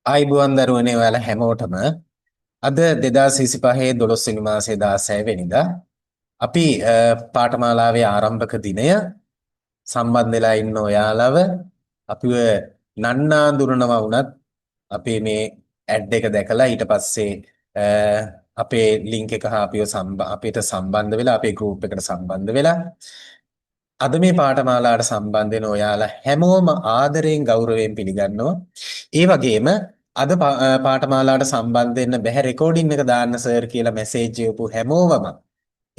ආයිබුවන් දරුවනේ, ඔයාලා හැමෝටම අද 2025 12 වෙනි මාසයේ 16 වෙනිදා අපි පාඨමාලාවේ ආරම්භක දිනය සම්බන්ධ වෙලා ඉන්න ඔයාලව අපිව නන්නාඳුනනවා වුණත් අපේ මේ ඇඩ් එක දැකලා ඊට පස්සේ අපේ ලින්ක් එක හා අපිව අපිට සම්බන්ධ වෙලා, අපේ ගෲප් එකට සම්බන්ධ වෙලා අද මේ පාඨමාලාවට සම්බන්ධ වෙන ඔයාලා හැමෝම ආදරයෙන් ගෞරවයෙන් පිළිගන්නවා. ඒ වගේම අද පාඨමාලාවට සම්බන්ධ වෙන්න බැහැ, රෙකෝඩින් එක දාන්න සර් කියලා මැසේජ් එවපු හැමෝවම,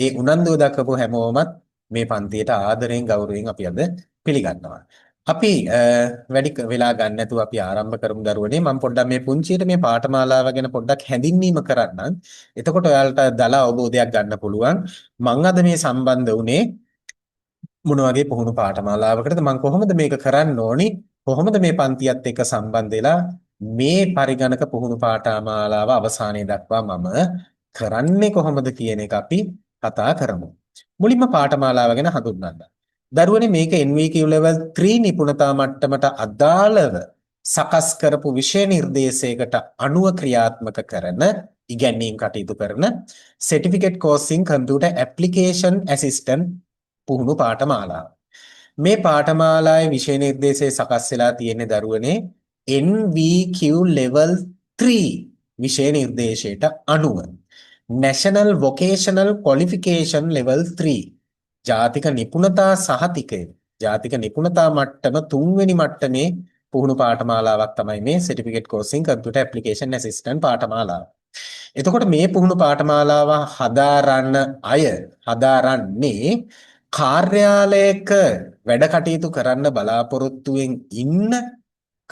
ඒ උනන්දුව දක්වපු හැමෝමත් මේ පන්තියට ආදරයෙන් ගෞරවයෙන් අපි අද පිළිගන්නවා. අපි වැඩි වෙලා ගන්න නැතුව අපි ආරම්භ කරමු දරුවනේ. මම පොඩ්ඩක් මේ පුංචියට මේ පාඨමාලාව ගැන පොඩ්ඩක් හැඳින්වීම කරන්නම්. එතකොට ඔයාලට දල අවබෝධයක් ගන්න පුළුවන්. මං අද මේ සම්බන්ධ වුණේ මොන වගේ පුහුණු පාඨමාලාවකටද, මං කොහොමද මේක කරන්න ඕනි, කොහොමද මේ පන්තියත් එක්ක සම්බන්ධ වෙලා මේ පරිගණක පුහුණු පාඨමාලාව අවසානයේ දක්වා මම කරන්නේ කොහොමද කියන එක අපි කතා කරමු. මුලින්ම පාඨමාලාව ගැන හඳුන්වන්න. දරුවනේ, මේක NVQ level 3 නිපුණතා මට්ටමට අදාළව සකස් කරපු විෂය නිර්දේශයකට අනුව ක්‍රියාත්මක කරන, ඉගැන්වීම් කටයුතු කරන Certificate Course in Computer Application Assistant පුහුණු පාඨමාලාව. මේ පාඨමාලාවේ විෂය නිර්දේශය සකස් වෙලා තියෙන්නේ දරුවනේ NVQ level 3 විෂය නිර්දේශයට අනුව, National Vocational Qualification level 3, ජාතික නිපුණතා සහතිකය, ජාතික නිපුණතා මට්ටම තුන්වෙනි මට්ටමේ පුහුණු පාඨමාලාවක් තමයි මේ Certificate Course in Computer Application Assistant පාඨමාලාව. එතකොට මේ පුහුණු පාඨමාලාව හදාරන්න අය හදාරන්නේ කාර්යාලයක වැඩ කටයුතු කරන්න බලාපොරොත්තුවෙන් ඉන්න,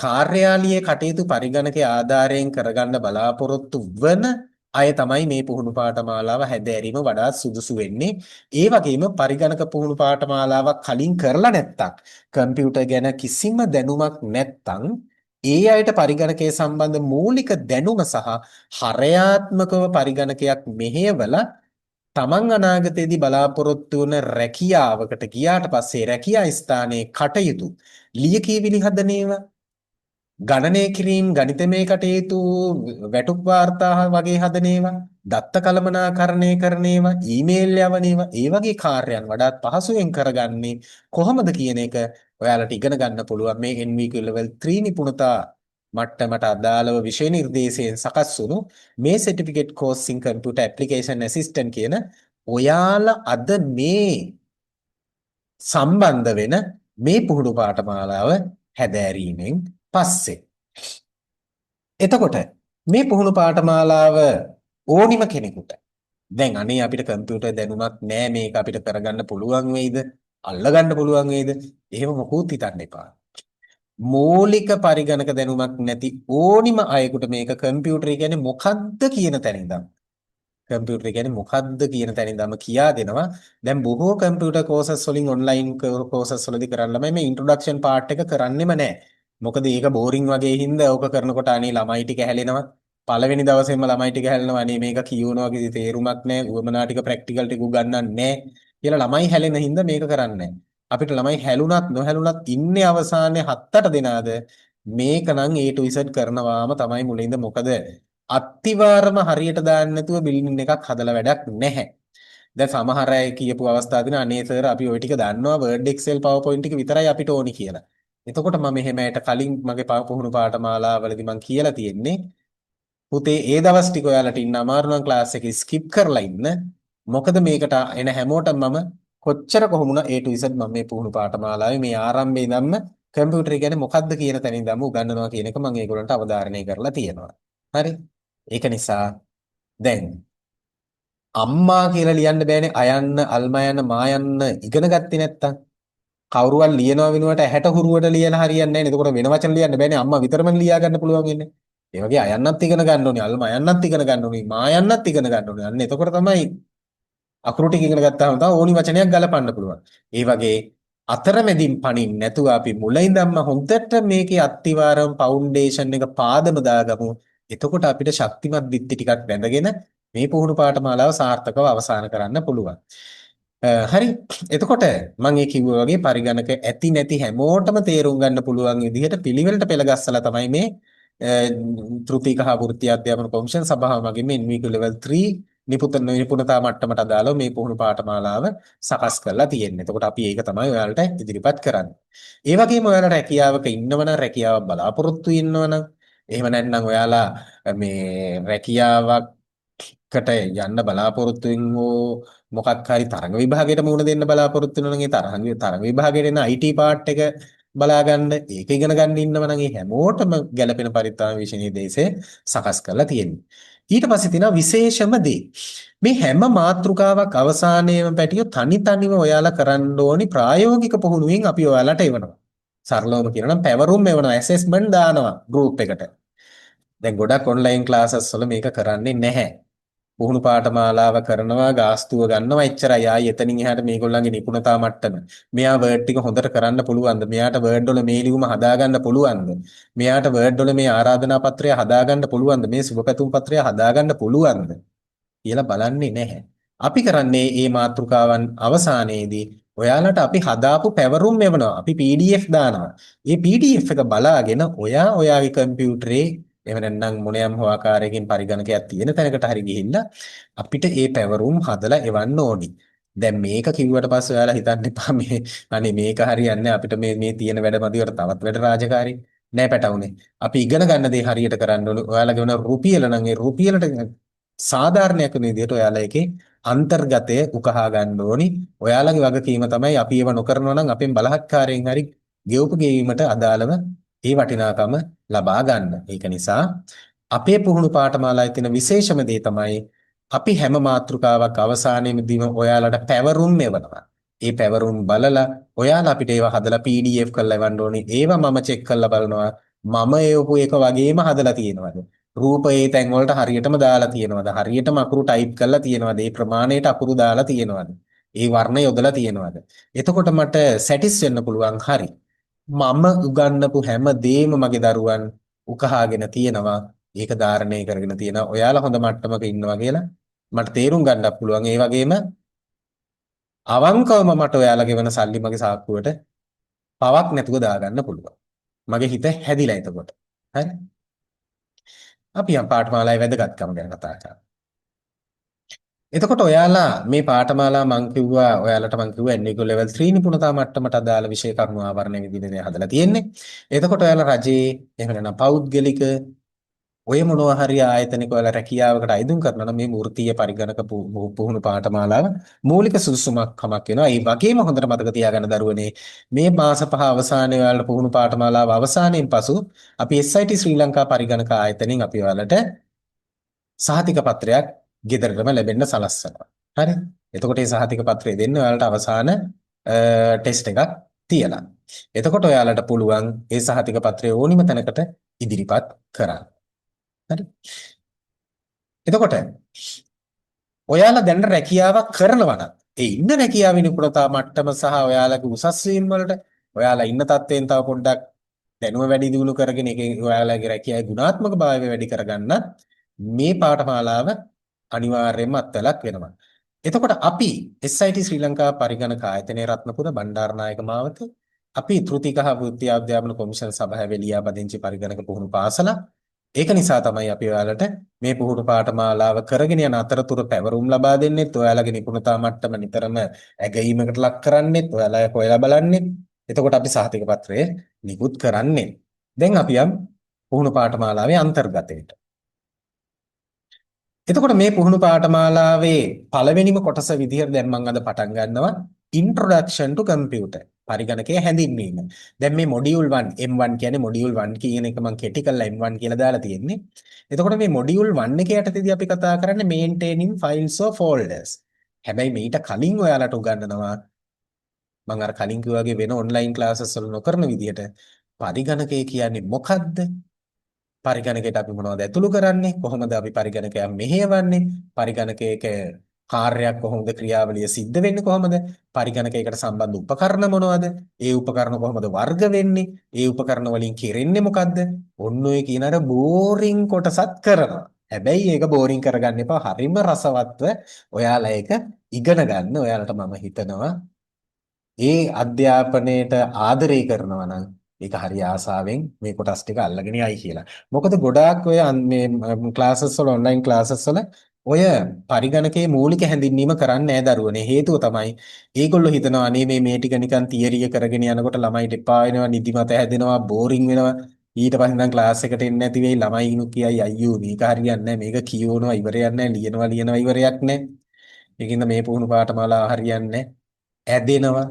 කාර්යාලීය කටයුතු පරිගණකයේ ආධාරයෙන් කරගන්න බලාපොරොත්තු වන අය තමයි මේ පුහුණු පාඨමාලාව හැදෑරීම වඩාත් සුදුසු වෙන්නේ. ඒ වගේම පරිගණක පුහුණු පාඨමාලාවක් කලින් කරලා නැත්තම්, කම්පියුටර් ගැන කිසිම දැනුමක් නැත්තම්, ඒ අයට පරිගණකය සම්බන්ධ මූලික දැනුම සහ හරයාත්මකව පරිගණකයක් මෙහෙයවලා තමන් අනාගතයේදී බලාපොරොත්තු වන රැකියාවකට ගියාට පස්සේ රැකියා ස්ථානයේ කටයුතු, ලියකියවිලි හදන ඒවා, ගණනය කිරීම, ගණිතමය කටයුතු, වැටුප් වාර්තා වගේ හදන ඒවා, දත්ත කළමනාකරණය කරන ඒවා, ඊමේල් යවන ඒවා, ඒ වගේ කාර්යයන් වඩාත් පහසුවෙන් කරගන්නේ කොහොමද කියන එක ඔයාලට ඉගෙන ගන්න පුළුවන් මේ NVQ level 3 නිපුණතා මට්ටමට අදාළව විෂය නිර්දේශයෙන් සකස් වුණු මේ Certificate Course in Computer Application Assistant කියන ඔයාලා අද මේ සම්බන්ධ වෙන මේ පුහුණු පාඨමාලාව හැදෑරීමෙන් පස්සේ. එතකොට මේ පුහුණු පාඨමාලාව ඕනිම කෙනෙකුට, දැන් අනේ අපිට කම්පියුටර් දැනුමක් නෑ, මේක අපිට කරගන්න පුළුවන් වෙයිද, අල්ලගන්න පුළුවන් වෙයිද, එහෙම මොකුත් හිතන්න එපා. මූලික පරිගණක දැනුමක් නැති ඕනිම අයෙකුට මේක කම්පියුටර් කියන්නේ මොකද්ද කියන තැන ඉඳන්, කම්පියුටර් කියන්නේ මොකද්ද කියන තැන ඉඳන්ම කියා දෙනවා. දැන් බොහෝ කම්පියුටර් කෝසස් වලින්, ඔන්ලයින් කෝසස් වලදී කරන්න ළමයි මේ ඉන්ට්‍රොඩක්ෂන් පාර්ට් එක කරන්නෙම නෑ. මොකද ඒක බෝරින් වගේ හින්දා ඕක කරනකොට අනේ ළමයි ටික හැලෙනවා. පළවෙනි දවසේම ළමයි ටික හැලෙනවා. අනේ මේක කියවනවා කිසි තේරුමක් නෑ. උවමනා ටික ප්‍රැක්ටිකල් ටික උගන්වන්නේ නෑ කියලා ළමයි හැලෙන හින්දා මේක කරන්නේ නෑ. අපිට ළමයි හැලුණත් නොහැලුණත් ඉන්නේ අවසානයේ හත් අට දෙනාද මේක නම් A to Z කරනවාම තමයි මුලින්ද. මොකද අත්තිවාරම හරියට දාන්න නැතුව බිල්ඩින් එකක් හදලා වැඩක් නැහැ. දැන් සමහර අය කියපු අවස්ථා තියෙනවා, අනේ සර් අපි ඔය ටික දන්නවා, Word, Excel, PowerPoint ටික විතරයි අපිට ඕනි කියලා. එතකොට මම එහෙම අයට කලින් මගේ පුහුණු පාඨමාලාවලදී මං කියලා තියෙන්නේ, පුතේ ඒ දවස් ටික ඔයාලට ඉන්න අමාරු නම් ක්ලාස් එක ස්කිප් කරලා ඉන්න. මොකද මේකට එන හැමෝටම මම කොච්චර කොහොම වුණා A to Z මම මේ පුහුණු පාඨමාලාවේ මේ ආරම්භයේ ඉඳන්ම කම්පියුටර් කියන්නේ මොකද්ද කියන තැන ඉඳන්ම උගන්වනවා කියන එක මම ඒගොල්ලන්ට අවධාරණය කරලා තියෙනවා. හරි. ඒක නිසා දැන් අම්මා කියලා ලියන්න බෑනේ අයන්න, අල්මා යන්න, මා යන්න ඉගෙන ගත්තේ නැත්තම්. කවුරුවත් ලියනවා වෙනුවට ඇහැට හුරුවට ලියලා හරියන්නේ නැහැ නේ. එතකොට වෙන වචන ලියන්න බෑනේ, අම්මා විතරම ලියා ගන්න පුළුවන් වෙන්නේ. ඒ වගේ අයන්නත් ඉගෙන ගන්න ඕනේ, අල්මා යන්නත් ඉගෙන ගන්න ඕනේ, මා යන්නත් ඉගෙන ගන්න ඕනේ. අන්න එතකොට තමයි අකුරු ටික ඉගෙන ගත්තාම තමයි ඕනි වචනයක් ගලපන්න පුළුවන්. ඒ වගේ අතරමැදින් පනින්න නැතුව අපි මුල ඉඳන්ම හොඳට මේකේ අත්තිවාරම් ෆවුන්ඩේෂන් එක පාදම දාගමු. එතකොට අපිට ශක්තිමත් බිත්ති ටිකක් බැඳගෙන මේ පුහුණු පාඨමාලාව සාර්ථකව අවසන් කරන්න පුළුවන්. හරි. එතකොට මම ඒ කිව්වා වගේ පරිගණක ඇති නැති හැමෝටම තේරුම් ගන්න පුළුවන් විදිහට පිළිවෙලට පෙළ ගස්සලා තමයි මේ තෘතීක හා වෘත්තීය අධ්‍යාපන කොමිෂන් සභාව මගින් මේ NVQ level 3 නිපුණතා මට්ටමට අදාළව මේ පුහුණු පාඨමාලාව සකස් කරලා තියෙන්නේ. එතකොට අපි ඒක තමයි ඔයාලට ඉදිරිපත් කරන්නේ. ඒ වගේම ඔයාලා රැකියාවක ඉන්නවනම්, රැකියාවක් බලාපොරොත්තු ඉන්නවනම්, එහෙම නැත්නම් ඔයාලා මේ රැකියාවකට යන්න බලාපොරොත්තු වෙන මොකක් හරි තරඟ විභාගයට මුහුණ දෙන්න බලාපොරොත්තු වෙනවා නම්, ඒ තරඟ තරඟ විභාගයට එන IT part එක බලා ගන්න, ඒක ඉගෙන ගන්න ඉන්නව නම්, ඒ හැමෝටම ගැළපෙන පරිදි තමයි විෂය නිර්දේශය සකස් කරලා තියෙන්නේ. ඊට පස්සේ තියෙනවා විශේෂම දේ. මේ හැම මාතෘකාවක් අවසානයේම පැටියෝ තනි තනිව ඔයාලා කරන්න ඕනි ප්‍රායෝගික පුහුණුවෙන් අපි ඔයාලට එවනවා. සරලවම කියනවා නම් පැවරුම් එවනවා, ඇසෙස්මන්ට් දානවා ගෲප් එකට. දැන් ගොඩක් ඔන්ලයින් ක්ලාසස් වල මේක කරන්නේ නැහැ. පුහුණු පාඨමාලාව කරනවා, ගාස්තුව ගන්නවා, එච්චරයි. ආයි එතනින් එහාට මේගොල්ලන්ගේ නිපුණතා මට්ටම. මෙයා වර්ඩ් ටික හොඳට කරන්න පුළුවන්ද? මෙයාට වර්ඩ් වල මේ ලියුම හදාගන්න පුළුවන්ද? මෙයාට වර්ඩ් වල මේ ආරාධනා පත්‍රය හදාගන්න පුළුවන්ද? මේ සුබ පැතුම් පත්‍රය හදාගන්න පුළුවන්ද කියලා බලන්නේ නැහැ. අපි කරන්නේ මේ මාතෘකාවන් අවසානයේදී ඔයාලට අපි හදාපු පැවරුම් එවනවා. අපි PDF දානවා. මේ PDF එක බලාගෙන ඔයා ඔයාගේ කම්පියුටරේ, එහෙම නැත්නම් මොනියම් හෝ ආකාරයකින් පරිගණකයක් තියෙන තැනකට හරි ගිහිල්ලා අපිට ඒ පැවරුම් හදලා එවන්න ඕනි. දැන් මේක කිව්වට පස්සේ ඔයාලා හිතන්න එපා මේ අනේ මේක හරියන්නේ අපිට, මේ මේ තියෙන වැඩ මදිවට තවත් වැඩ රාජකාරි. නෑ පැටවුනේ. අපි ඉගෙන ගන්න දේ හරියට කරන්න ඕනේ. ඔයාලා ගෙවන රුපියල නම් ඒ රුපියලට සාධාරණයක් වෙන විදිහට ඔයාලා ඒකේ අන්තර්ගතය උකහා ගන්න ඕනි. ඔයාලගේ වගකීම තමයි. අපි ඒව නොකරනවා නම් අපෙන් බලහත්කාරයෙන් හරි ගෙවපු ගෙවීමට අදාළව ඒ වටිනාකම ලබා ගන්න. ඒක නිසා අපේ පුහුණු පාඨමාලාවේ තියෙන විශේෂම දේ තමයි අපි හැම මාතෘකාවක් අවසානයේදීම ඔයාලට පැවරුම් එවනවා. ඒ පැවරුම් බලලා ඔයාලා අපිට ඒවා හදලා PDF කරලා එවන්න ඕනේ. ඒවා මම චෙක් කරලා බලනවා. මම එවපු එක වගේම හදලා තියෙනවද? රූප ඒ තැන් වලට හරියටම දාලා තියෙනවද? හරියටම අකුරු ටයිප් කරලා තියෙනවද? ඒ ප්‍රමාණයට අකුරු දාලා තියෙනවද? ඒ වර්ණ යොදලා තියෙනවද? එතකොට මට සැටිස් වෙන්න පුළුවන්, හරි, මම උගන්නපු හැම දෙයක්ම මගේ දරුවන් උකහාගෙන තියෙනවා. ඒක ධාරණය කරගෙන තියෙනවා. ඔයාලා හොඳ මට්ටමක ඉන්නවා කියලා මට තේරුම් ගන්නත් පුළුවන්. ඒ වගේම අවංකවම මට ඔයාලා ගෙවන සල්ලි මගේ සාක්කුවට පවක් නැතුව දාගන්න පුළුවන්. මගේ හිත හැදිලා එතකොට. හරි? අපි යම් පාඨමාලාවේ වැදගත්කම ගැන කතා කරමු. එතකොට ඔයාලා මේ පාඨමාලා මං කිව්වා ඔයාලට, මං කිව්වා NVQ level 3 නිපුණතා මට්ටමට අදාළ විෂය කරුණු ආවරණය විදිහට හදලා තියෙන්නේ. එතකොට ඔයාලා රජයේ, එහෙම නැත්නම් පෞද්ගලික ඔය මොනවා හරි ආයතනයක ඔයාලා රැකියාවකට අයදුම් කරනවා නම් මේ වෘත්තීය පරිගණක පුහුණු පාඨමාලාව මූලික සුදුසුමක් කමක් වෙනවා. ඒ වගේම හොඳට මතක තියාගන්න දරුවනේ, මේ මාස 5 අවසානයේ ඔයාලට පුහුණු පාඨමාලාව අවසානයෙන් පසු අපි SIT ශ්‍රී ලංකා පරිගණක ආයතනයෙන් අපි ඔයාලට සහතික පත්‍රයක් ගෙදරටම ලැබෙන්න සලස්වනවා. හරි? එතකොට මේ සහතික පත්‍රය දෙන්න ඔයාලට අවසාන ටෙස්ට් එකක් තියලා. එතකොට ඔයාලට පුළුවන් ඒ සහතික පත්‍රය ඕනිම තැනකට ඉදිරිපත් කරන්න. හරි? එතකොට ඔයාලා දැන් රැකියාවක් කරනවා නම් ඒ ඉන්න රැකියාවේ නිපුණතා මට්ටම සහ ඔයාලගේ උසස් වීම වලට, ඔයාලා ඉන්න තත්ත්වයෙන් තව පොඩ්ඩක් දැනුම වැඩි දියුණු කරගෙන ඒකේ ඔයාලගේ රැකියාවේ ගුණාත්මක භාවය වැඩි කරගන්න මේ පාඨමාලාව අනිවාර්යයෙන්ම අත්වලක් වෙනවා. එතකොට අපි SIT ශ්‍රී ලංකා පරිගණක ආයතනයේ, රත්නපුර බණ්ඩාරනායක මාවත, අපි තෘතීක හා වෘත්තීය අධ්‍යාපන කොමිෂන් සභාවේ ලියාපදිංචි පරිගණක පුහුණු පාසල. ඒක නිසා තමයි අපි ඔයාලට මේ පුහුණු පාඨමාලාව කරගෙන යන අතරතුර පැවරුම් ලබා දෙන්නෙත්, ඔයාලගේ නිපුණතා මට්ටම නිතරම ඇගයීමකට ලක් කරන්නෙත්, ඔයාලා හොයලා බලන්නෙත්, එතකොට අපි සහතික පත්‍රය නිකුත් කරන්නේ. දැන් අපි යම් පුහුණු පාඨමාලාවේ අන්තර්ගතයට. එතකොට මේ පුහුණු පාඨමාලාවේ පළවෙනිම කොටස විදිහට දැන් මම අද පටන් ගන්නවා Introduction to Computer, පරිගණකය හැඳින්වීම. දැන් මේ මොඩියුල් 1, M1 කියන්නේ මොඩියුල් 1 කියන එක මම කෙටි කරලා M1 කියලා දාලා තියෙන්නේ. එතකොට මේ මොඩියුල් 1 එකේ යටතේදී අපි කතා කරන්නේ maintaining files or folders. හැබැයි මීට කලින් ඔයාලට උගන්වනවා මම අර කලින් කිව්වා වගේ වෙන ඔන්ලයින් ක්ලාසස් වල නොකරන විදිහට පරිගණකය කියන්නේ මොකද්ද? පරිගණකයට අපි මොනවද ඇතුළු කරන්නේ? කොහොමද අපි පරිගණකයක් මෙහෙයවන්නේ? පරිගණකයක කාර්යයක් කොහොමද, ක්‍රියාවලිය සිද්ධ වෙන්නේ කොහොමද? පරිගණකයකට සම්බන්ධ උපකරණ මොනවද? ඒ උපකරණ කොහොමද වර්ග වෙන්නේ? ඒ උපකරණ වලින් කෙරෙන්නේ මොකද්ද? ඔන්න ඔය කියන අර බෝරින් කොටසත් කරනවා. හැබැයි ඒක බෝරින් කරගන්න එපා. හරිම රසවත්ව ඔයාලා ඒක ඉගෙන ගන්න. ඔයාලට මම හිතනවා ඒ අධ්‍යාපනයට ආදරය කරනවා නම් ඒක හරි ආසාවෙන් මේ කොටස් ටික අල්ලගෙන යයි කියලා. මොකද ගොඩාක් ඔය මේ ක්ලාසස් වල, ඔන්ලයින් ක්ලාසස් වල ඔය පරිගණකයේ මූලික හැඳින්වීම කරන්නේ නෑ දරුවනේ. හේතුව තමයි ඒගොල්ලෝ හිතනවා අනේ මේ මේ ටික නිකන් තියරිය කරගෙන යනකොට ළමයිට එපා වෙනවා, නිදිමත හැදෙනවා, බෝරින් වෙනවා. ඊට පස්සේ නම් ක්ලාස් එකට එන්නේ නැති වෙයි. ළමයි කියයි අයියෝ මේක හරියන්නේ නෑ, මේක කියවනවා ඉවරයක් නෑ, ලියනවා ලියනවා ඉවරයක් නෑ. ඒකින්ද මේ පුහුණු පාඨමාලා හරියන්නේ නෑ. ඇදෙනවා,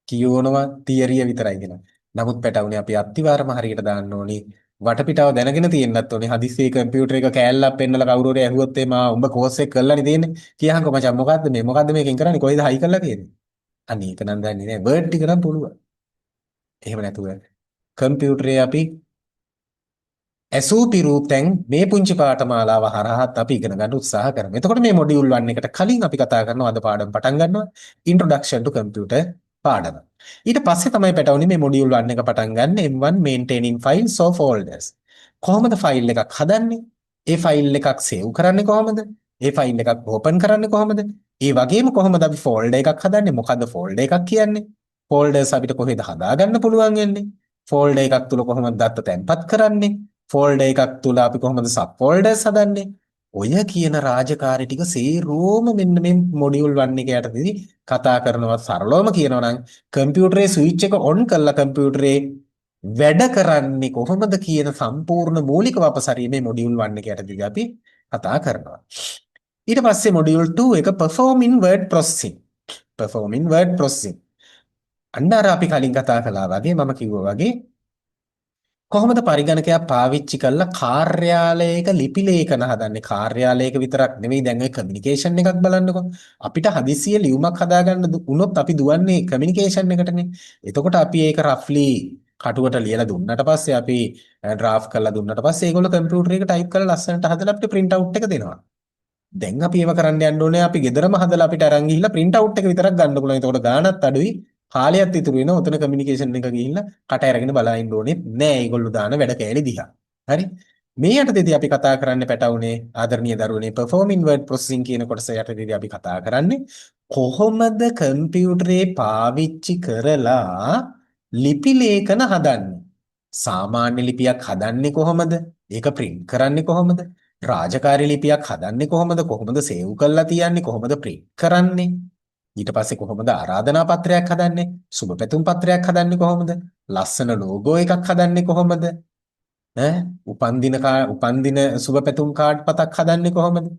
කියවනවා, තියරිය විතරයි කියනවා. නමුත් පැටවුනේ අපි අත්තිවාරම හරියට දාන්න ඕනි. වටපිටාව දැනගෙන තියෙන්නත් ඕනේ. හදිස්සියේ කම්පියුටර් එක කෑල්ලක් පෙන්නලා කවුරු හරි ඇහුවොත් එහේ මා උඹ කෝස් එක කරලානේ තියෙන්නේ. කියහන්කෝ මචං මොකද්ද මේ මොකද්ද මේකෙන් කරන්නේ කොහෙද හයි කරලා තියෙන්නේ? අනේ ඒක නම් දන්නේ නෑ. වර්ඩ් ටික නම් පුළුවන්. එහෙම නැතුව කම්පියුටරේ අපි ඇසූ පිරූ තැන් මේ පුංචි පාඨමාලාව හරහාත් අපි ඉගෙන ගන්න උත්සාහ කරමු. එතකොට මේ මොඩියුල් 1 එකට කලින් අපි කතා කරනවා අද පාඩම පටන් ගන්නවා Introduction to Computer පාඩම. ඊට පස්සේ තමයි පැටවුනේ මේ මොඩියුල් 1 එක පටන් ගන්න M1 maintaining files or folders. කොහොමද ෆයිල් එකක් හදන්නේ? ඒ ෆයිල් එකක් සේව් කරන්නේ කොහොමද? ඒ ෆයිල් එකක් ඕපන් කරන්නේ කොහොමද? ඒ වගේම කොහොමද අපි ෆෝල්ඩර් එකක් හදන්නේ? මොකද්ද ෆෝල්ඩර් එකක් කියන්නේ? ෆෝල්ඩර්ස් අපිට කොහෙද හදාගන්න පුළුවන් වෙන්නේ? ෆෝල්ඩර් එකක් තුල කොහොමද දත්ත තැන්පත් කරන්නේ? ෆෝල්ඩර් එකක් තුල අපි කොහොමද සබ් ෆෝල්ඩර්ස් හදන්නේ? ඔය කියන රාජකාරි ටික සේරෝම මෙන්න මේ මොඩියුල් 1 එක යටතේදී කතා කරනවා. සරලවම කියනවා නම් කම්පියුටරේ ස්විච් එක ඔන් කරලා කම්පියුටරේ වැඩ කරන්නේ කොහොමද කියන සම්පූර්ණ මූලික වපසරිය මේ මොඩියුල් 1 එක යටතේදී අපි කතා කරනවා. ඊට පස්සේ මොඩියුල් 2 එක performing word processing. Performing word processing. අන්න අර අපි කලින් කතා කළා වගේ, මම කිව්වා වගේ, කොහොමද පරිගණකයක් පාවිච්චි කරලා කාර්යාලයක ලිපි ලේඛන හදන්නේ? කාර්යාලයක විතරක් නෙවෙයි, දැන් ඔය කමියුනිකේෂන් එකක් බලන්නකෝ. අපිට හදිස්සිය ලියුමක් හදාගන්න වුණොත් අපි දුවන්නේ කමියුනිකේෂන් එකටනේ. එතකොට අපි ඒක රෆ්ලි කටුවට ලියලා දුන්නට පස්සේ, අපි ඩ්‍රාෆ්ට් කරලා දුන්නට පස්සේ, ඒගොල්ලෝ කම්පියුටර් එක ටයිප් කරලා ලස්සනට හදලා අපිට ප්‍රින්ට් අවුට් එක දෙනවා. දැන් අපි ඒව කරන්න යන්න ඕනේ. අපි ගෙදරම හදලා අපිට අරන් ගිහිල්ලා ප්‍රින්ට් අවුට් එක විතරක් ගන්න පුළුවන්. එතකොට ගාණත් අඩුයි, කාලයත් ඉතුරු වෙනවා. ඔතන කමියුනිකේෂන් එක ගිහිල්ලා කට අරගෙන බලා ඉන්න ඕනේ නෑ ඒගොල්ලෝ දාන වැඩ කෑලි දිහා. හරි. මේ යටතේදී අපි කතා කරන්නේ පැටවුනේ, ආදරණීය දරුවනේ, performing word processing කියන කොටස යටතේදී අපි කතා කරන්නේ කොහොමද කම්පියුටරේ පාවිච්චි කරලා ලිපි ලේඛන හදන්නේ? සාමාන්‍ය ලිපියක් හදන්නේ කොහොමද? ඒක ප්‍රින්ට් කරන්නේ කොහොමද? රාජකාරී ලිපියක් හදන්නේ කොහොමද? කොහොමද සේව් කරලා තියන්නේ? කොහොමද ප්‍රින්ට් කරන්නේ? ඊට පස්සේ කොහොමද ආරාධනා පත්‍රයක් හදන්නේ? සුබ පැතුම් පත්‍රයක් හදන්නේ කොහොමද? ලස්සන ලෝගෝ එකක් හදන්නේ කොහොමද? ඈ උපන්දින සුබ පැතුම් කාඩ් පතක් හදන්නේ කොහොමද?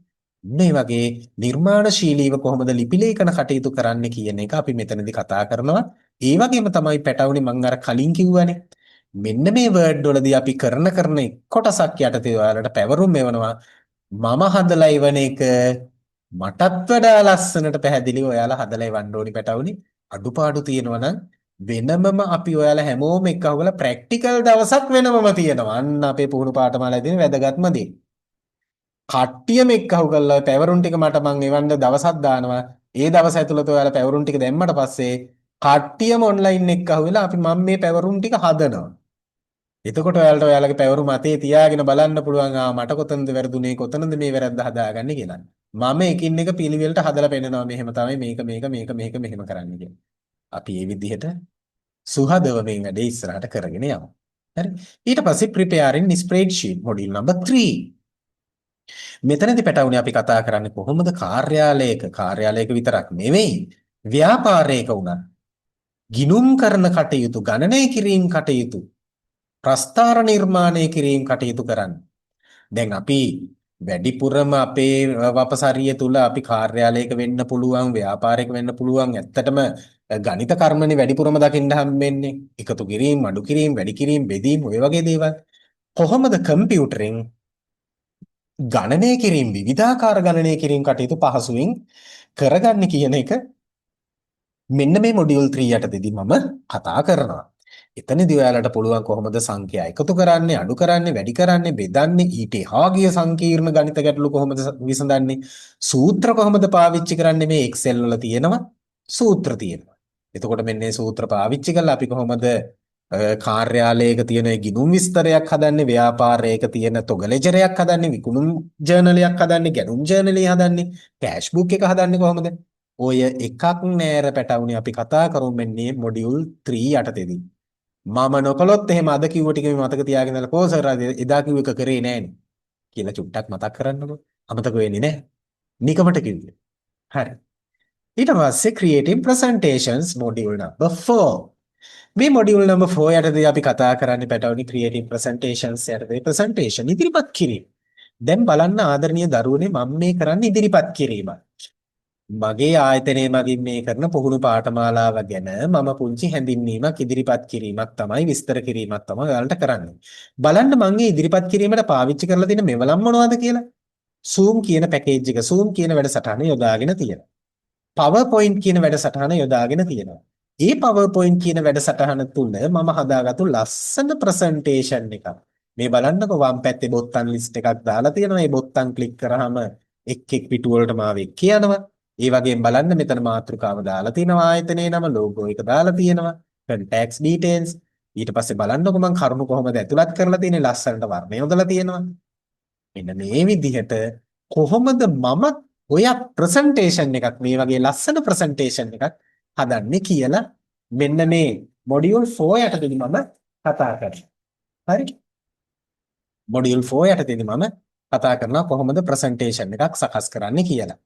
මේ වගේ නිර්මාණශීලීව කොහොමද ලිපි ලේඛන කටයුතු කරන්නේ කියන එක අපි මෙතනදී කතා කරනවා. ඒ වගේම තමයි පැටවුනේ මං අර කලින් කිව්වනේ. මෙන්න මේ වර්ඩ් වලදී අපි කරන කරන කොටසක් යටතේ ඔයාලට පැවරුම් එවනවා. මම හදලා එවන එක මටත් වඩා ලස්සනට පැහැදිලිව ඔයාලා හදලා එවන්න ඕනි පැටවුනි. අඩුපාඩු තියෙනවා නම් වෙනමම අපි ඔයාලා හැමෝම එක්ක අහුවලා ප්‍රැක්ටිකල් දවසක් වෙනමම තියෙනවා. අන්න අපේ පුහුණු පාඨමාලාවේ තියෙන වැදගත්ම දේ. කට්ටියම එක්ක අහු කරලා පැවරුම් ටික මට මං එවන්න දවසක් දානවා. ඒ දවස ඇතුළත ඔයාලා පැවරුම් ටික දැම්මට පස්සේ කට්ටියම ඔන්ලයින් එක්ක අහුවෙලා අපි මම මේ පැවරුම් ටික හදනවා. එතකොට ඔයාලට ඔයාලගේ පැවරුම අතේ තියාගෙන බලන්න පුළුවන් ආ මට කොතනද වැරදුනේ, කොතනද මේ වැරද්ද හදාගන්නේ කියලා. මම එකින් එක පිළිවෙලට හදලා පෙන්නනවා, මෙහෙම තමයි මේක මේක මේක මේක මෙහෙම කරන්න කියලා. අපි මේ විදිහට සුහදව මේ වැඩේ ඉස්සරහට කරගෙන යමු. හරි. ඊට පස්සේ preparing spreadsheet module number 3. මෙතනදී පැටවුනේ අපි කතා කරන්නේ කොහොමද කාර්යාලයක, කාර්යාලයක විතරක් නෙවෙයි, ව්‍යාපාරයක වුණත් ගිණුම් කරන කටයුතු, ගණනය කිරීම කටයුතු, ප්‍රස්ථාර නිර්මාණය කිරීම කටයුතු කරන්න. දැන් අපි වැඩිපුරම අපේ වපසරිය තුල අපි කාර්යාලයක වෙන්න පුළුවන්, ව්‍යාපාරයක වෙන්න පුළුවන්, ඇත්තටම ගණිත කර්මනේ වැඩිපුරම දකින්න හම්බෙන්නේ. එකතු කිරීම, අඩු කිරීම, වැඩි කිරීම, බෙදීම ඔය වගේ දේවල්. කොහොමද කම්පියුටරෙන් ගණනය කිරීම, විවිධාකාර ගණනය කිරීම කටයුතු පහසුවෙන් කරගන්නේ කියන එක මෙන්න මේ මොඩියුල් 3 යටතේදී මම කතා කරනවා. එතනදී ඔයාලට පුළුවන් කොහොමද සංඛ්‍යා එකතු කරන්නේ, අඩු කරන්නේ, වැඩි කරන්නේ, බෙදන්නේ, ඊට එහා ගිය සංකීර්ණ ගණිත ගැටලු කොහොමද විසඳන්නේ, සූත්‍ර කොහොමද පාවිච්චි කරන්නේ. මේ Excel වල තියෙනවා සූත්‍ර තියෙනවා. එතකොට මෙන්න මේ සූත්‍ර පාවිච්චි කරලා අපි කොහොමද කාර්යාලයක තියෙන ගිණුම් විස්තරයක් හදන්නේ, ව්‍යාපාරයක තියෙන තොග ලෙජරයක් හදන්නේ, විකුණුම් ජර්නලයක් හදන්නේ, ගැනුම් ජර්නලය හදන්නේ, කෑෂ් බුක් එක හදන්නේ කොහොමද? ඔය එකක් නෑර පැටවුනේ අපි කතා කරමු මෙන්න මේ මොඩියුල් 3 යටතේදී. මම නොකළොත් එහෙම අද කිව්ව ටික මේ මතක තියාගෙන ඉඳලා කෝ සර් එදා කිව්ව එක කරේ නෑනේ කියලා චුට්ටක් මතක් කරන්නකෝ. අමතක වෙන්නේ නෑ. නිකමට කිව්වේ. හරි. ඊට පස්සේ creating presentations module number 4. මේ module number 4 යටතේ අපි කතා කරන්නේ පැටවුනි creating presentations යටතේ presentation ඉදිරිපත් කිරීම. දැන් බලන්න ආදරණීය දරුවනේ මම මේ කරන්නේ ඉදිරිපත් කිරීමක්. මගේ ආයතනය මගින් මේ කරන පුහුණු පාඨමාලාව ගැන මම පුංචි හැඳින්වීමක් ඉදිරිපත් කිරීමක් තමයි විස්තර කිරීමක් තමයි ඔයාලට කරන්නේ. බලන්න මං මේ ඉදිරිපත් කිරීමට පාවිච්චි කරලා තියෙන මෙවලම් මොනවද කියලා. Zoom කියන පැකේජ් එක Zoom කියන වැඩසටහන යොදාගෙන තියෙනවා. PowerPoint කියන වැඩසටහන යොදාගෙන තියෙනවා. ඒ PowerPoint කියන වැඩසටහන තුල මම හදාගත්තු ලස්සන ප්‍රසන්ටේෂන් එකක්. මේ බලන්නකෝ වම් පැත්තේ බොත්තම් ලිස්ට් එකක් දාලා තියෙනවා. මේ බොත්තම් ක්ලික් කරාම එක් එක් පිටු වලට මාව එක්ක යනවා. ඒ වගේම බලන්න මෙතන මාතෘකාව දාලා තියෙනවා ආයතනයේ නම ලෝගෝ එක දාලා තියෙනවා. කන්ටැක්ට්ස් ඩීටේල්ස් ඊට පස්සේ බලන්නකෝ මං කරුණු කොහොමද ඇතුළත් කරලා තියෙන්නේ ලස්සනට වර්ණය යොදලා තියෙනවා. මෙන්න මේ විදිහට කොහොමද මම ඔය ප්‍රසන්ටේෂන් එකක් මේ වගේ ලස්සන ප්‍රසන්ටේෂන් එකක් හදන්නේ කියලා මෙන්න මේ මොඩියුල් 4 යටතේදී මම කතා කරනවා. හරි? මොඩියුල් 4 යටතේදී මම කතා කරනවා කොහොමද ප්‍රසන්ටේෂන් එකක් සකස් කරන්නේ කියලා.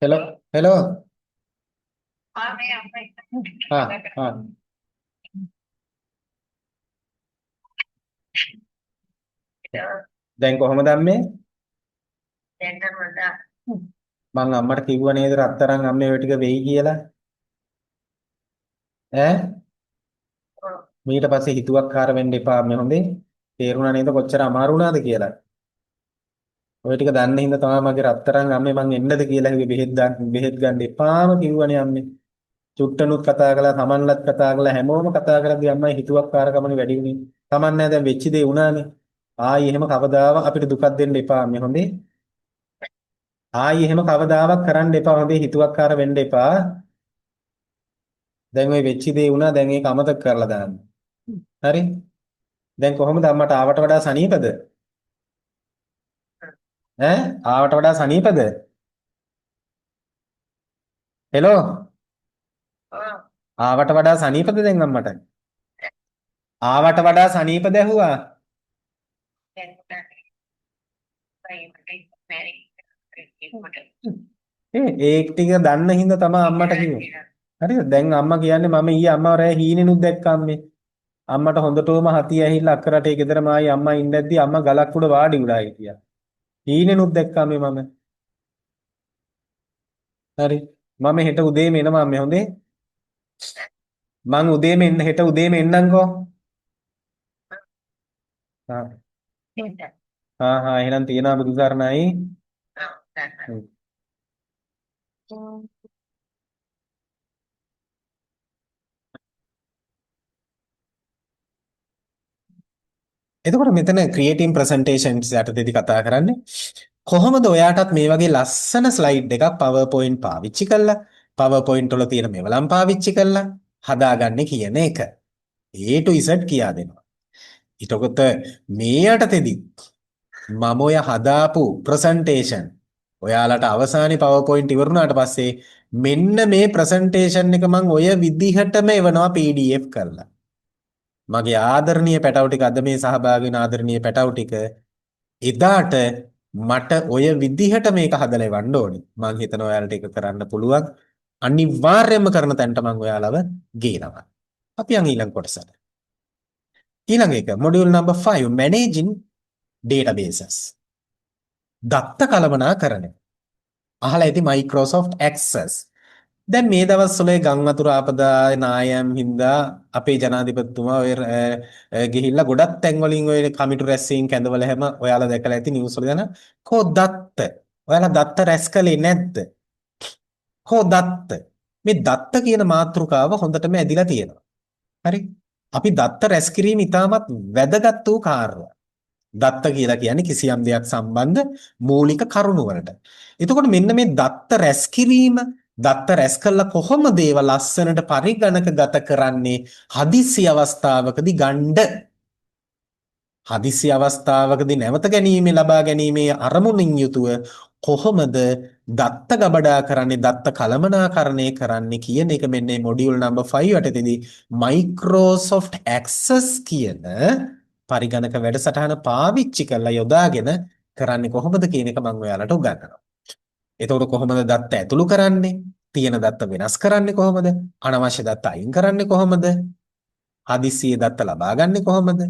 හෙලෝ හෙලෝ හා හා දැන් කොහොමද අම්මේ? මං අම්මට කිව්වා නේද රත්තරන් අම්මේ ඔය ටික වෙයි කියලා? ඈ ඊට පස්සේ හිතුවක්කාර වෙන්න එපා අම්මේ හොඳේ. තේරුණා නේද කොච්චර අමාරු වුණාද කියලා? ඔය ටික දන්න හින්දා තමයි මගේ රත්තරන් අම්මේ මං එන්නද කියලා කිව්වේ බෙහෙත් ගන්න එපාම කිව්වනේ අම්මේ. චුට්ටනුත් කතා කළා, තමන්ලත් කතා කළා, හැමෝම කතා කරද්දී අම්මයි හිතුවක්කාරකමනේ වැඩි වුණේ. තමන් නෑ දැන් වෙච්ච දේ වුණානේ. ආයි එහෙම කවදාවත් අපිට දුකක් දෙන්න එපා අම්මේ හොඳේ. ආයි එහෙම කවදාවත් කරන්න එපා හොඳේ හිතුවක්කාර වෙන්න එපා. දැන් ඔය වෙච්ච දේ වුණා දැන් ඒක අමතක කරලා දාන්න. හරි? දැන් කොහොමද අම්මට ආවට වඩා සනීපද? ඈ ආවට වඩා සනීපද? හෙලෝ ආවට වඩා සනීපද දැන් අම්මට? ආවට වඩා සනීපද ඇහුවා? ඒ ටික දන්න හින්දා තමයි අම්මට කිව්වේ. හරිද? දැන් අම්මා කියන්නේ මම ඊයේ අම්මව රෑ හීනෙනුත් දැක්කා අම්මේ. අම්මට හොඳටම හතිය ඇහිලා අක්කරටේ ගෙදර මායි අම්මා ඉඳද්දි අම්මා ගලක් උඩ වාඩි වුණා හිටියා. හීනෙනුත් දැක්කා මේ මම. හරි. මම හෙට උදේම එනවා අම්මේ හොඳේ. මං උදේම එන්න හෙට උදේම එන්නම්කෝ. හා හා හා එහෙනම් තියනවා බුදු සරණයි. එතකොට මෙතන ක්‍රියේටිව් ප්‍රසන්ටේෂන්ස් යටතේදී කතා කරන්නේ කොහොමද ඔයාටත් මේ වගේ ලස්සන ස්ලයිඩ් එකක් PowerPoint පාවිච්චි කරලා PowerPoint වල තියෙන මෙවලම් පාවිච්චි කරලා හදාගන්නේ කියන එක. A to Z කියා දෙනවා. එතකොට මේ යටතේදී මම ඔය හදාපු ප්‍රසන්ටේෂන් ඔයාලට අවසානයේ PowerPoint ඉවර වුණාට පස්සේ මෙන්න මේ ප්‍රසන්ටේෂන් එක මං ඔය විදිහටම එවනවා PDF කරලා. මගේ ආදරණීය පැටවු ටික අද මේ සහභාගී වෙන ආදරණීය පැටවු ටික එදාට මට ඔය විදිහට මේක හදලා එවන්න ඕනේ. මං හිතනවා ඔයාලට ඒක කරන්න පුළුවන්. අනිවාර්යයෙන්ම කරන තැනට මං ඔයාලව ගේනවා. අපි යන් ඊළඟ කොටසට. ඊළඟ එක මොඩියුල් නම්බර් 5 managing databases. දත්ත කළමනාකරණය. අහලා ඇති Microsoft Access. දැන් මේ දවස්වල ගම් වතුර ආපදා නායම් හින්දා අපේ ජනාධිපතිතුමා ඔය ගිහිල්ලා ගොඩක් තැන් වලින් ඔය කමිටු රැස්වීම් කැඳවල හැම ඔයාලා දැකලා ඇති නිවුස් වල යන කෝ දත්ත ඔයාලා දත්ත රැස් කළේ නැද්ද? කෝ දත්ත මේ දත්ත කියන මාතෘකාව හොඳටම ඇදිලා තියෙනවා. හරි? අපි දත්ත රැස් කිරීම ඉතාමත් වැදගත් වූ කාර්යයක්. දත්ත කියලා කියන්නේ කිසියම් දෙයක් සම්බන්ධ මූලික කරුණු වලට. එතකොට මෙන්න මේ දත්ත රැස් කිරීම, දත්ත රැස් කළා කොහොමද ඒවා ලස්සනට පරිගණකගත කරන්නේ හදිසි අවස්ථාවකදී ගණ්ඩ. හදිසි අවස්ථාවකදී නැවත ගැනීමේ ලබා ගැනීමේ අරමුණින් යුතුව කොහොමද දත්ත ගබඩා කරන්නේ, දත්ත කළමනාකරණය කරන්නේ කියන එක මෙන්න මේ මොඩියුල් නම්බර් 5 යටතේදී Microsoft Access කියන පරිගණක වැඩසටහන පාවිච්චි කරලා යොදාගෙන කරන්නේ කොහොමද කියන එක මම ඔයාලට උගන්වනවා. එතකොට කොහොමද දත්ත ඇතුළු කරන්නේ? තියෙන දත්ත වෙනස් කරන්නේ කොහොමද? අනවශ්‍ය දත්ත අයින් කරන්නේ කොහොමද? හදිස්සියේ දත්ත ලබා ගන්නේ කොහොමද?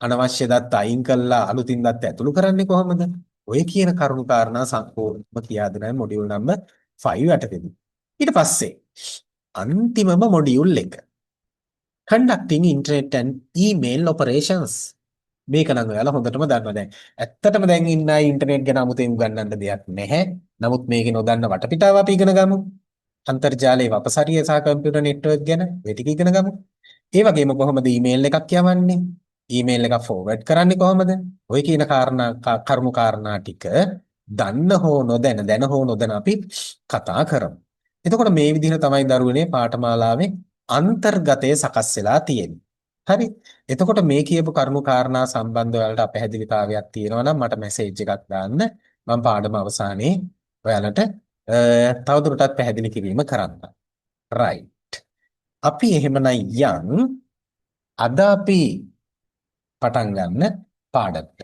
අනවශ්‍ය දත්ත අයින් කළා අලුතින් දත්ත ඇතුළු කරන්නේ කොහොමද? ඔය කියන කරුණු කාරණා සම්පූර්ණයෙන්ම කියා දෙනවා මොඩියුල් නම්බර් 5 යටතේදී. ඊට පස්සේ අන්තිමම මොඩියුල් එක conducting internet and email operations. මේක නම් ඔයාලා හොඳටම දන්නවා දැන්. ඇත්තටම දැන් ඉන්න අය ඉන්ටර්නෙට් ගැන අමුතෙන් උගන්වන්න දෙයක් නැහැ. නමුත් මේකේ නොදන්න වටපිටාව අපි ඉගෙන ගමු. අන්තර්ජාලයේ වපසරිය සහ කම්පියුටර් නෙට්වර්ක් ගැන ඔය ටික ඉගෙන ගමු. ඒ වගේම කොහොමද ඊමේල් එකක් යවන්නේ? ඊමේල් එකක් ෆෝවර්ඩ් කරන්නේ කොහොමද? ඔය කියන කාරණා කරුණු කාරණා ටික දන්න හෝ නොදැන, දැන හෝ නොදැන අපි කතා කරමු. එතකොට මේ විදිහට තමයි දරුවනේ පාඨමාලාවේ අන්තර්ගතය සකස් වෙලා තියෙන්නේ. හරි. එතකොට මේ කියපු කරුණු කාරණා සම්බන්ධ ඔයාලට අපැහැදිලිතාවයක් තියෙනවා නම් මට මැසේජ් එකක් දාන්න. මම පාඩම අවසානයේ ඔයාලට තවදුරටත් පැහැදිලි කිරීම කරන්න. රයිට්. අපි එහෙමනම් යන් අද අපි පටන් ගන්න පාඩමට.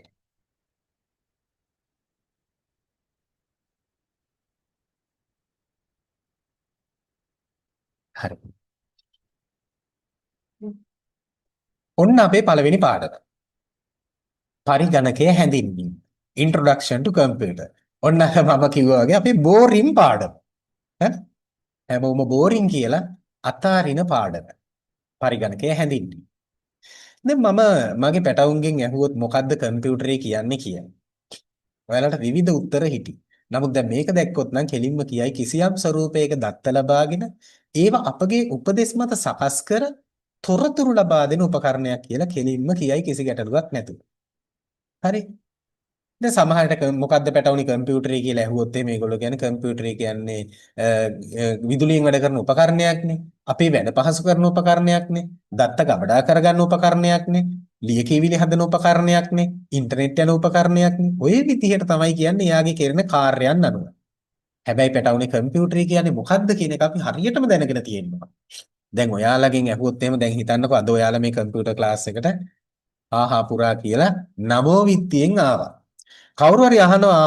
හරි. ඔන්න අපේ පළවෙනි පාඩම. පරිගණකය හැඳින්වීම. Introduction to computer. ඔන්න මම කිව්වා වගේ අපේ බෝරින් පාඩම. ඈ හැමෝම බෝරින් කියලා අතාරින පාඩම. පරිගණකය හැඳින්වීම. දැන් මම මගේ පැටවුන්ගෙන් ඇහුවොත් මොකද්ද කම්පියුටරේ කියන්නේ කියලා. ඔයාලට විවිධ උත්තර හිටි. නමුත් දැන් මේක දැක්කොත් නම් කෙලින්ම කියයි කිසියම් ස්වරූපයක දත්ත ලබාගෙන ඒවා අපගේ උපදෙස් මත සකස් කර තොරතුරු ලබා දෙන උපකරණයක් කියලා කෙලින්ම කියයි කිසි ගැටලුවක් නැතුව. හරි. දැන් සමහරට මොකද්ද පැටවුනි කම්පියුටරේ කියලා ඇහුවොත් එහෙම මේගොල්ලෝ කියන්නේ කම්පියුටරේ කියන්නේ විදුලියෙන් වැඩ කරන උපකරණයක්නේ. අපේ වැඩ පහසු කරන උපකරණයක්නේ. දත්ත ගබඩා කරගන්න උපකරණයක්නේ. ලියකියවිලි හදන උපකරණයක්නේ. ඉන්ටර්නෙට් යන උපකරණයක්නේ. ඔය විදිහට තමයි කියන්නේ එයාගේ කෙරෙන කාර්යයන් අනුව. හැබැයි පැටවුනි කම්පියුටරේ කියන්නේ මොකද්ද කියන එක අපි හරියටම දැනගෙන තියෙනවා. දැන් ඔයාලගෙන් ඇහුවොත් එහෙම දැන් හිතන්නකෝ අද ඔයාලා මේ කම්පියුටර් ක්ලාස් එකට ආහා පුරා කියලා නමෝ විත්තියෙන් ආවා. කවුරු හරි අහනවා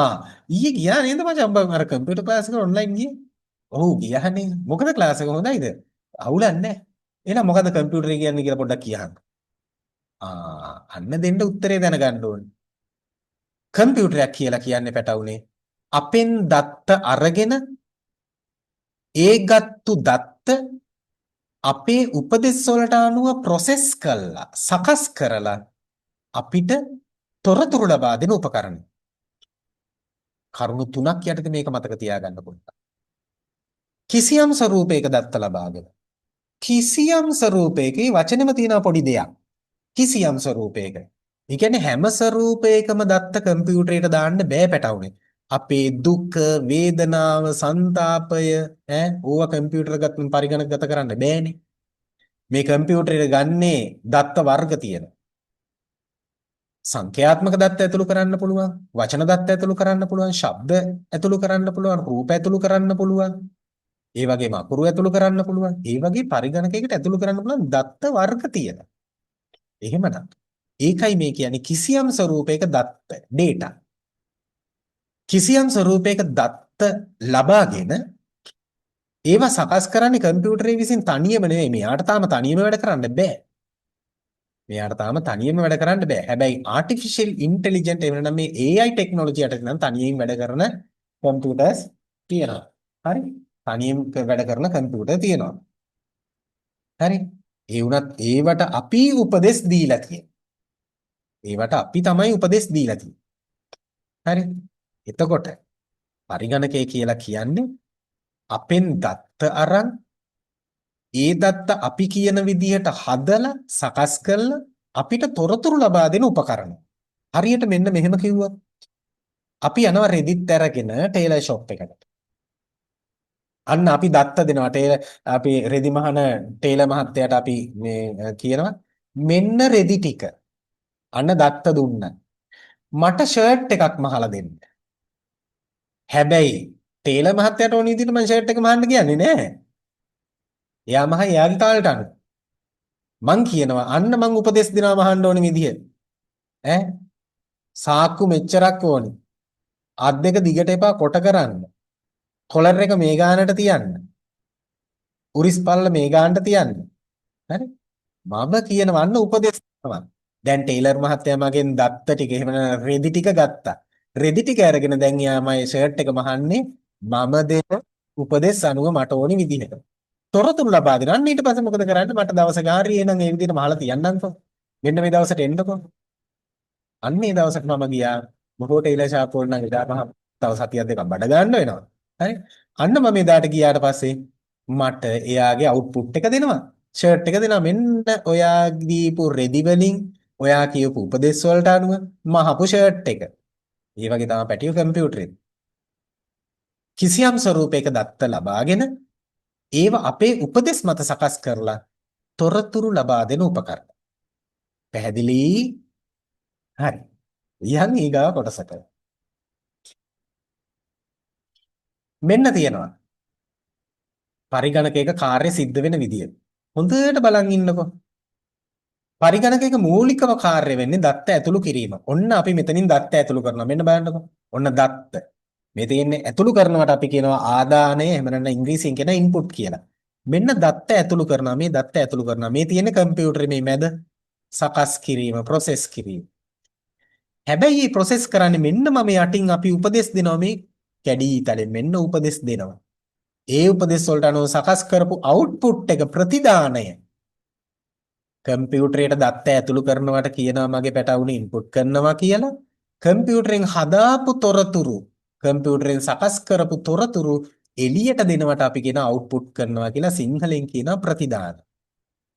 ඊයේ ගියා නේද මචං උඹ අර කම්පියුටර් ක්ලාස් එකට ඔන්ලයින් ගියේ? ඔව් ගියානේ. මොකද ක්ලාස් එක හොඳයිද? අවුලක් නැහැ. එහෙනම් මොකද කම්පියුටරේ කියන්නේ කියලා පොඩ්ඩක් කියහන්. ආ අන්න දෙන්න උත්තරේ දැනගන්න ඕනේ. කම්පියුටරයක් කියලා කියන්නේ පැටවුනේ අපෙන් දත්ත අරගෙන ඒ ගත්තු දත්ත අපේ උපදෙස් වලට අනුව ප්‍රොසෙස් කරලා සකස් කරලා අපිට තොරතුරු ලබා දෙන උපකරණ. කරුණු තුනක් යටතේ මේක මතක තියාගන්න පුළුවන්. කිසියම් ස්වරූපයක දත්ත ලබාගෙන කිසියම් ස්වරූපයක මේ වචනේම තියෙන පොඩි දෙයක්. කිසියම් ස්වරූපයක. ඒ කියන්නේ හැම ස්වරූපයකම දත්ත කම්පියුටරේට දාන්න බෑ පැටවුනේ. අපේ දුක, වේදනාව, ਸੰతాපය ඈ ඕවා කම්පියුටර් ගත පරිගණක ගත කරන්න බෑනේ. මේ කම්පියුටරේට ගන්නේ දත්ත වර්ග තියෙන. සංඛ්‍යාත්මක දත්ත ඇතුළු කරන්න පුළුවන්, වචන දත්ත ඇතුළු කරන්න පුළුවන්, ශබ්ද ඇතුළු කරන්න පුළුවන්, රූප ඇතුළු කරන්න පුළුවන්, ඒ වගේම අකුරු ඇතුළු කරන්න පුළුවන්. ඒ වගේ පරිගණකයකට ඇතුළු කරන්න පුළුවන් දත්ත වර්ග තියෙනවා. එහෙමනම් ඒකයි මේ කියන්නේ කිසියම් ස්වරූපයක දත්ත data. කිසියම් ස්වරූපයක දත්ත ලබාගෙන ඒවා සකස් කරන්නේ කම්පියුටරේ විසින් තනියම නෙවෙයි. මෙයාට තාම තනියම වැඩ කරන්න බෑ. මෙයාට තාම තනියම වැඩ කරන්න බෑ. හැබැයි ආටිෆිෂියල් ඉන්ටෙලිජන්ට් එහෙම නැත්නම් මේ AI technology යටතේ නම් තනියෙන් වැඩ කරන කම්පියුටර්ස් තියෙනවා. හරි? තනියෙන් වැඩ කරන කම්පියුටර් තියෙනවා. හරි? ඒ වුණත් ඒවට අපි උපදෙස් දීලා තියෙනවා. ඒවට අපි තමයි උපදෙස් දීලා තියෙන්නේ. හරි? එතකොට පරිගණකය කියලා කියන්නේ අපෙන් දත්ත අරන් ඒ දත්ත අපි කියන විදිහට හදලා සකස් කරලා අපිට තොරතුරු ලබා දෙන උපකරණ. හරියට මෙන්න මෙහෙම කිව්වොත් අපි යනවා රෙදිත් අරගෙන ටේලර් ෂොප් එකට. අන්න අපි දත්ත දෙනවා ටේලර් අපි රෙදි මහන ටේලර් මහත්තයාට අපි මේ කියනවා මෙන්න රෙදි ටික. අන්න දත්ත දුන්නා. මට ෂර්ට් එකක් මහලා දෙන්න. හැබැයි ටේලර් මහත්තයාට ඕන විදිහට මං ෂර්ට් එක මහන්න කියන්නේ නෑ. එයා මහයි එයාගේ තාලට අනුව. මං කියනවා අන්න මං උපදෙස් දෙනවා මහන්න ඕන විදිහ. ඈ සාක්කු මෙච්චරක් ඕනි. අත් දෙක දිගට එපා කොට කරන්න. කොලර් එක මේ ගානට තියන්න. උරිස් පල්ල මේ ගානට තියන්න. හරි? මම කියනවා අන්න උපදෙස් දෙනවා. දැන් ටේලර් මහත්තයා මගෙන් දත්ත ටික එහෙම රෙදි ටික ගත්තා. රෙදි ටික අරගෙන දැන් එයා මගේ ෂර්ට් එක මහන්නේ මම දෙන උපදෙස් අනුව මට ඕනි විදිහට. තොරතුරු ලබා දෙනවා. අන්න ඊට පස්සේ මොකද කරන්නේ? මට දවස ගාරිය එහෙනම් ඒ විදිහට මහලා තියන්නම්කෝ. මෙන්න මේ දවසට එන්නකෝ. අන්න ඒ දවසට මම ගියා. බොහෝ ටේලර් ෂාප් වල නම් එදා මහ තව සතියක් දෙකක් බඩ ගන්න වෙනවා. හරි? අන්න මම එදාට ගියාට පස්සේ මට එයාගේ අවුට්පුට් එක දෙනවා. ෂර්ට් එක දෙනවා. මෙන්න ඔයා දීපු රෙදි වලින් ඔයා කියපු උපදෙස් වලට අනුව මහපු ෂර්ට් එක. ඒ වගේ තමයි පැටියෝ කම්පියුටරේ. කිසියම් ස්වරූපයක දත්ත ලබාගෙන ඒව අපේ උපදෙස් මත සකස් කරලා තොරතුරු ලබා දෙන උපකරණ. පැහැදිලි? හරි. යන් ඊගාව කොටසට. මෙන්න තියෙනවා. පරිගණකයක කාර්ය සිද්ධ වෙන විදිය. හොඳට බලන් ඉන්නකෝ. පරිගණකයක මූලිකම කාර්ය වෙන්නේ දත්ත ඇතුළු කිරීම. ඔන්න අපි මෙතනින් දත්ත ඇතුළු කරනවා. මෙන්න බලන්නකෝ. ඔන්න දත්ත. මේ තියෙන්නේ ඇතුළු කරනවට අපි කියනවා ආදානය, එහෙම නැත්නම් ඉංග්‍රීසියෙන් කියන ඉන්පුට් කියලා. මෙන්න දත්ත ඇතුළු කරනවා. මේ දත්ත ඇතුළු කරනවා. මේ තියෙන්නේ කම්පියුටරේ මේ මැද සකස් කිරීම, ප්‍රොසෙස් කිරීම. හැබැයි මේ ප්‍රොසෙස් කරන්නේ මෙන්න මම යටින් අපි උපදෙස් දෙනවා මේ කැඩී තලෙන් මෙන්න උපදෙස් දෙනවා. ඒ උපදෙස් වලට අනුව සකස් කරපු අවුට්පුට් එක ප්‍රතිදානය කම්පියුටරයට දත්ත ඇතුළු කරනවට කියනවා මගේ පැටවුනේ ඉන්පුට් කරනවා කියලා. කම්පියුටරෙන් හදාපු තොරතුරු කම්පියුටරෙන් සකස් කරපු තොරතුරු එළියට දෙනවට අපි කියන අවුට්පුට් කරනවා කියලා සිංහලෙන් කියනවා ප්‍රතිදාන.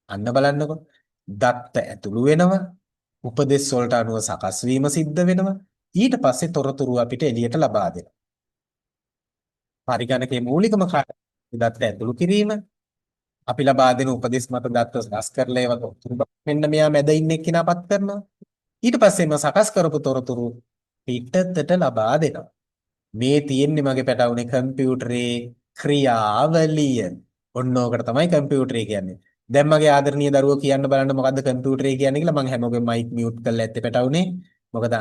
අන්න බලන්නකෝ. දත්ත ඇතුළු වෙනවා, උපදෙස් වලට අනුව සකස් වීම සිද්ධ වෙනවා. ඊට පස්සේ තොරතුරු අපිට එළියට ලබා දෙනවා. පරිගණකයේ මූලිකම කාර්යය දත්ත ඇතුළු කිරීම. අපි ලබා දෙන උපදෙස් මත දත්ත සකස් කරලා ඒවා තොරතුරු මෙන්න මෙයා මැද ඉන්න එක්කිනා පත් කරනවා. ඊට පස්සේම සකස් කරපු තොරතුරු පිටතට ලබා දෙනවා. මේ තියෙන්නේ මගේ පැටවුනේ කම්පියුටරේ ක්‍රියාවලිය. ඔන්න ඕකට තමයි කම්පියුටරේ කියන්නේ. දැන් මගේ ආදරණීය දරුවෝ කියන්න බලන්න මොකද්ද කම්පියුටරේ කියන්නේ කියලා. මං හැමෝගෙම මයික් මියුට් කරලා ඇත්තේ පැටවුනේ. මොකද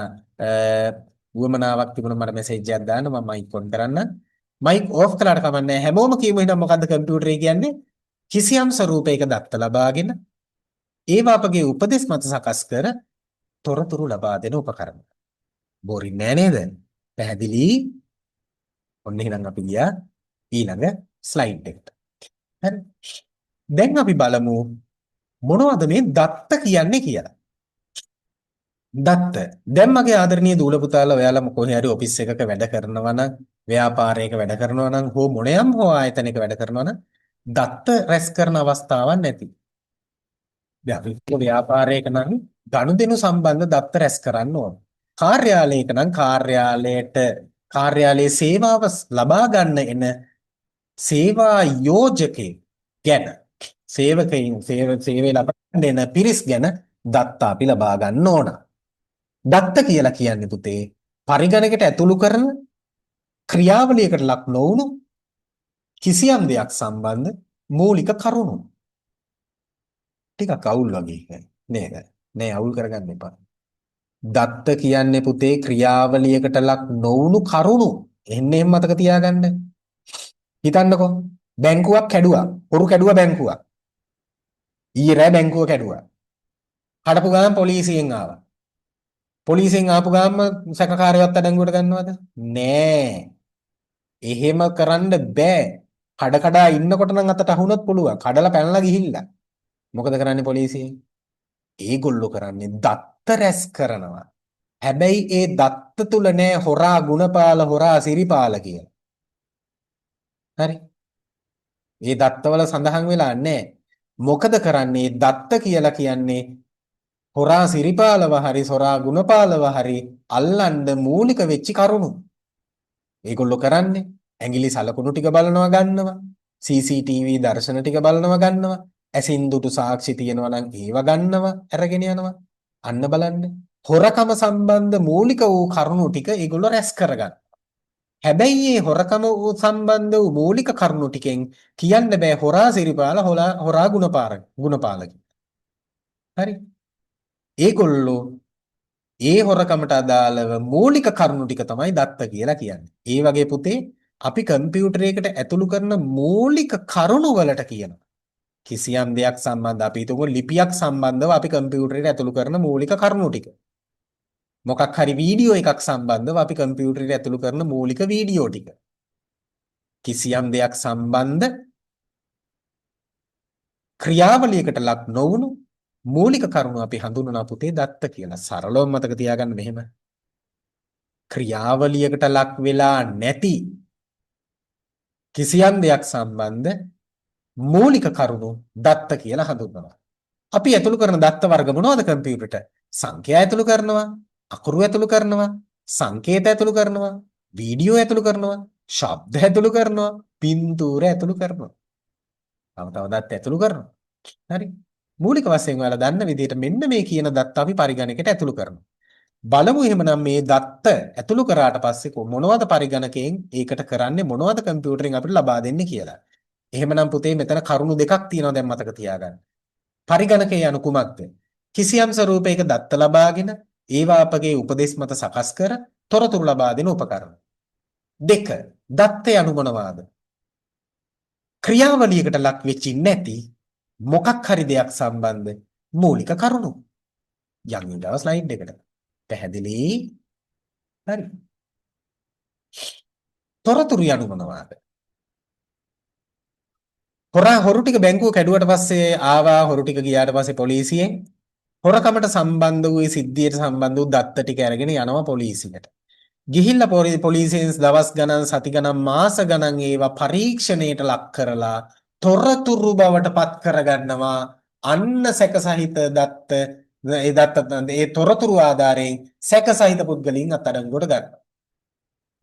උවමනාවක් තිබුණා මට මැසේජ් එකක් දාන්න මම මයික් ඔන් කරන්න. මයික් ඕෆ් කළාට කමක් නැහැ. හැමෝම කියමු එහෙනම් මොකද්ද කම්පියුටරේ කියන්නේ? කිසියම් ස්වරූපයක දත්ත ලබාගෙන ඒවා අපගේ උපදෙස් මත සකස් කර තොරතුරු ලබා දෙන උපකරණ. බෝරින් නෑ නේද? පැහැදිලි? ඔන්න එහෙනම් අපි ගියා ඊළඟ ස්ලයිඩ් එකට. හරි. දැන් අපි බලමු මොනවද මේ දත්ත කියන්නේ කියලා. දත්ත. දැන් මගේ ආදරණීය දූල පුතාලා ඔයාලා කොහේ හරි ඔෆිස් එකක වැඩ කරනවා නම්, ව්‍යාපාරයක වැඩ කරනවා නම්, හෝ මොනියම් හෝ ආයතනයක වැඩ කරනවා නම් දත්ත රැස් කරන අවස්ථාවක් නැති. දැන් අපි ව්‍යාපාරයක නම් ගනුදෙනු සම්බන්ධ දත්ත රැස් කරන්න ඕන. කාර්යාලයක නම් කාර්යාලයට කාර්යාලයේ සේවාව ලබා ගන්න එන සේවා යෝජකයෙක් ගැන සේවකයින් සේවය ලබා ගන්න එන පිරිස් ගැන දත්ත අපි ලබා ගන්න ඕන. දත්ත කියලා කියන්නේ පුතේ පරිගණකයට ඇතුළු කරන ක්‍රියාවලියකට ලක් නොවුණු කිසියම් දෙයක් සම්බන්ධ මූලික කරුණු. ටිකක් අවුල් වගේ නේද? නෑ අවුල් කරගන්න එපා. දත්ත කියන්නේ පුතේ ක්‍රියාවලියකට ලක් නොවුණු කරුණු. එන්න එහෙම මතක තියාගන්න. හිතන්නකෝ බැංකුවක් කැඩුවා. හොරු කැඩුවා බැංකුවක්. ඊයේ රෑ බැංකුව කැඩුවා. කඩපු ගමන් පොලිසියෙන් ආවා. පොලිසියෙන් ආපු ගමන්ම සැකකාරයවත් අඩංගුවට ගන්නවද? නෑ. එහෙම කරන්න බෑ. කඩ කඩා ඉන්නකොට නම් අතට අහුනොත් පුළුවන්. කඩලා පැනලා ගිහිල්ලා. මොකද කරන්නේ පොලිසියෙන්? ඒගොල්ලෝ කරන්නේ දත්ත රැස් කරනවා. හැබැයි ඒ දත්ත තුල නෑ හොරා ගුණපාල හොරා සිරිපාල කියලා. හරි. ඒ දත්තවල සඳහන් වෙලා නෑ. මොකද කරන්නේ දත්ත කියලා කියන්නේ හොරා සිරිපාලව හරි හොරා ගුණපාලව හරි අල්ලන්න මූලික වෙච්ච කරුණු. ඒගොල්ලෝ කරන්නේ ඇඟිලි සලකුණු ටික බලනවා ගන්නවා. CCTV දර්ශන ටික බලනවා ගන්නවා. ඇසින් දුටු සාක්ෂි තියෙනවා නම් ඒව ගන්නවා අරගෙන යනවා. අන්න බලන්න. හොරකම සම්බන්ධ මූලික වූ කරුණු ටික ඒගොල්ලෝ රැස් කරගන්නවා. හැබැයි මේ හොරකම වූ සම්බන්ධ වූ මූලික කරුණු ටිකෙන් කියන්න බෑ හොරා සිරිපාල හොරා ගුණපාල කියලා. හරි. ඒගොල්ලෝ ඒ හොරකමට අදාළව මූලික කරුණු ටික තමයි දත්ත කියලා කියන්නේ. ඒ වගේ පුතේ අපි කම්පියුටරයකට ඇතුළු කරන මූලික කරුණු වලට කියනවා. කිසියම් දෙයක් සම්බන්ධ අපි හිතමු ලිපියක් සම්බන්ධව අපි කම්පියුටරයට ඇතුළු කරන මූලික කරුණු ටික. මොකක් හරි වීඩියෝ එකක් සම්බන්ධව අපි කම්පියුටරයට ඇතුළු කරන මූලික වීඩියෝ ටික. කිසියම් දෙයක් සම්බන්ධ ක්‍රියාවලියකට ලක් නොවුණු මූලික කරුණු අපි හඳුන්වනවා පුතේ දත්ත කියලා. සරලවම මතක තියාගන්න මෙහෙම. ක්‍රියාවලියකට ලක් වෙලා නැති කිසියම් දෙයක් සම්බන්ධ මූලික කරුණු දත්ත කියලා හඳුන්වනවා. අපි ඇතුළු කරන දත්ත වර්ග මොනවද කම්පියුටරට? සංඛ්‍යා ඇතුළු කරනවා, අකුරු ඇතුළු කරනවා, සංකේත ඇතුළු කරනවා, වීඩියෝ ඇතුළු කරනවා, ශබ්ද ඇතුළු කරනවා, පින්තූර ඇතුළු කරනවා. තව තව දත්ත ඇතුළු කරනවා. හරි. මූලික වශයෙන් ඔයාලා දන්න විදිහට මෙන්න මේ කියන දත්ත අපි පරිගණකයට ඇතුළු කරනවා. බලමු එහෙමනම් මේ දත්ත ඇතුළු කරාට පස්සේ මොනවද පරිගණකයෙන් ඒකට කරන්නේ මොනවද කම්පියුටරෙන් අපිට ලබා දෙන්නේ කියලා. එහෙමනම් පුතේ මෙතන කරුණු දෙකක් තියෙනවා දැන් මතක තියාගන්න. පරිගණකය යනු කුමක්ද? කිසියම් ස්වරූපයක දත්ත ලබාගෙන ඒවා අපගේ උපදෙස් මත සකස් කර තොරතුරු ලබා දෙන උපකරණ. දෙක, දත්ත යනු මොනවාද? ක්‍රියාවලියකට ලක් වෙච්ච නැති මොකක් හරි දෙයක් සම්බන්ධ මූලික කරුණු. යන් ඊගාව ස්ලයිඩ් එකට. පැහැදිලි? හරි. තොරතුරු යනු මොනවාද? හොරා හොරු ටික බැංකුව කැඩුවට පස්සේ ආවා හොරු ටික ගියාට පස්සේ පොලිසියෙන් හොරකමට සම්බන්ධ වූ ඒ සිද්ධියට සම්බන්ධ වූ දත්ත ටික අරගෙන යනවා පොලිසියට. ගිහිල්ලා පොලිසියෙන් දවස් ගණන් සති ගණන් මාස ගණන් ඒවා පරීක්ෂණයට ලක් කරලා තොරතුරු බවට පත් කරගන්නවා. අන්න සැකසහිත දත්ත ඒ දත්ත ඒ තොරතුරු ආධාරයෙන් සැකසහිත පුද්ගලයන් අත්අඩංගුවට ගන්නවා.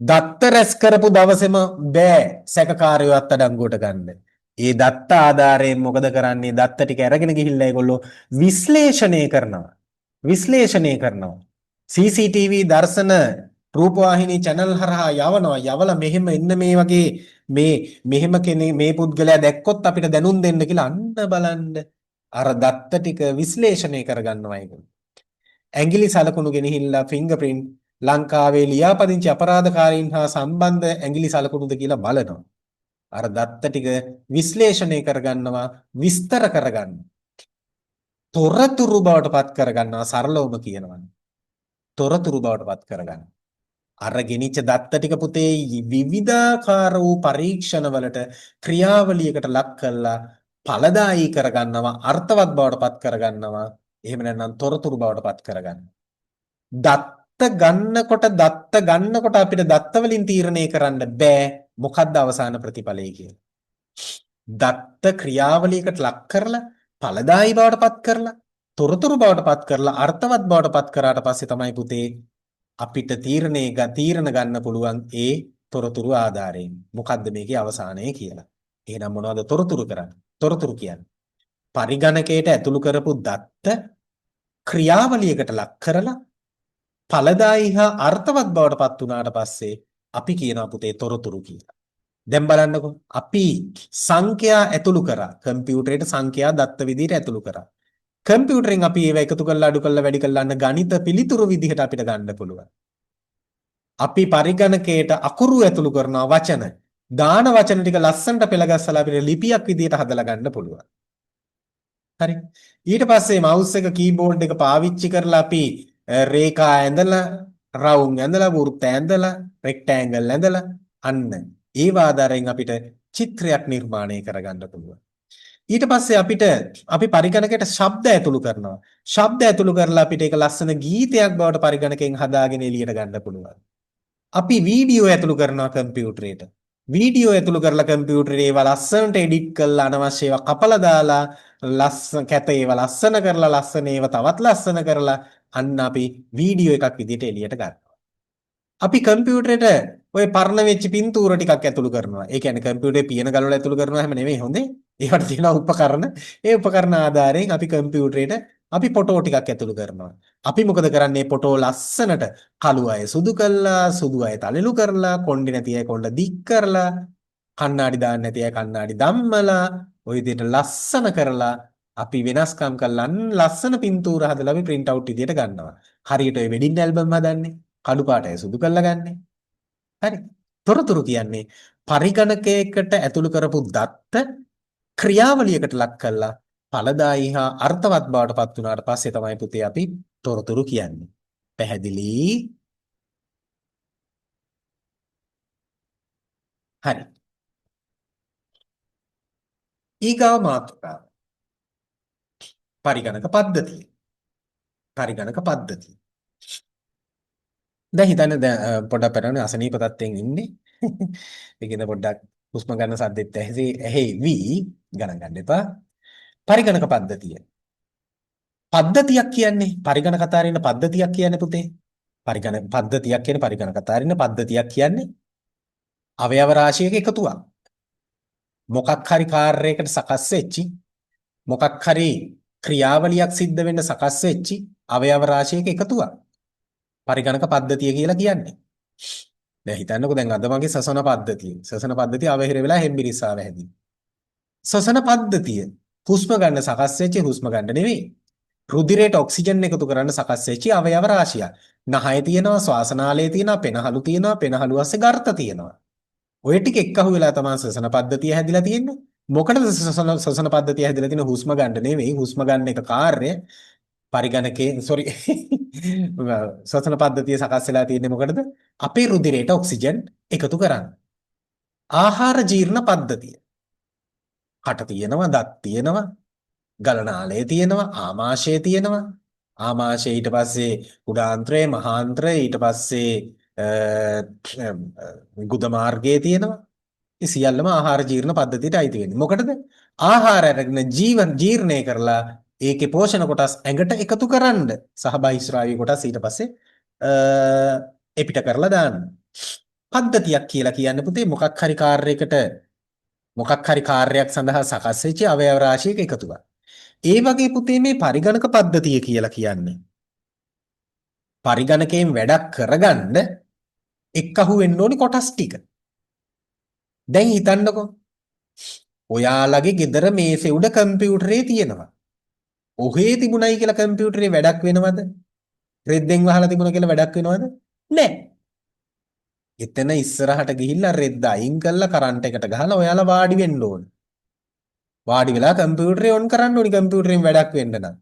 දත්ත රැස් කරපු දවසේම බෑ සැකකාරයෝ අත්අඩංගුවට ගන්න. ඒ දත්ත ආධාරයෙන් මොකද කරන්නේ? දත්ත ටික අරගෙන ගිහිල්ලා ඒගොල්ලෝ විශ්ලේෂණය කරනවා. විශ්ලේෂණය කරනවා. CCTV දර්ශන රූපවාහිනී චැනල් හරහා යවනවා. යවලා මෙහෙම එන්න මේ වගේ මේ මෙහෙම කෙනෙක් මේ පුද්ගලයා දැක්කොත් අපිට දැනුම් දෙන්න කියලා අන්න බලන්න. අර දත්ත ටික විශ්ලේෂණය කරගන්නවා ඒගොල්ලෝ. ඇඟිලි සලකුණු ගෙනහිල්ලා ෆින්ගර්ප්‍රින්ට් ලංකාවේ ලියාපදිංචි අපරාධකාරීන් හා සම්බන්ධ ඇඟිලි සලකුණුද කියලා බලනවා. අර දත්ත ටික විශ්ලේෂණය කරගන්නවා, විස්තර කරගන්නවා. තොරතුරු බවට පත් කරගන්නවා සරලවම කියනවා. තොරතුරු බවට පත් කරගන්නවා. අර ගෙනිච්ච දත්ත ටික පුතේ විවිධාකාර වූ පරීක්ෂණ වලට ක්‍රියාවලියකට ලක් කරලා ඵලදායී කරගන්නවා, අර්ථවත් බවට පත් කරගන්නවා. එහෙම නැත්නම් තොරතුරු බවට පත් කරගන්නවා. දත්ත ගන්නකොට අපිට දත්ත වලින් තීරණය කරන්න බෑ මොකද්ද අවසාන ප්‍රතිඵලය කියලා. දත්ත ක්‍රියාවලියකට ලක් කරලා ඵලදායී බවට පත් කරලා තොරතුරු බවට පත් කරලා අර්ථවත් බවට පත් කරාට පස්සේ තමයි පුතේ අපිට තීරණ ගන්න පුළුවන් ඒ තොරතුරු ආධාරයෙන්. මොකද්ද මේකේ අවසානය කියලා. එහෙනම් මොනවද තොරතුරු කරන්නේ? තොරතුරු කියන්නේ පරිගණකයට ඇතුළු කරපු දත්ත ක්‍රියාවලියකට ලක් කරලා ඵලදායී හා අර්ථවත් බවට පත් වුණාට පස්සේ අපි කියනවා පුතේ තොරතුරු කියලා. දැන් බලන්නකෝ අපි සංඛ්‍යා ඇතුළු කරා කම්පියුටරේට සංඛ්‍යා දත්ත විදිහට ඇතුළු කරා. කම්පියුටරෙන් අපි ඒවා එකතු කරලා අඩු කරලා වැඩි කරලා අන්න ගණිත පිළිතුරු විදිහට අපිට ගන්න පුළුවන්. අපි පරිගණකයට අකුරු ඇතුළු කරනවා වචන. දාන වචන ටික ලස්සනට පෙළගස්සලා අපිට ලිපියක් විදිහට හදලා ගන්න පුළුවන්. හරි. ඊට පස්සේ මවුස් එක කීබෝඩ් එක පාවිච්චි කරලා අපි රේඛා ඇඳලා, රවුම් ඇඳලා, වෘත්ත ඇඳලා, රෙක්ටැන්ගල් ඇඳලා අන්න ඒවා ආධාරයෙන් අපිට චිත්‍රයක් නිර්මාණය කරගන්න පුළුවන්. ඊට පස්සේ අපි පරිගණකයට ශබ්ද ඇතුළු කරනවා. ශබ්ද ඇතුළු කරලා අපිට ඒක ලස්සන ගීතයක් බවට පරිගණකයෙන් හදාගෙන එළියට ගන්න පුළුවන්. අපි වීඩියෝ ඇතුළු කරනවා කම්පියුටරේට. වීඩියෝ ඇතුළු කරලා කම්පියුටරේ ඒවා ලස්සනට එඩිට් කරලා අනවශ්‍ය ඒවා කපලා දාලා ලස්සන කැත ඒවා ලස්සන කරලා ලස්සන ඒවා තවත් ලස්සන කරලා අන්න අපි වීඩියෝ එකක් විදිහට එළියට ගන්නවා. අපි කම්පියුටරේට ඔය පරණ වෙච්ච පින්තූර ටිකක් ඇතුළු කරනවා. ඒ කියන්නේ කම්පියුටරේ පියන ගලවලා ඇතුළු කරනවා හැම නෙමෙයි හොඳේ. ඒවට තියෙනවා උපකරණ. ඒ උපකරණ ආධාරයෙන් අපි කම්පියුටරේට අපි ෆොටෝ ටිකක් ඇතුළු කරනවා. අපි මොකද කරන්නේ ෆොටෝ ලස්සනට කළු අය සුදු කරලා, සුදු අය තලෙලු කරලා, කොණ්ඩේ නැති අය කොණ්ඩ දික් කරලා, කණ්ණාඩි දාන්න නැති අය කණ්ණාඩි දම්මලා, ඔය විදිහට ලස්සන කරලා අපි වෙනස්කම් කරලා ලස්සන පින්තූර හදලා අපි ප්‍රින්ට් අවුට් විදිහට ගන්නවා. හරියට ඔය වෙඩින් ඇල්බම් හදන්නේ. කළු පාට අය සුදු කරලා ගන්නෙ. හරි. තොරතුරු කියන්නේ පරිගණකයකට ඇතුළු කරපු දත්ත ක්‍රියාවලියකට ලක් කරලා ඵලදායී හා අර්ථවත් බවට පත් වුණාට පස්සේ තමයි පුතේ අපි තොරතුරු කියන්නේ. පැහැදිලි? හරි. ඊගාව මාතෘකාව. පරිගණක පද්ධතිය. පරිගණක පද්ධතිය. දැන් හිතන්න දැන් පොඩ්ඩක් පෙරන්නේ අසනීප තත්ත්වයෙන් ඉන්නේ. ඒකෙන්ද පොඩ්ඩක් හුස්ම ගන්න සද්දෙත් ඇහෙවි ගණන් ගන්න එපා. පරිගණක පද්ධතිය. පද්ධතියක් කියන්නේ පරිගණක අතාරින්න පද්ධතියක් කියන්නේ පුතේ. පරිගණක පද්ධතියක් කියන්නේ පරිගණක අතාරින්න පද්ධතියක් කියන්නේ අවයව රාශියක එකතුවක්. මොකක් හරි කාර්යයකට සකස් වෙච්චි මොකක් හරි ක්‍රියාවලියක් සිද්ධ වෙන්න සකස් වෙච්චි අවයව රාශියක එකතුවක්. පරිගණක පද්ධතිය කියලා කියන්නේ. දැන් හිතන්නකෝ දැන් අද මගේ සසන පද්ධතිය. සසන පද්ධතිය අවහිර වෙලා හෙම්බිරිස්සාව හැදී. සසන පද්ධතිය හුස්ම ගන්න සකස් වෙච්ච හුස්ම ගන්න නෙවෙයි. රුධිරයට ඔක්සිජන් එකතු කරන්න සකස් වෙච්ච අවයව රාශියක්. නහය තියෙනවා, ශ්වාසනාලය තියෙනවා, පෙනහළු තියෙනවා, පෙනහළු ASCII ගර්ත තියෙනවා. ඔය ටික එක්කහුව වෙලා තමයි ශ්වසන පද්ධතිය හැදිලා තියෙන්නේ. මොකටද ශ්වසන පද්ධතිය හැදිලා තියෙන්නේ? හුස්ම ගන්න නෙවෙයි. හුස්ම ගන්න එක කාර්ය. පරිගණකේ සෝරි ශ්වසන පද්ධතිය සකස් වෙලා තියෙන්නේ මොකටද? අපේ රුධිරයට ඔක්සිජන් එකතු කරන්න. ආහාර ජීර්ණ පද්ධතිය. කට තියෙනවා, දත් තියෙනවා, ගලනාලය තියෙනවා, ආමාශය තියෙනවා. ආමාශය ඊට පස්සේ කුඩාන්ත්‍රය, මහාන්ත්‍රය, ඊට පස්සේ ගුද මාර්ගයේ තියෙනවා. ඒ සියල්ලම ආහාර ජීර්ණ පද්ධතියට අයිති වෙන්නේ. මොකටද? ආහාර අරගෙන ජීවන ජීර්ණය කරලා ඒකේ පෝෂණ කොටස් ඇඟට එකතු කරන්න සහ බහිස්රාවී කොටස් ඊට පස්සේ එපිට කරලා දාන්න. පද්ධතියක් කියලා කියන්නේ පුතේ මොකක් හරි කාර්යයකට මොකක් හරි කාර්යයක් සඳහා සකස් වෙච්ච අවයව රාශියක එකතුවක්. ඒ වගේ පුතේ මේ පරිගණක පද්ධතිය කියලා කියන්නේ පරිගණකයෙන් වැඩක් කරගන්න එක්කහුව වෙන්න ඕනි කොටස් ටික. දැන් හිතන්නකෝ ඔයාලගේ ගෙදර මේසෙ උඩ කම්පියුටරේ තියෙනවා. ඔහේ තිබුණයි කියලා කම්පියුටරේ වැඩක් වෙනවද? රෙද්දෙන් වහලා තිබුණා කියලා වැඩක් වෙනවද? නෑ. එතන ඉස්සරහට ගිහිල්ලා රෙද්ද අයින් කරලා කරන්ට් එකට ගහලා ඔයාලා වාඩි වෙන්න ඕන. වාඩි වෙලා කම්පියුටරේ ඔන් කරන්න ඕනි කම්පියුටරෙන් වැඩක් වෙන්න නම්.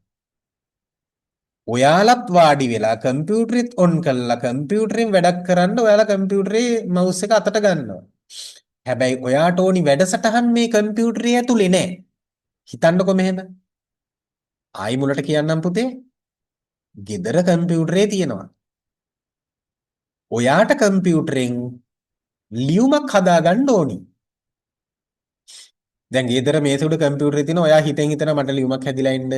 ඔයාලත් වාඩි වෙලා කම්පියුටරෙත් ඔන් කරලා කම්පියුටරෙන් වැඩක් කරන්න ඔයාලා කම්පියුටරේ මවුස් එක අතට ගන්නවා. හැබැයි ඔයාට ඕනි වැඩසටහන් මේ කම්පියුටරේ ඇතුලේ නෑ. හිතන්නකෝ මෙහෙම. ආයි මුලට කියන්නම් පුතේ. ගෙදර කම්පියුටරේ තියෙනවා. ඔයාට කම්පියුටරෙන් ලියුමක් හදාගන්න ඕනි. දැන් ගෙදර මේස උඩ කම්පියුටරේ තියෙන ඔයා හිතෙන් හිතන මට ලියුමක් හැදිලා ඉන්න.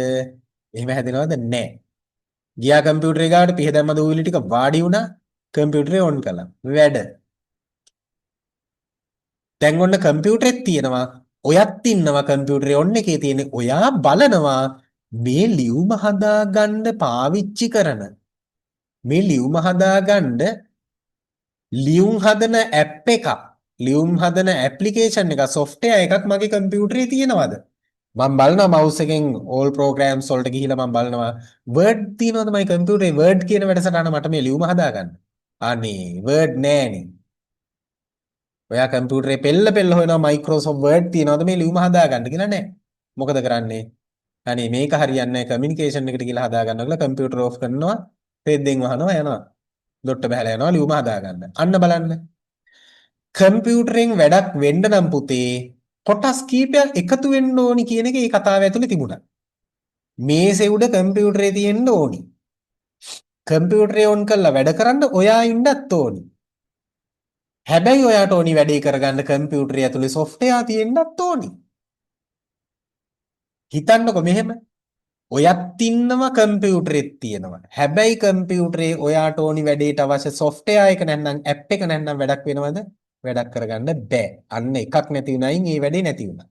එහෙම හැදෙනවද? නෑ. ගියා කම්පියුටරේ ගාවට පිහ දැම්ම දූවිලි ටික වාඩි වුණා කම්පියුටරේ ඔන් කළා. වැඩ. දැන් ඔන්න කම්පියුටරෙත් තියෙනවා. ඔයත් ඉන්නවා කම්පියුටරේ ඔන් එකේ තියෙන ඔයා බලනවා මේ ලියුම හදාගන්න පාවිච්චි කරන මේ ලියුම හදාගන්න ලියුම් හදන ඇප් එකක් ලියුම් හදන ඇප්ලිකේෂන් එකක් සොෆ්ට්වෙයාර් එකක් මගේ කම්පියුටරේ තියෙනවද? මම බලනවා මවුස් එකෙන් ඕල් ප්‍රෝග්‍රෑම්ස් වලට ගිහිල්ලා මම බලනවා Word තියෙනවද මගේ කම්පියුටරේ Word කියන වැඩසටහන මට මේ ලියුම හදාගන්න. අනේ Word නෑනේ. ඔයා කම්පියුටරේ පෙල්ල පෙල්ල හොයනවා Microsoft Word තියෙනවද මේ ලියුම හදාගන්න කියලා නෑ. මොකද කරන්නේ? අනේ මේක හරියන්නේ නෑ කමියුනිකේෂන් එකට කියලා හදාගන්නවා කියලා කම්පියුටර් ඕෆ් කරනවා රෙද්දෙන් වහනවා යනවා. දොට්ට බහලා යනවා ලියුම හදාගන්න. අන්න බලන්න. කම්පියුටරෙන් වැඩක් වෙන්න නම් පුතේ කොටස් කීපයක් එකතු වෙන්න ඕනි කියන එක ඒ කතාව ඇතුලේ තිබුණා. මේසෙ උඩ කම්පියුටරේ තියෙන්න ඕනි. කම්පියුටරේ ඔන් කරලා වැඩ කරන්න ඔයා ඉන්නත් ඕනි. හැබැයි ඔයාට ඕනි වැඩේ කරගන්න කම්පියුටරය ඇතුලේ සොෆ්ට්වෙයාර් තියෙන්නත් ඕනි. හිතන්නකො මෙහෙම. ඔයත් ඉන්නවා කම්පියුටරෙත් තියෙනවා. හැබැයි කම්පියුටරේ ඔයාට ඕනි වැඩේට අවශ්‍ය සොෆ්ට්වෙයාර් එක නැත්නම් ඇප් එක නැත්නම් වැඩක් වෙනවද? වැඩක් කරගන්න බෑ. අන්න එකක් නැති වුණයින් ඒ වැඩේ නැති වුණා.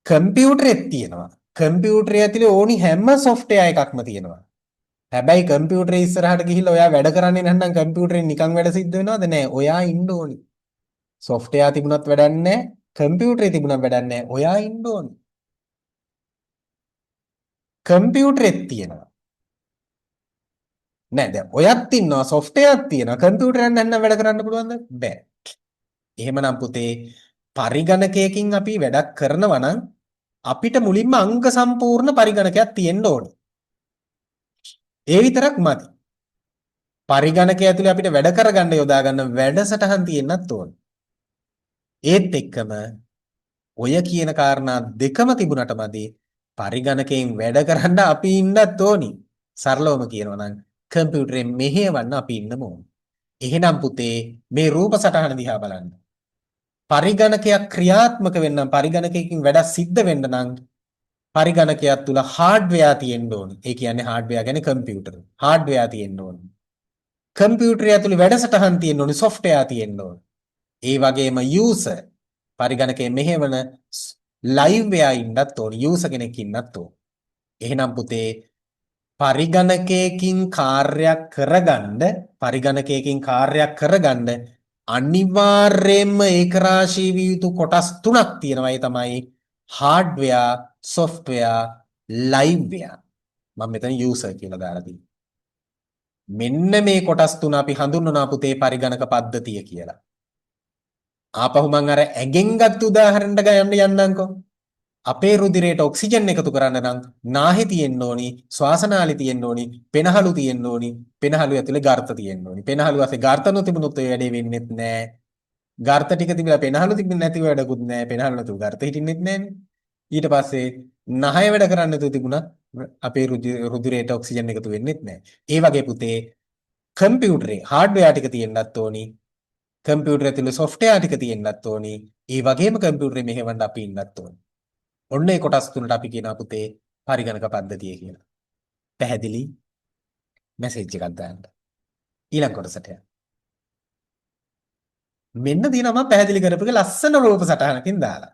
කම්පියුටරෙත් තියෙනවා. කම්පියුටරය ඇතුලේ ඕනි හැම සොෆ්ට්වෙයාර් එකක්ම තියෙනවා. හැබැයි කම්පියුටරේ ඉස්සරහට ගිහිල්ලා ඔයා වැඩ කරන්නේ නැත්නම් කම්පියුටරෙන් නිකන් වැඩ සිද්ධ වෙනවද? නෑ. ඔයා ඉන්න ඕනි. සොෆ්ට්වෙයාර් තිබුණත් වැඩක් නෑ. කම්පියුටරේ තිබුණත් වැඩක් නෑ. ඔයා ඉන්න ඕනි. කම්පියුටරෙත් තියෙනවා. නෑ, දැන් ඔයත් ඉන්නවා, සොෆ්ට්වෙයාර් තියෙනවා, කම්පියුටරයක් නැත්නම් වැඩ කරන්න පුළුවන්ද? බෑ. එහෙමනම් පුතේ, පරිගණකයකින් අපි වැඩක් කරනවා නම් අපිට මුලින්ම අංග සම්පූර්ණ පරිගණකයක් තියෙන්න ඕනේ. ඒ විතරක් මදි. පරිගණකය ඇතුලේ අපිට වැඩ කරගන්න යොදා ගන්න වැඩසටහන් තියෙන්නත් ඕනේ. ඒත් එක්කම ඔය කියන කාරණා දෙකම තිබුණට මදි, පරිගණකයෙන් වැඩ කරන්න අපි ඉන්නත් ඕනි. සරලවම කියනවා නම් කම්පියුටරෙන් මෙහෙයවන්න අපි ඉන්නම ඕනි. එහෙනම් පුතේ, මේ රූප සටහන දිහා බලන්න. පරිගණකයක් ක්‍රියාත්මක වෙන්න නම්, පරිගණකයකින් වැඩක් සිද්ධ වෙන්න නම් පරිගණකයක් තුල හાર્ඩ්වෙයාර් තියෙන්න ඕනි. ඒ කියන්නේ හાર્ඩ්වෙයාර් කියන්නේ කම්පියුටර්. හાર્ඩ්වෙයාර් තියෙන්න ඕනි. කම්පියුටරය ඇතුලේ වැඩසටහන් තියෙන්න ඕනි, සොෆ්ට්වෙයාර් තියෙන්න ඕනි. ඒ වගේම යූසර්, පරිගණකයේ මෙහෙවන ලයිව් වෙයා ඉන්නත් ඕනි. යූසර් කෙනෙක් ඉන්නත් ඕනි. එහෙනම් පුතේ, පරිගණකයකින් කාර්යයක් කරගන්න, පරිගණකයකින් කාර්යයක් කරගන්න අනිවාර්යයෙන්ම ඒකරාශී විය යුතු කොටස් තුනක් තියෙනවා. ඒ තමයි හાર્ඩ්වෙයාර්, සොෆ්ට්වෙයාර්, ලයිව්වෙයාර්. මම මෙතන යූසර් කියලා දාලා තියෙනවා. මෙන්න මේ කොටස් තුන අපි හඳුන්වනවා පුතේ පරිගණක පද්ධතිය කියලා. ආපහු මං අර ඇඟෙන් ගත්ත උදාහරණයට ගන්න යන්නම්කෝ. අපේ රුධිරයට ඔක්සිජන් එකතු කරන්න නම් නාහි තියෙන්න ඕනි, ශ්වාසනාලි තියෙන්න ඕනි, පෙනහළු තියෙන්න ඕනි, පෙනහළු ඇතුලේ ගර්ත තියෙන්න ඕනි. පෙනහළු ඇතුලේ ගර්ත නොතිබුණොත් ඔය වැඩේ වෙන්නෙත් නෑ. ගර්ත ටික තිබිලා පෙනහළු තිබුණ නැතිව වැඩකුත් නෑ. පෙනහළු නැතුව ගර්ත හිටින්නෙත් නෑනේ. ඊට පස්සේ නහය වැඩ කරන්න නැතුව තිබුණත් අපේ රුධිරයට ඔක්සිජන් එකතු වෙන්නෙත් නෑ. ඒ වගේ පුතේ, කම්පියුටරේ හાર્ඩ්වෙයාර් ටික තියෙන්නත් ඕනි. කම්පියුටර් ඇතුලේ සොෆ්ට්වෙයාර් ටික තියෙන්නත් ඕනි. ඒ වගේම කම්පියුටරේ මෙහෙවන්න අපි ඉන්නත් ඕනි. ඔන්න ඒ කොටස් තුනට අපි කියනවා පුතේ පරිගණක පද්ධතිය කියලා. පැහැදිලි? මැසේජ් එකක් දාන්න. ඊළඟ කොටසට යන්න. මෙන්න තියෙනවා මම පැහැදිලි කරපු එක ලස්සන රූප සටහනකින් දාලා.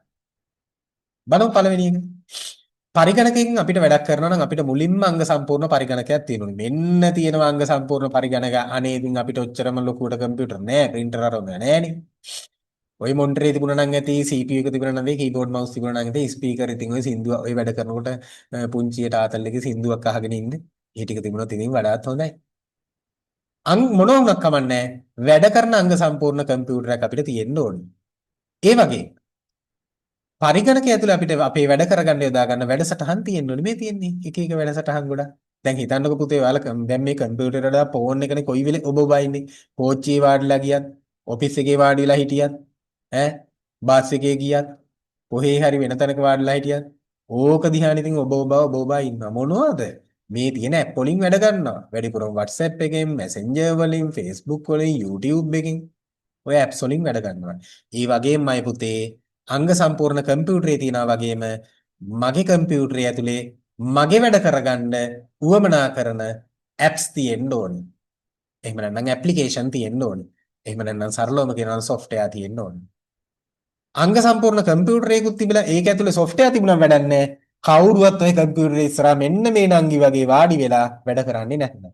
බලමු පළවෙනි එක. පරිගණකයෙන් අපිට වැඩක් කරනවා නම් අපිට මුලින්ම අංග සම්පූර්ණ පරිගණකයක් තියෙන්න ඕනේ. මෙන්න තියෙනවා අංග සම්පූර්ණ පරිගණක. අනේ ඉතින් අපිට ඔච්චරම ලොකුවට කම්පියුටර් නෑ, ප්‍රින්ටර් අරම නෑනේ. ඔය මොනිටරේ තිබුණා නම් ඇති, CPU එක තිබුණා නම් ඇති, කීබෝඩ් මවුස් තිබුණා නම් ඇති, ස්පීකර් ඉතින් ඔය සින්දුව ඔය වැඩ කරනකොට පුංචියට ආතල් එකේ සින්දුවක් අහගෙන ඉන්න. ඒ ටික තිබුණොත් ඉතින් වඩාත් හොඳයි. අං මොන වුණත් කමන්නේ, වැඩ කරන අංග සම්පූර්ණ කම්පියුටරයක් අපිට තියෙන්න ඕනේ. ඒ වගේ පරිගණකය ඇතුලේ අපිට අපේ වැඩ කරගන්න යොදා ගන්න වැඩසටහන් තියෙන්න ඕනේ. මේ තියෙන්නේ එක එක වැඩසටහන් ගොඩක්. දැන් හිතන්නකෝ පුතේ, ඔයාලා දැන් මේ කම්පියුටර් වල ෆෝන් එකනේ කොයි වෙලේ ඔබ ඔබ ඉන්නේ. කෝච්චියේ වාඩිලා ගියත්, ඔෆිස් එකේ වාඩි වෙලා හිටියත්, ඈ බස් එකේ ගියත්, කොහේ හරි වෙන තැනක වාඩිලා හිටියත් ඕක දිහානේ ඉතින් ඔබ ඔබ ඔබ ඔබ ඉන්නවා. මොනවද? මේ තියෙන ඇප් වලින් වැඩ ගන්නවා. වැඩිපුරම WhatsApp එකෙන්, Messenger වලින්, Facebook වලින්, YouTube එකෙන් ඔය ඇප්ස් වලින් වැඩ ගන්නවා. ඒ වගේමයි පුතේ, අංග සම්පූර්ණ කම්පියුටරේ තියනවා වගේම මගේ කම්පියුටරේ ඇතුලේ මගේ වැඩ කරගන්න උවමනා කරන ඇප්ස් තියෙන්න ඕනේ. එහෙම නැත්නම් ඇප්ලිකේෂන් තියෙන්න ඕනේ. එහෙම නැත්නම් සරලවම කියනවා නම් සොෆ්ට්වෙයාර් තියෙන්න ඕනේ. අංග සම්පූර්ණ කම්පියුටරයකුත් තිබිලා ඒක ඇතුලේ සොෆ්ට්වෙයාර් තිබුණා වැඩක් නැහැ. කවුරුවත් ඔය කම්පියුටරේ ඉස්සරහා මෙන්න මේ නංගි වගේ වාඩි වෙලා වැඩ කරන්නේ නැත්නම්.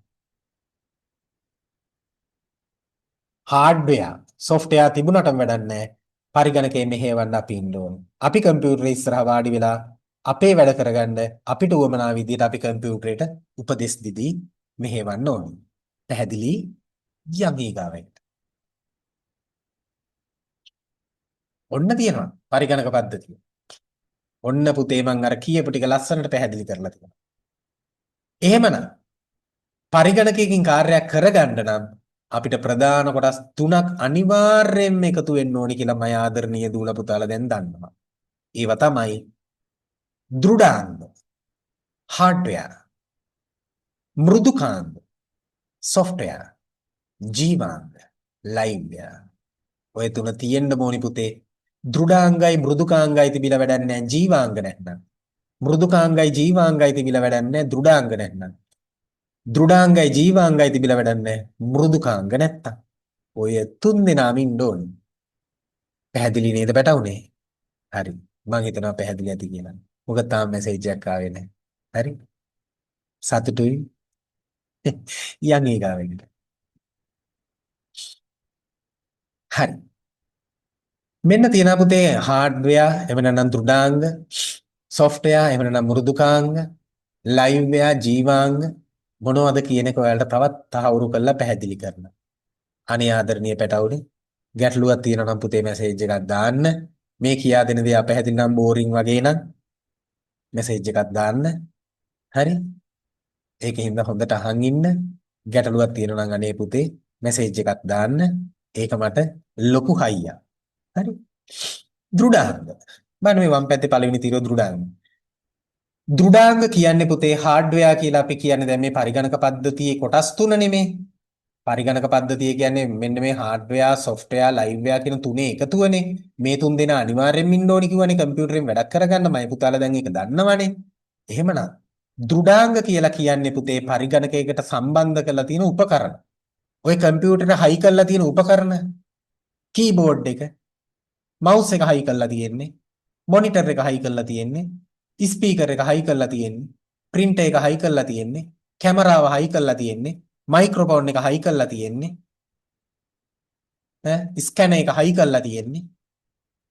හાર્ඩ්වෙයාර් සොෆ්ට්වෙයාර් තිබුණාටම වැඩක් නැහැ. පරිගණකයේ මෙහෙයවන්න අපි ඉන්න ඕනේ. අපි කම්පියුටරේ ඉස්සරහා වාඩි වෙලා අපේ වැඩ කරගන්න අපිට උවමනා විදියට අපි කම්පියුටරේට උපදෙස් දීදී මෙහෙයවන්න ඕනේ. පැහැදිලි? යන් ඊගාවට. ඔන්න තියෙනවා පරිගණක පද්ධතිය. ඔන්න පුතේ, මං අර කියපු ටික ලස්සනට පැහැදිලි කරලා තියෙනවා. එහෙමනම් පරිගණකයකින් කාර්යයක් කරගන්න නම් අපිට ප්‍රධාන කොටස් තුනක් අනිවාර්යයෙන්ම එකතු වෙන්න ඕනි කියලා මම ආදරණීය දූලා පුතාලා දැන් දන්නවා. ඒවා තමයි දෘಢාංග, හાર્ඩ්වෙයාර්, මෘදුකාංග, සොෆ්ට්වෙයාර්, ජීවාංග, ලයිව්වෙයාර්. ඔය තුන තියෙන්න ඕනි පුතේ. දෘಢාංගයි මෘදුකාංගයි තිබිලා වැඩක් නැහැ ජීවාංග නැත්නම්. මෘදුකාංගයි ජීවාංගයි තිබිලා වැඩක් නැහැ දෘಢාංග නැත්නම්. දෘಢාංගයි ජීවාංගයි තිබිලා වැඩක් නැහැ මෘදුකාංග නැත්තම්. ඔය තුන් දෙනාම ඉන්න ඕනි. පැහැදිලි නේද පැටවුනේ? හරි. මං හිතනවා පැහැදිලි ඇති කියලා. මොකද තාම මැසේජ් එකක් ආවේ නැහැ. හරි. සතුටුයි. යන් ඊගාවෙකට. හරි. මෙන්න තියෙනවා පුතේ හાર્ඩ්වෙයාර් එහෙම නැත්නම් දෘಢාංග, සොෆ්ට්වෙයාර් එහෙම නැත්නම් මෘදුකාංග, ලයිව්වෙයාර් ජීවාංග මොනවද කියන එක ඔයාලට තවත් තහවුරු කරලා පැහැදිලි කරනවා. අනේ ආදරණීය පැටවුනේ, ගැටලුවක් තියෙනවා නම් පුතේ මැසේජ් එකක් දාන්න. මේ කියා දෙන දේ අපැහැදිලි නම් බෝරින් වගේ නම් මැසේජ් එකක් දාන්න. හරි? ඒකෙන් හොඳට අහන් ඉන්න. ගැටලුවක් තියෙනවා නම් අනේ පුතේ මැසේජ් එකක් දාන්න. ඒක මට ලොකු හයියක්. හරි? දෘಢාංග. බලන්න මේ වම් පැත්තේ පළවෙනි තීරුව දෘಢාංග. දෘಢාංග කියන්නේ පුතේ හાર્ඩ්වෙයාර් කියලා අපි කියන්නේ දැන් මේ පරිගණක පද්ධතියේ කොටස් තුන නෙමේ. පරිගණක පද්ධතිය කියන්නේ මෙන්න මේ හાર્ඩ්වෙයාර්, සොෆ්ට්වෙයාර්, ලයිව්වෙයාර් කියන තුනේ එකතුවනේ. මේ තුන් දෙනා අනිවාර්යෙන්ම ඉන්න ඕනි කිව්වනේ කම්පියුටරෙන් වැඩක් කරගන්න. මම පුතාලා දැන් ඒක දන්නවනේ. එහෙමනම් දෘಢාංග කියලා කියන්නේ පුතේ පරිගණකයකට සම්බන්ධ කරලා තියෙන උපකරණ. ඔය කම්පියුටරේ හයි කරලා තියෙන උපකරණ, කීබෝඩ් එක, මවුස් එක හයි කරලා තියෙන්නේ, මොනිටර් එක හයි කරලා තියෙන්නේ, ස්පීකර් එක හයි කරලා තියෙන්නේ, ප්‍රින්ටර් එක හයි කරලා තියෙන්නේ, කැමරාව හයි කරලා තියෙන්නේ, මයික්‍රොෆෝන් එක හයි කරලා තියෙන්නේ, ඈ ස්කැනර් එක හයි කරලා තියෙන්නේ.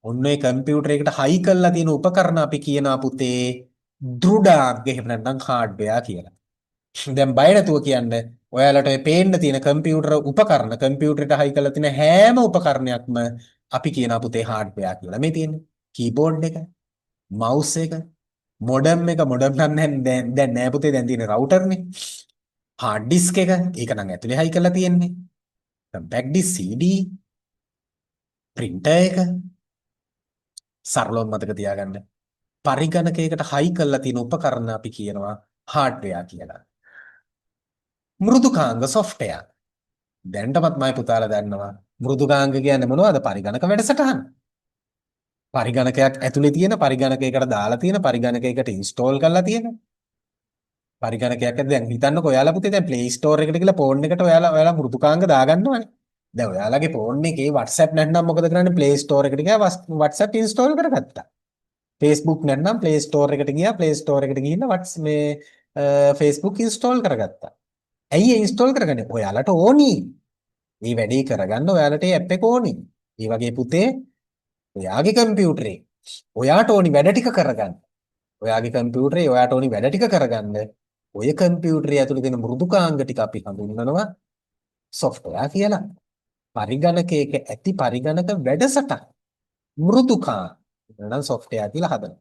ඔන්න ඔය කම්පියුටර් එකට හයි කරලා තියෙන උපකරණ අපි කියනවා පුතේ දෘಢාංග එහෙම නැත්නම් හાર્ඩ්වෙයාර් කියලා. දැන් බය නැතුව කියන්න, ඔයාලට ඔය පේන්න තියෙන කම්පියුටර් උපකරණ, කම්පියුටරේට හයි කරලා තියෙන හැම උපකරණයක්ම අපි කියනවා පුතේ හાર્ඩ්වෙයාර් කියලා. මේ තියෙන්නේ කීබෝඩ් එක, මවුස් එක, මොඩම් එක. මොඩම් නම් දැන් දැන් නෑ පුතේ, දැන් තියෙන රවුටර්නේ. හાર્ඩ් ඩිස්ක් එක, ඒක නම් ඇතුලේ හයි කරලා තියෙන්නේ. කම්පැක්ට් ඩිස්ක්, CD, printer එක. සරලව මතක තියාගන්න. පරිගණකයකට හයි කරලා තියෙන උපකරණ අපි කියනවා හાર્ඩ්වෙයාර් කියලා. මෘදුකාංග සොෆ්ට්වෙයාර්. දැන්ටමත් මම පුතාලා දන්නවා මෘදුකාංග කියන්නේ මොනවද? පරිගණක වැඩසටහන. පරිගණකයක් ඇතුලේ තියෙන, පරිගණකයකට දාලා තියෙන, පරිගණකයකට ඉන්ස්ටෝල් කරලා තියෙන පරිගණකයක් ඇද්ද. දැන් හිතන්නකෝ ඔයාලා පුතේ දැන් Play Store එකට ගිහලා ෆෝන් එකට ඔයාලා ඔයාලා මෘදුකාංග දාගන්නවනේ. දැන් ඔයාලගේ ෆෝන් එකේ WhatsApp නැත්නම් මොකද කරන්නේ? Play Store එකට ගියා, WhatsApp install කරගත්තා. Facebook නැත්නම් Play Store එකට ගියා, Play Store එකට ගිහිල්ලා WhatsApp මේ Facebook install කරගත්තා. ඇයි ඒ ඉන්ස්ටෝල් කරගන්නේ? ඔයාලට ඕනි. මේ වැඩේ කරගන්න ඔයාලට ඒ ඇප් එක ඕනි. ඒ වගේ පුතේ ඔයාගේ කම්පියුටරේ ඔයාට ඕනි වැඩ ටික කරගන්න. ඔයාගේ කම්පියුටරේ ඔයාට ඕනි වැඩ ටික කරගන්න ඔය කම්පියුටරේ ඇතුලේ තියෙන මෘදුකාංග ටික අපි හඳුන්වනවා සොෆ්ට්වෙයාර් කියලා. පරිගණකයක ඇති පරිගණක වැඩසටහන් මෘදුකාංග නම් සොෆ්ට්වෙයාර් කියලා හදනවා.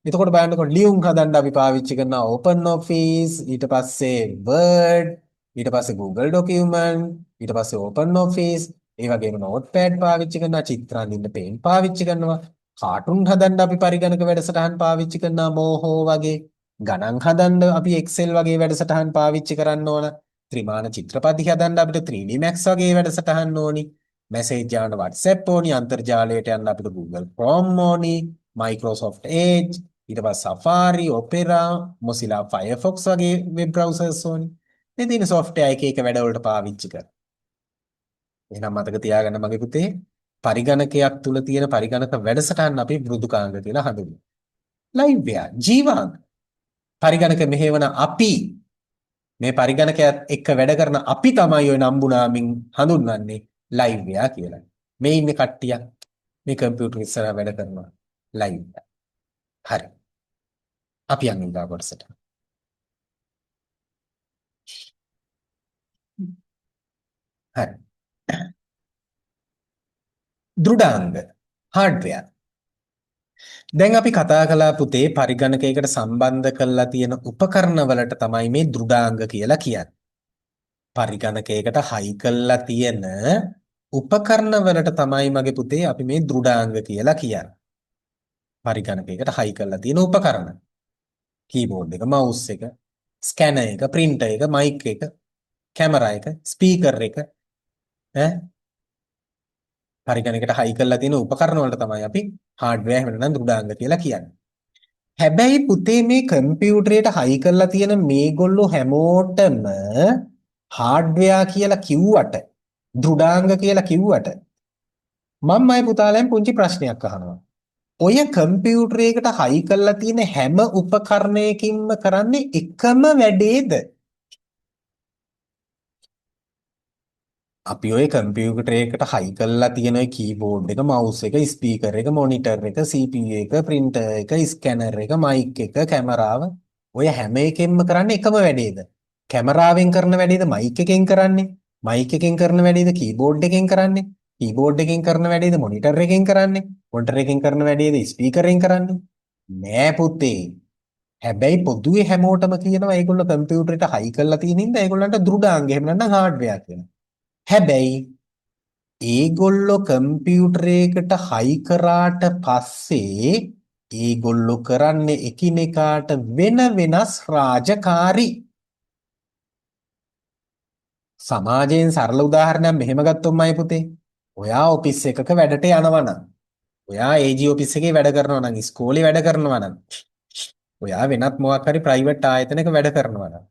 එතකොට බලන්නකො ලියුම් හදන්න අපි පාවිච්චි කරන Open Office, ඊට පස්සේ Word, ඊට පස්සේ Google Document, ඊට පස්සේ Open Office, ඒ වගේම Notepad පාවිච්චි කරනවා, චිත්‍ර අඳින්න Paint පාවිච්චි කරනවා, කාටුන් හදන්න අපි පරිගණක වැඩසටහන් පාවිච්චි කරනවා Moho වගේ, ගණන් හදන්න අපි Excel වගේ වැඩසටහන් පාවිච්චි කරන්න ඕන, ත්‍රිමාන චිත්‍රපටි හදන්න අපිට 3D Max වගේ වැඩසටහන් ඕනි, මැසේජ් යවන්න WhatsApp ඕනි, අන්තර්ජාලයට යන්න අපිට Google Chrome ඕනි, Microsoft Edge, ඊට පස්සේ Safari, Opera, Mozilla Firefox වගේ වෙබ් බ්‍රවුසර්ස් ඕනි. මේ තියෙන සොෆ්ට්වෙයාර් එක එක වැඩවලට පාවිච්චි කරන. එහෙනම් මතක තියාගන්න මගේ පුතේ, පරිගණකයක් තුල තියෙන පරිගණක වැඩසටහන් අපි මෘදුකාංග කියලා හඳුන්වනවා. ලයිව්වෙයාර් ජීවාංග. පරිගණක මෙහෙවන අපි, මේ පරිගණකයත් එක්ක වැඩ කරන අපි තමයි ඔය නම්බුනාමින් හඳුන්වන්නේ ලයිව්වෙයාර් කියලා. මේ ඉන්නේ කට්ටියක් මේ කම්පියුටර් ඉස්සරහා වැඩ කරනවා ලයිව්වෙයාර්. හරි. අපි යන් ඊගා කොටසට. හරි. දෘಢාංග හાર્ඩ්වෙයාර්. දැන් අපි කතා කළා පුතේ පරිගණකයකට සම්බන්ධ කරලා තියෙන උපකරණ වලට තමයි මේ දෘಢාංග කියලා කියන්නේ. පරිගණකයකට හයි කරලා තියෙන උපකරණ වලට තමයි මගේ පුතේ අපි මේ දෘಢාංග කියලා කියන්නේ. පරිගණකයකට හයි කරලා තියෙන උපකරණ. කීබෝඩ් එක, මවුස් එක, ස්කැනර් එක, ප්‍රින්ටර් එක, මයික් එක, කැමරා එක, ස්පීකර් එක, ඈ පරිගණකයට හයි කරලා තියෙන උපකරණ වලට තමයි අපි හાર્ඩ්වෙයාර් එහෙම නැත්නම් දෘඩාංග කියලා කියන්නේ. හැබැයි පුතේ මේ කම්පියුටරයට හයි කරලා තියෙන මේගොල්ලෝ හැමෝටම හાર્ඩ්වෙයාර් කියලා කිව්වට දෘඩාංග කියලා කිව්වට මම අය පුතාලෙන් පුංචි ප්‍රශ්නයක් අහනවා. ඔය කම්පියුටරයකට හයි කරලා තියෙන හැම උපකරණයකින්ම කරන්නේ එකම වැඩේද? අපි ඔය කම්පියුටරයකට හයි කරලා තියෙන ඔය කීබෝඩ් එක, මවුස් එක, ස්පීකර් එක, මොනිටර් එක, CPU එක, ප්‍රින්ටර් එක, ස්කැනර් එක, මයික් එක, කැමරාව ඔය හැම එකෙන්ම කරන්නේ එකම වැඩේද? කැමරාවෙන් කරන වැඩේද මයික් එකෙන් කරන්නේ? මයික් එකෙන් කරන වැඩේද කීබෝඩ් එකෙන් කරන්නේ? කීබෝඩ් එකෙන් කරන වැඩේද මොනිටර් එකෙන් කරන්නේ? මොනිටර් එකෙන් කරන වැඩේද ස්පීකර් එකෙන් කරන්නේ? නෑ පුතේ. හැබැයි පොදුවේ හැමෝටම කියනවා ඒගොල්ලෝ කම්පියුටරේට හයි කරලා තියෙන හින්දා ඒගොල්ලන්ට දෘඩාංග එහෙම නැත්නම් හાર્ඩ්වෙයාර් කියලා. හැබැයි ඒගොල්ලෝ කම්පියුටරයකට හයි කරාට පස්සේ ඒගොල්ලෝ කරන්නේ එකිනෙකාට වෙන වෙනස් රාජකාරි. සමාජයෙන් සරල උදාහරණයක් මෙහෙම ගත්තොත් මයි පුතේ, ඔයා ඔෆිස් එකක වැඩට යනවා නම්, ඔයා AG office එකේ වැඩ කරනවා නම්, ඉස්කෝලේ වැඩ කරනවා නම්, ඔයා වෙනත් මොකක් හරි ප්‍රයිවට් ආයතනයක වැඩ කරනවා නම්,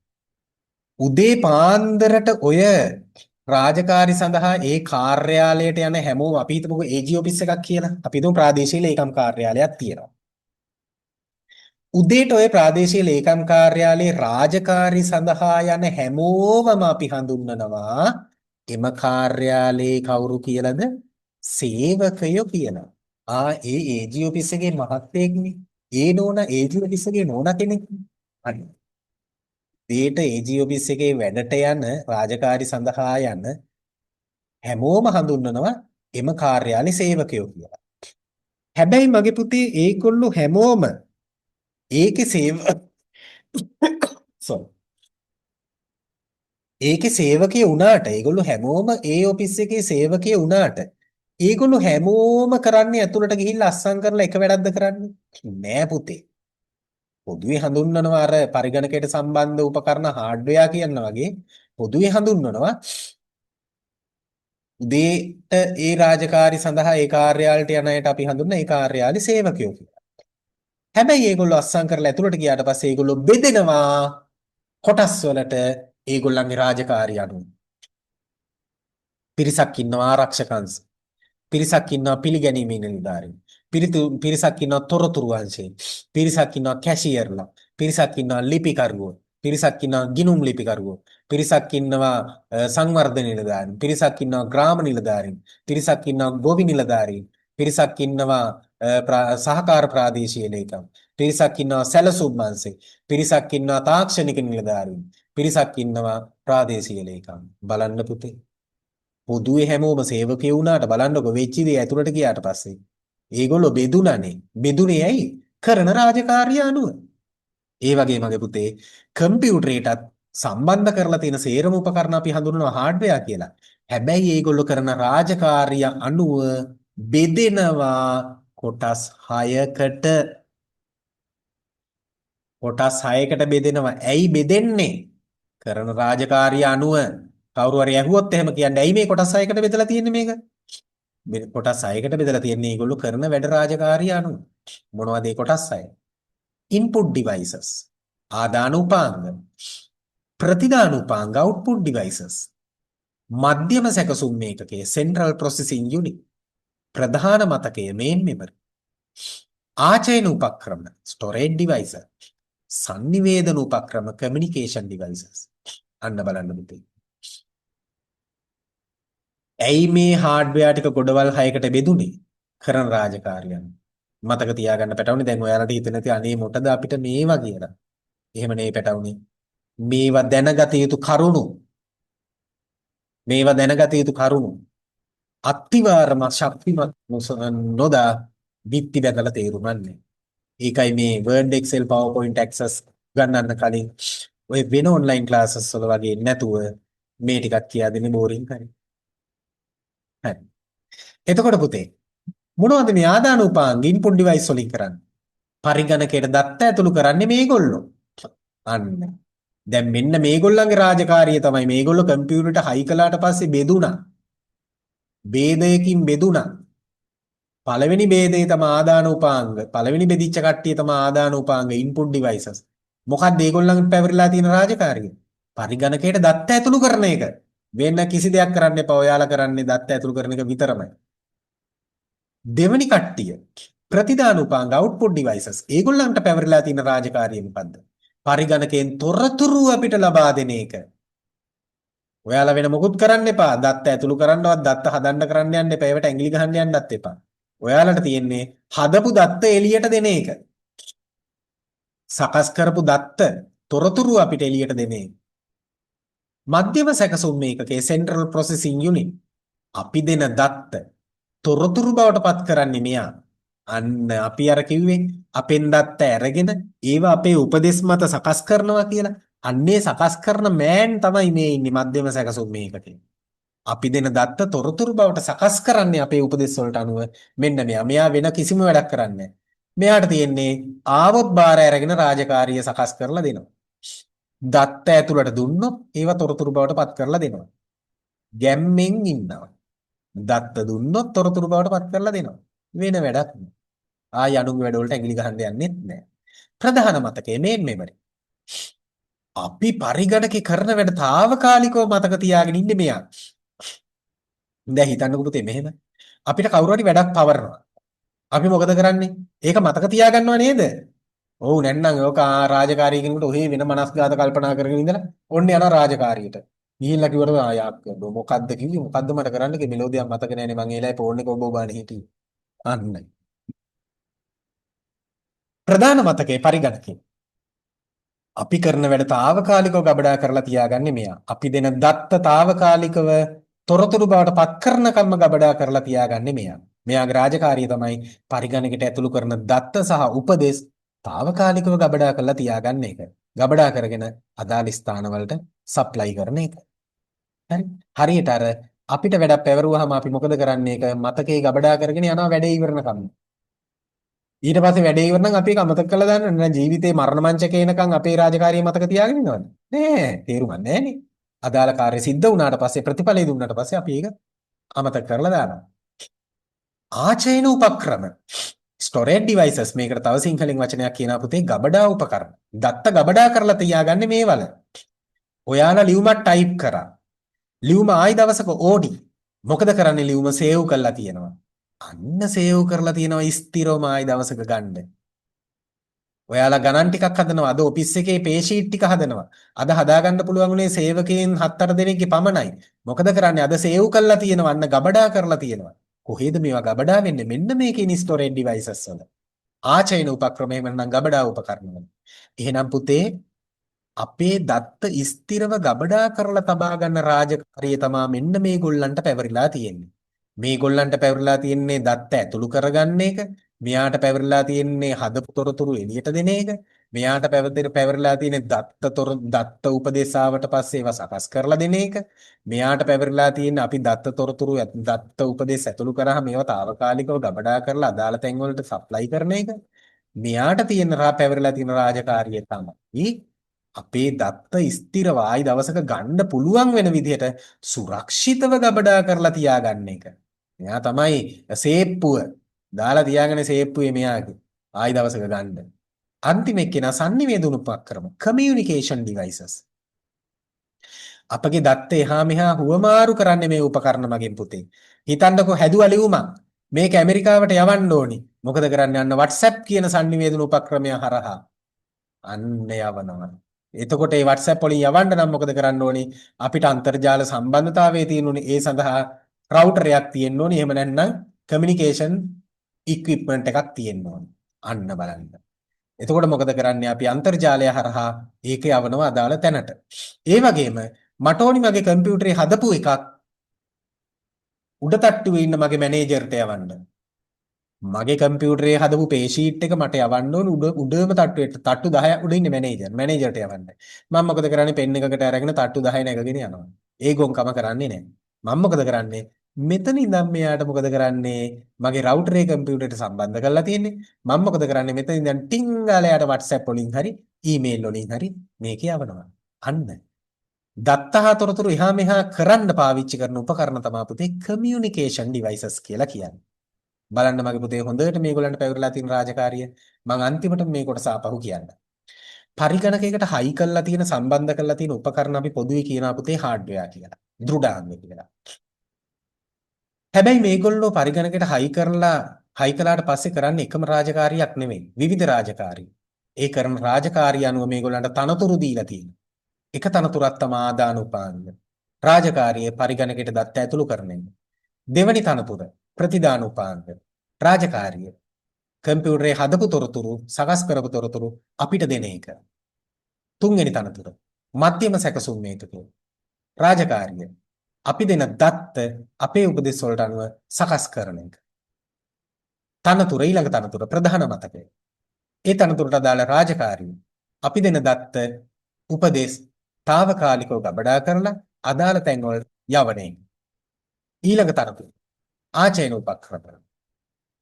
උදේ පාන්දරට ඔය රාජකාරි සඳහා ඒ කාර්යාලයට යන හැමෝම අපි හිතමුකෝ AG office එකක් කියලා. අපි හිතමු ප්‍රාදේශීය ලේකම් කාර්යාලයක් තියෙනවා. උදේට ඔය ප්‍රාදේශීය ලේකම් කාර්යාලයේ රාජකාරි සඳහා යන හැමෝවම අපි හඳුන්වනවා එම කාර්යාලයේ කවුරු කියලාද? සේවකයෝ කියලා. ආ ඒ AG office එකේ මහත්තයෙක්නේ. ඒ නෝනා AG office එකේ නෝනා කෙනෙක්. හරි. උදේට AG office එකේ වැඩට යන රාජකාරි සඳහා යන හැමෝම හඳුන්වනවා එම කාර්යාලයේ සේවකයෝ කියලා. හැබැයි මගේ පුතේ ඒගොල්ලෝ හැමෝම ඒකේ සේව සෝරි ඒකේ සේවකයෝ වුණාට ඒගොල්ලෝ හැමෝම ඒ ඔෆිස් එකේ සේවකයෝ වුණාට ඒගොල්ලෝ හැමෝම කරන්නේ ඇතුළට ගිහිල්ලා අස්සම් කරලා එක වැඩක්ද කරන්නේ? නෑ පුතේ. පොදුවේ හඳුන්වනවා අර පරිගණකයට සම්බන්ධ උපකරණ හાર્ඩ්වෙයාර් කියන වගේ පොදුවේ හඳුන්වනවා උදේට ඒ රාජකාරි සඳහා ඒ කාර්යාලයට යන අයට අපි හඳුන්වන ඒ කාර්යාලේ සේවකයෝ කියලා. හැබැයි ඒගොල්ලෝ අස්සම් කරලා ඇතුළට ගියාට පස්සේ ඒගොල්ලෝ බෙදෙනවා කොටස් වලට ඒගොල්ලන්ගේ රාජකාරි අනුව. පිරිසක් ඉන්නවා ආරක්ෂක අංශ. පිරිසක් ඉන්නවා පිළිගැනීමේ නිලධාරීන්. පිරිසක් ඉන්නවා තොරතුරු අංශයේ. පිරිසක් ඉන්නවා කැෂියර්ලා. පිරිසක් ඉන්නවා ලිපිකරුවෝ. පිරිසක් ඉන්නවා ගිණුම් ලිපිකරුවෝ. පිරිසක් ඉන්නවා සංවර්ධන නිලධාරීන්. පිරිසක් ඉන්නවා ග්‍රාම නිලධාරීන්. පිරිසක් ඉන්නවා ගොවි නිලධාරීන්. පිරිසක් ඉන්නවා සහකාර ප්‍රාදේශීය ලේකම්. පිරිසක් ඉන්නවා සැලසුම් අංශේ. පිරිසක් ඉන්නවා තාක්ෂණික නිලධාරීන්. පිරිසක් ඉන්නවා ප්‍රාදේශීය ලේකම්. බලන්න පුතේ. පොදුවේ හැමෝම සේවකයෝ වුණාට බලන්නකො වෙච්ච දේ ඇතුළට ගියාට පස්සේ. ඒගොල්ලෝ බෙදුණානේ. බෙදුනේ ඇයි? කරන රාජකාරිය අනුව. ඒ වගේ මගේ පුතේ කම්පියුටරේටත් සම්බන්ධ කරලා තියෙන සේරම උපකරණ අපි හඳුන්වනවා හાર્ඩ්වෙයාර් කියලා. හැබැයි ඒගොල්ලෝ කරන රාජකාරිය අනුව බෙදෙනවා කොටස් 6කට. කොටස් 6කට බෙදෙනවා. ඇයි බෙදෙන්නේ? කරන රාජකාරිය අනුව. කවුරු හරි ඇහුවොත් එහෙම කියන්නේ ඇයි මේ කොටස් 6කට බෙදලා තියෙන්නේ මේක? මේ කොටස් 6කට බෙදලා තියෙන්නේ ඒගොල්ලෝ කරන වැඩ රාජකාරිය අනුව. මොනවද ඒ කොටස් 6? Input devices ආදාන උපාංග, ප්‍රතිදාන උපාංග output devices, මධ්‍යම සැකසුම් ඒකකය central processing unit, ප්‍රධාන මතකය main memory, ආචයන උපක්‍රම storage devices, සන්නිවේදන උපක්‍රම communication devices. අන්න බලන්න පුතේ. ඇයි මේ හાર્ඩ්වෙයාර් ටික ගොඩවල් 6කට බෙදුනේ? කරන රාජකාරියන්. මතක තියාගන්න පැටවුනේ. දැන් ඔයාලට හිතෙන ඇති අනේ මොකටද අපිට මේවා කියලා. එහෙම නේ පැටවුනේ. මේවා දැනගත යුතු කරුණු. මේවා දැනගත යුතු කරුණු. අත්තිවාරම ශක්තිමත් නොදා බිත්ති බැඳලා තේරුම් ගන්න. ඒකයි මේ Word, Excel, PowerPoint, Access ගන්නන්න කලින් ඔය වෙන ඔන්ලයින් ක්ලාසස් වල වගේ නැතුව මේ ටිකක් කියා දෙන්නේ බෝරින් හරි. හරි. එතකොට පුතේ මොනවද මේ ආදාන උපාංග ඉන්පුට් ඩිවයිස් වලින් කරන්නේ? පරිගණකයට දත්ත ඇතුළු කරන්නේ මේගොල්ලෝ. අන්න. දැන් මෙන්න මේගොල්ලන්ගේ රාජකාරිය තමයි මේගොල්ලෝ කම්පියුටරට හයි කළාට පස්සේ බෙදුණා. භේදයකින් බෙදුණා. පළවෙනි භේදය තමයි ආදාන උපාංග. පළවෙනි බෙදිච්ච කට්ටිය තමයි ආදාන උපාංග ඉන්පුට් ඩිවයිසස්. මොකක්ද ඒගොල්ලන් පැවරිලා තියෙන රාජකාරිය? පරිගණකයට දත්ත ඇතුළු කරන එක. වෙන කිසි දෙයක් කරන්න එපා. ඔයාලා කරන්නේ දත්ත ඇතුළු කරන එක විතරමයි. දෙවෙනි කට්ටිය ප්‍රතිදාන උපාංග අවුට්පුට් ඩිවයිසස්. ඒගොල්ලන්ට පැවරිලා තියෙන රාජකාරිය මොකද්ද? පරිගණකයෙන් තොරතුරු අපිට ලබා දෙන එක. ඔයාලා වෙන මොකුත් කරන්න එපා. දත්ත ඇතුළු කරන්නවත් දත්ත හදන්න කරන්න යන්න එපා. ඒවට ඇඟිලි ගහන්න යන්නත් එපා. ඔයාලට තියෙන්නේ හදපු දත්ත එළියට දෙන එක. සකස් කරපු දත්ත තොරතුරු අපිට එළියට දෙන එක. මධ්‍යම සැකසුම් ඒකකයේ සෙන්ට්‍රල් ප්‍රොසෙසිං යුනිට් අපි දෙන දත්ත තොරතුරු බවට පත් කරන්නේ මෙයා. අන්න අපි අර කිව්වේ අපෙන් දත්ත අරගෙන ඒවා අපේ උපදෙස් මත සකස් කරනවා කියලා. අන්නේ සකස් කරන මෑන් තමයි මේ ඉන්නේ මධ්‍යම සැකසුම් ඒකකේ. අපි දෙන දත්ත තොරතුරු බවට සකස් කරන්නේ අපේ උපදෙස් වලට අනුව මෙන්න මෙයා. මෙයා වෙන කිසිම වැඩක් කරන්නේ මෙයාට තියෙන්නේ ආවොත් බාර අරගෙන රාජකාරිය සකස් කරලා දෙනවා. දත්ත ඇතුළට දුන්නොත් ඒවා තොරතුරු බවට පත් කරලා දෙනවා. ගැම්මෙන් ඉන්නවා. දත්ත දුන්නොත් තොරතුරු බවට පත් කරලා දෙනවා. වෙන වැඩක් නෑ. ආයි අනුන්ගේ වැඩවලට ඇඟිලි ගහන්න යන්නෙත් නෑ. ප්‍රධාන මතකයේ මේන් මෙමරි. අපි පරිගණකේ කරන වැඩ තාවකාලිකව මතක තියාගෙන ඉන්නේ මෙයා. දැන් හිතන්නකෝ පුතේ මෙහෙම. අපිට කවුරු හරි වැඩක් පවරනවා. අපි මොකද කරන්නේ? ඒක මතක තියාගන්නව නේද? ඔව් නැත්නම් ඔක රාජකාරිය කෙනෙකුට ඔහේ වෙන මනස්ගාත කල්පනා කරගෙන ඉඳලා ඔන්න යනවා රාජකාරියට. ගිහිල්ලා කිව්වට ආ මොකද්ද කිව්වේ මොකද්ද මට කරන්න කිව්වේ මෙලෝ දෙයක් මතක නෑනේ මං ඒ වෙලාවේ ෆෝන් එක ඔබ ඔබානේ හිටියේ. අන්නයි. ප්‍රධාන මතකයේ පරිගණකේ. අපි කරන වැඩ තාවකාලිකව ගබඩා කරලා තියාගන්නේ මෙයා. අපි දෙන දත්ත තාවකාලිකව තොරතුරු බවට පත් කරනකම්ම ගබඩා කරලා තියාගන්නේ මෙයා. මෙයාගේ රාජකාරිය තමයි පරිගණකයට ඇතුළු කරන දත්ත සහ උපදෙස් තාවකාලිකව ගබඩා කරලා තියාගන්න එක. ගබඩා කරගෙන අදාළ ස්ථානවලට සප්ලයි කරන එක. හරි. හරියට අර අපිට වැඩක් පැවරුවාම අපි මොකද කරන්නේ? ඒක මතකේ ගබඩා කරගෙන යනවා වැඩේ ඉවරනකම්. ඊට පස්සේ වැඩේ ඉවර නම් අපි ඒක අමතක කරලා දාන්න නෑ. ජීවිතේ මරණ මංචකේ එනකන් අපේ රාජකාරිය මතක තියාගෙන ඉන්නවද? නෑ. තේරුමක් නෑනේ. අදාළ කාර්ය සිද්ධ වුණාට පස්සේ ප්‍රතිඵලය දුන්නාට පස්සේ අපි ඒක අමතක කරලා දානවා. ආචයන උපක්‍රම ස්ටෝරේජ් ඩිවයිසස් මේකට තව සිංහලෙන් වචනයක් කියනවා පුතේ ගබඩා උපකරණ. දත්ත ගබඩා කරලා තියාගන්නේ මේවල. ඔයාලා ලියුමක් ටයිප් කරා. ලියුම ආයි දවසක ඕනි. මොකද කරන්නේ ලියුම සේව් කරලා තියෙනවා. අන්න සේව් කරලා තියෙනවා ස්ථිරවම ආයි දවසක ගන්න. ඔයාලා ගණන් ටිකක් හදනවා. අද ඔෆිස් එකේ පේ ෂීට් ටික හදනවා. අද හදාගන්න පුළුවන් උනේ සේවකයන් 7-8 දෙනෙක්ගේ පමණයි. මොකද කරන්නේ? අද සේව් කරලා තියෙනවා. අන්න ගබඩා කරලා තියෙනවා. කොහෙද මේවා ගබඩා වෙන්නේ? මෙන්න මේකේ ස්ටෝරේජ් ඩිවයිසස් වල. ආචයන උපක්‍රම එහෙම නැත්නම් ගබඩා උපකරණ වල. එහෙනම් පුතේ අපේ දත්ත ස්ථිරව ගබඩා කරලා තබා ගන්න රාජකාරිය තමා මෙන්න මේ ගොල්ලන්ට පැවරිලා තියෙන්නේ. මේ ගොල්ලන්ට පැවරිලා තියෙන්නේ දත්ත ඇතුළු කරගන්න එක. මෙයාට පැවරිලා තියෙන්නේ හදපු තොරතුරු එළියට දෙන එක. මෙයාට පැවරිලා තියෙන්නේ දත්ත උපදේශ ආවට පස්සේ ඒවා සකස් කරලා දෙන එක. මෙයාට පැවරිලා තියෙන්නේ අපි දත්ත තොරතුරු දත්ත උපදේශ ඇතුළු කරාම ඒවා තාවකාලිකව ගබඩා කරලා අදාළ තැන් වලට සප්ලයි කරන එක. මෙයාට තියෙන පැවරිලා තියෙන රාජකාරිය තමයි අපේ දත්ත ස්ථිරව ආයි දවසක ගන්න පුළුවන් වෙන විදිහට සුරක්ෂිතව ගබඩා කරලා තියාගන්න එක. මෙයා තමයි සේප්පුව දාලා තියාගෙන සේප්පුවේ මෙයාගේ ආයි දවසක ගන්න. අන්තිම එක්කෙනා සන්නිවේදන උපක්‍රම කමියුනිකේෂන් ඩිවයිසස්. අපගේ දත්ත එහා මෙහා හුවමාරු කරන්නේ මේ උපකරණ මගින් පුතේ. හිතන්නකෝ හැදුවා ලියුමක්. මේක ඇමරිකාවට යවන්න ඕනි. මොකද කරන්නේ? අන්න WhatsApp කියන සන්නිවේදන උපක්‍රමය හරහා අන්න යවනවා. එතකොට මේ WhatsApp වලින් යවන්න නම් මොකද කරන්න ඕනි? අපිට අන්තර්ජාල සම්බන්ධතාවය තියෙන්න ඕනි. ඒ සඳහා රවුටරයක් තියෙන්න ඕනි. එහෙම නැත්නම් කමියුනිකේෂන් ඉක්විප්මන්ට් එකක් තියෙන්න ඕනි. අන්න බලන්න. එතකොට මොකද කරන්නේ? අපි අන්තර්ජාලය හරහා ඒක යවනවා අදාළ තැනට. ඒ වගේම මට ඕනි මගේ කම්පියුටරේ හදපු එකක් උඩ තට්ටුවේ ඉන්න මගේ මැනේජර්ට යවන්න. මගේ කම්පියුටරේ හදපු පේ ෂීට් එක මට යවන්න ඕන උඩ උඩම තට්ටුවට තට්ටු 10ක් උඩ ඉන්න මැනේජර්ට යවන්න. මම මොකද කරන්නේ? පෙන් එකකට අරගෙන තට්ටු 10 නැගගෙන යනවා. ඒ ගොංකම කරන්නේ නැහැ. මම මොකද කරන්නේ? මෙතන ඉඳන් මෙයාට මොකද කරන්නේ? මගේ රවුටරේ කම්පියුටරේට සම්බන්ධ කරලා තියෙන්නේ. මම මොකද කරන්නේ? මෙතන ඉඳන් ටින් ගාලා එයාට WhatsApp වලින් හරි ඊමේල් වලින් හරි මේක යවනවා. අන්න. දත්ත හා තොරතුරු එහා මෙහා කරන්න පාවිච්චි කරන උපකරණ තමයි පුතේ කමියුනිකේෂන් ඩිවයිසස් කියලා කියන්නේ. බලන්න මගේ පුතේ හොඳට මේගොල්ලන්ට පැවරලා තියෙන රාජකාරිය මං අන්තිමට මේ කොටස ආපහු කියන්න. පරිගණකයකට හයි කරලා තියෙන සම්බන්ධ කරලා තියෙන උපකරණ අපි පොදුවේ කියනවා පුතේ හાર્ඩ්වෙයාර් කියලා. දෘಢාංග කියලා. හැබැයි මේගොල්ලෝ පරිගණකයට හයි කරලා හයි කළාට පස්සේ කරන්නේ එකම රාජකාරියක් නෙමෙයි. විවිධ රාජකාරි. ඒ කරන රාජකාරිය අනුව මේගොල්ලන්ට තනතුරු දීලා තියෙනවා. එක තනතුරක් තමයි ආදාන උපාංග. රාජකාරියේ පරිගණකයට දත්ත ඇතුළු කරන එක. දෙවනි තනතුර ප්‍රතිදාන උපාංග. රාජකාරිය කම්පියුටරේ හදපු තොරතුරු සකස් කරපු තොරතුරු අපිට දෙන එක. තුන්වෙනි තනතුර මධ්‍යම සැකසුම් ඒකකය. රාජකාරිය අපි දෙන දත්ත අපේ උපදෙස් වලට අනුව සකස් කරන එක. තනතුර ඊළඟ තනතුර ප්‍රධාන මතකය. ඒ තනතුරට අදාළ රාජකාරිය අපි දෙන දත්ත උපදෙස් තාවකාලිකව ගබඩා කරලා අදාළ තැන් වලට යවන එක. ඊළඟ තනතුර ආචයන උපක්‍රම.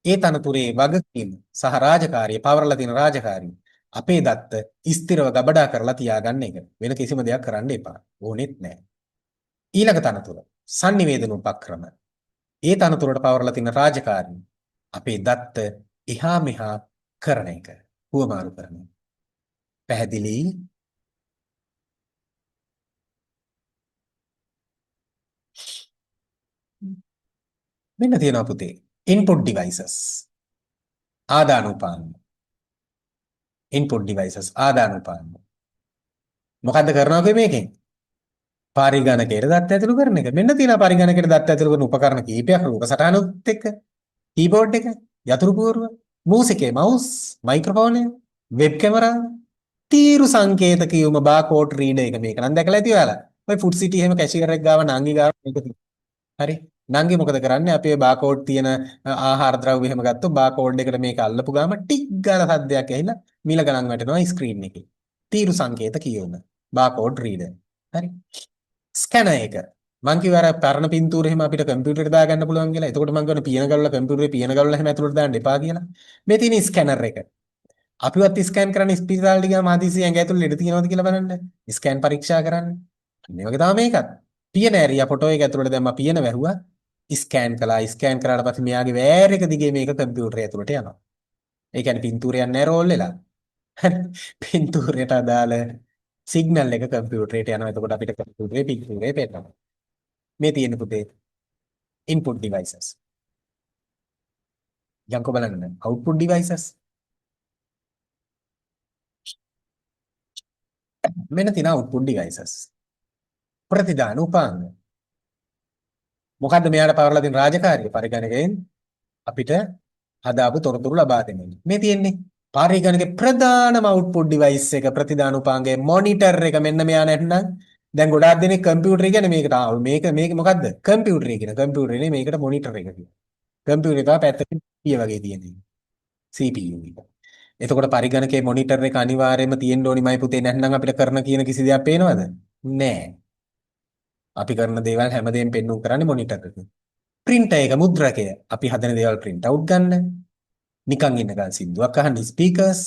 ඒ තනතුරේ වගකීම සහ රාජකාරිය පවරලා තියෙන රාජකාරිය අපේ දත්ත ස්ථිරව ගබඩා කරලා තියාගන්න එක. වෙන කිසිම දෙයක් කරන්න එපා. ඕනෙත් නෑ. ඊළඟ තනතුර සන්නිවේදන උපක්‍රම. ඒ තනතුරට පවරලා තියෙන රාජකාරිය අපේ දත්ත එහා මෙහා කරන එක. හුවමාරු කරන එක. පැහැදිලි? මෙන්න තියෙනවා පුතේ. Input devices. ආදාන උපාංග. Input devices ආදාන උපාංග. මොකද්ද කරනවා කිව්වේ මේකෙන්? පරිගණකයට දත්ත ඇතුළු කරන එක. මෙන්න තියෙනවා පරිගණකයට දත්ත ඇතුළු කරන උපකරණ කීපයක් රූප සටහනුත් එක්ක. කීබෝඩ් එක, යතුරු පුවරුව, මූසිකේ මවුස්, මයික්‍රොෆෝනය, වෙබ් කැමරාව, තීරු සංකේත කියුම බාකෝඩ් රීඩර් එක. මේක නම් දැකලා ඇති ඔයාලා. ඔය ෆුඩ් සිටි එහෙම කැෂියර් එක ගාව නංගි ගාව මේක තියෙනවා. හරි. නංගි මොකද කරන්නේ? අපේ බාකෝඩ් තියෙන ආහාර ද්‍රව්‍ය එහෙම ගත්තොත් බාකෝඩ් එකට මේක අල්ලපු ගාම ටික් ගාලා සද්දයක් ඇහිලා මිල ගණන් වැටෙනවා ස්ක්‍රීන් එකේ. තීරු සංකේත කියවන බාකෝඩ් රීඩර්. හරි. ස්කැනර් එක. මං කිව්ව අර පරණ පින්තූර එහෙම අපිට කම්පියුටරේට දාගන්න පුළුවන් කියලා. එතකොට මං කියවනේ පියන ගලවලා කම්පියුටරේ පියන ගලවලා එහෙම ඇතුළට දාන්න එපා කියලා. මේ තියෙන ස්කැනර් එක. අපිවත් ස්කෑන් කරන්නේ ස්පිරිතාලට ගියාම හදිසියෙ ඇඟ ඇතුළේ ලෙඩ තියෙනවද කියලා බලන්න. ස්කෑන් පරීක්ෂා කරන්න. මේ වගේ තමයි මේකත්. පියන ඇරියා ෆොටෝ එක ඇතුළට දැම්මා පියන වැහුවා. ස්කෑන් කළා. ස්කෑන් කරාට පස්සේ මෙයාගේ වෑර් එක දිගේ මේක කම්පියුටරේ ඇතුළට යනවා. ඒ කියන්නේ පින්තූරයක් නෑ රෝල් වෙලා. හරි. පින්තූරයට අදාළ සිග්නල් එක කම්පියුටරේට යනවා. එතකොට අපිට කම්පියුටරේ පින්තූරේ පෙන්නනවා. මේ තියෙන පුතේ ඉන්පුට් ඩිවයිසස්. යන්කෝ බලන්න අවුට්පුට් ඩිවයිසස්. මෙන්න තියෙන අවුට්පුට් ඩිවයිසස්. ප්‍රතිදාන උපාංග. මොකද්ද මෙයාට පවරලා තියෙන රාජකාරිය? පරිගණකයෙන් අපිට හදාපු තොරතුරු ලබා දෙන එක. මේ තියෙන්නේ පරිගණකේ ප්‍රධානම අවුට්පුට් ඩිවයිස් එක ප්‍රතිදාන උපාංගයේ මොනිටර් එක. මෙන්න මෙයා නැත්නම් දැන් ගොඩාක් දෙනෙක් කම්පියුටර් කියන්නේ මේකට ආව මේක මේක මොකද්ද? කම්පියුටර් කියන කම්පියුටර් නේ මේකට මොනිටර් එක කියන්නේ. කම්පියුටර් එක පැත්තකින් පී වගේ තියෙන එක. CPU එක. එතකොට පරිගණකේ මොනිටර් එක අනිවාර්යයෙන්ම තියෙන්න ඕනිමයි පුතේ. නැත්නම් අපිට කරන කියන කිසි දෙයක් පේනවද? නෑ. අපි කරන දේවල් හැමදේම පෙන්නුම් කරන්නේ මොනිටර් එකකින්. ප්‍රින්ටර් එක මුද්‍රකය. අපි හදන දේවල් ප්‍රින්ට් අවුට් ගන්න. නිකන් ඉන්නකන් සින්දුවක් අහන්න ස්පීකර්ස්.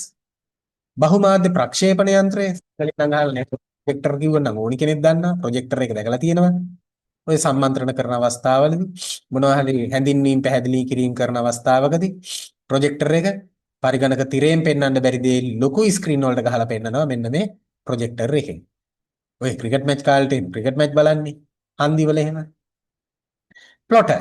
බහුමාධ්‍ය ප්‍රක්ෂේපණ යන්ත්‍රය. කලින් නම් අහලා නෑ. ප්‍රොජෙක්ටර් කිව්වනම් ඕනි කෙනෙක් දන්නවා. ප්‍රොජෙක්ටර් එක දැකලා තියෙනවා. ඔය සම්මන්ත්‍රණ කරන අවස්ථාවලදී මොනවා හරි හැඳින්වීම් පැහැදිලි කිරීම කරන අවස්ථාවකදී ප්‍රොජෙක්ටර් එක පරිගණක තිරයෙන් පෙන්වන්න බැරි දේ ලොකු ස්ක්‍රීන් වලට ගහලා පෙන්නනවා මෙන්න මේ ප්‍රොජෙක්ටර් එකෙන්. ඔය ක්‍රිකට් මැච් කාලේට එහෙම ක්‍රිකට් මැච් බලන්නේ හන්දිවල එහෙම. ප්ලොටර්.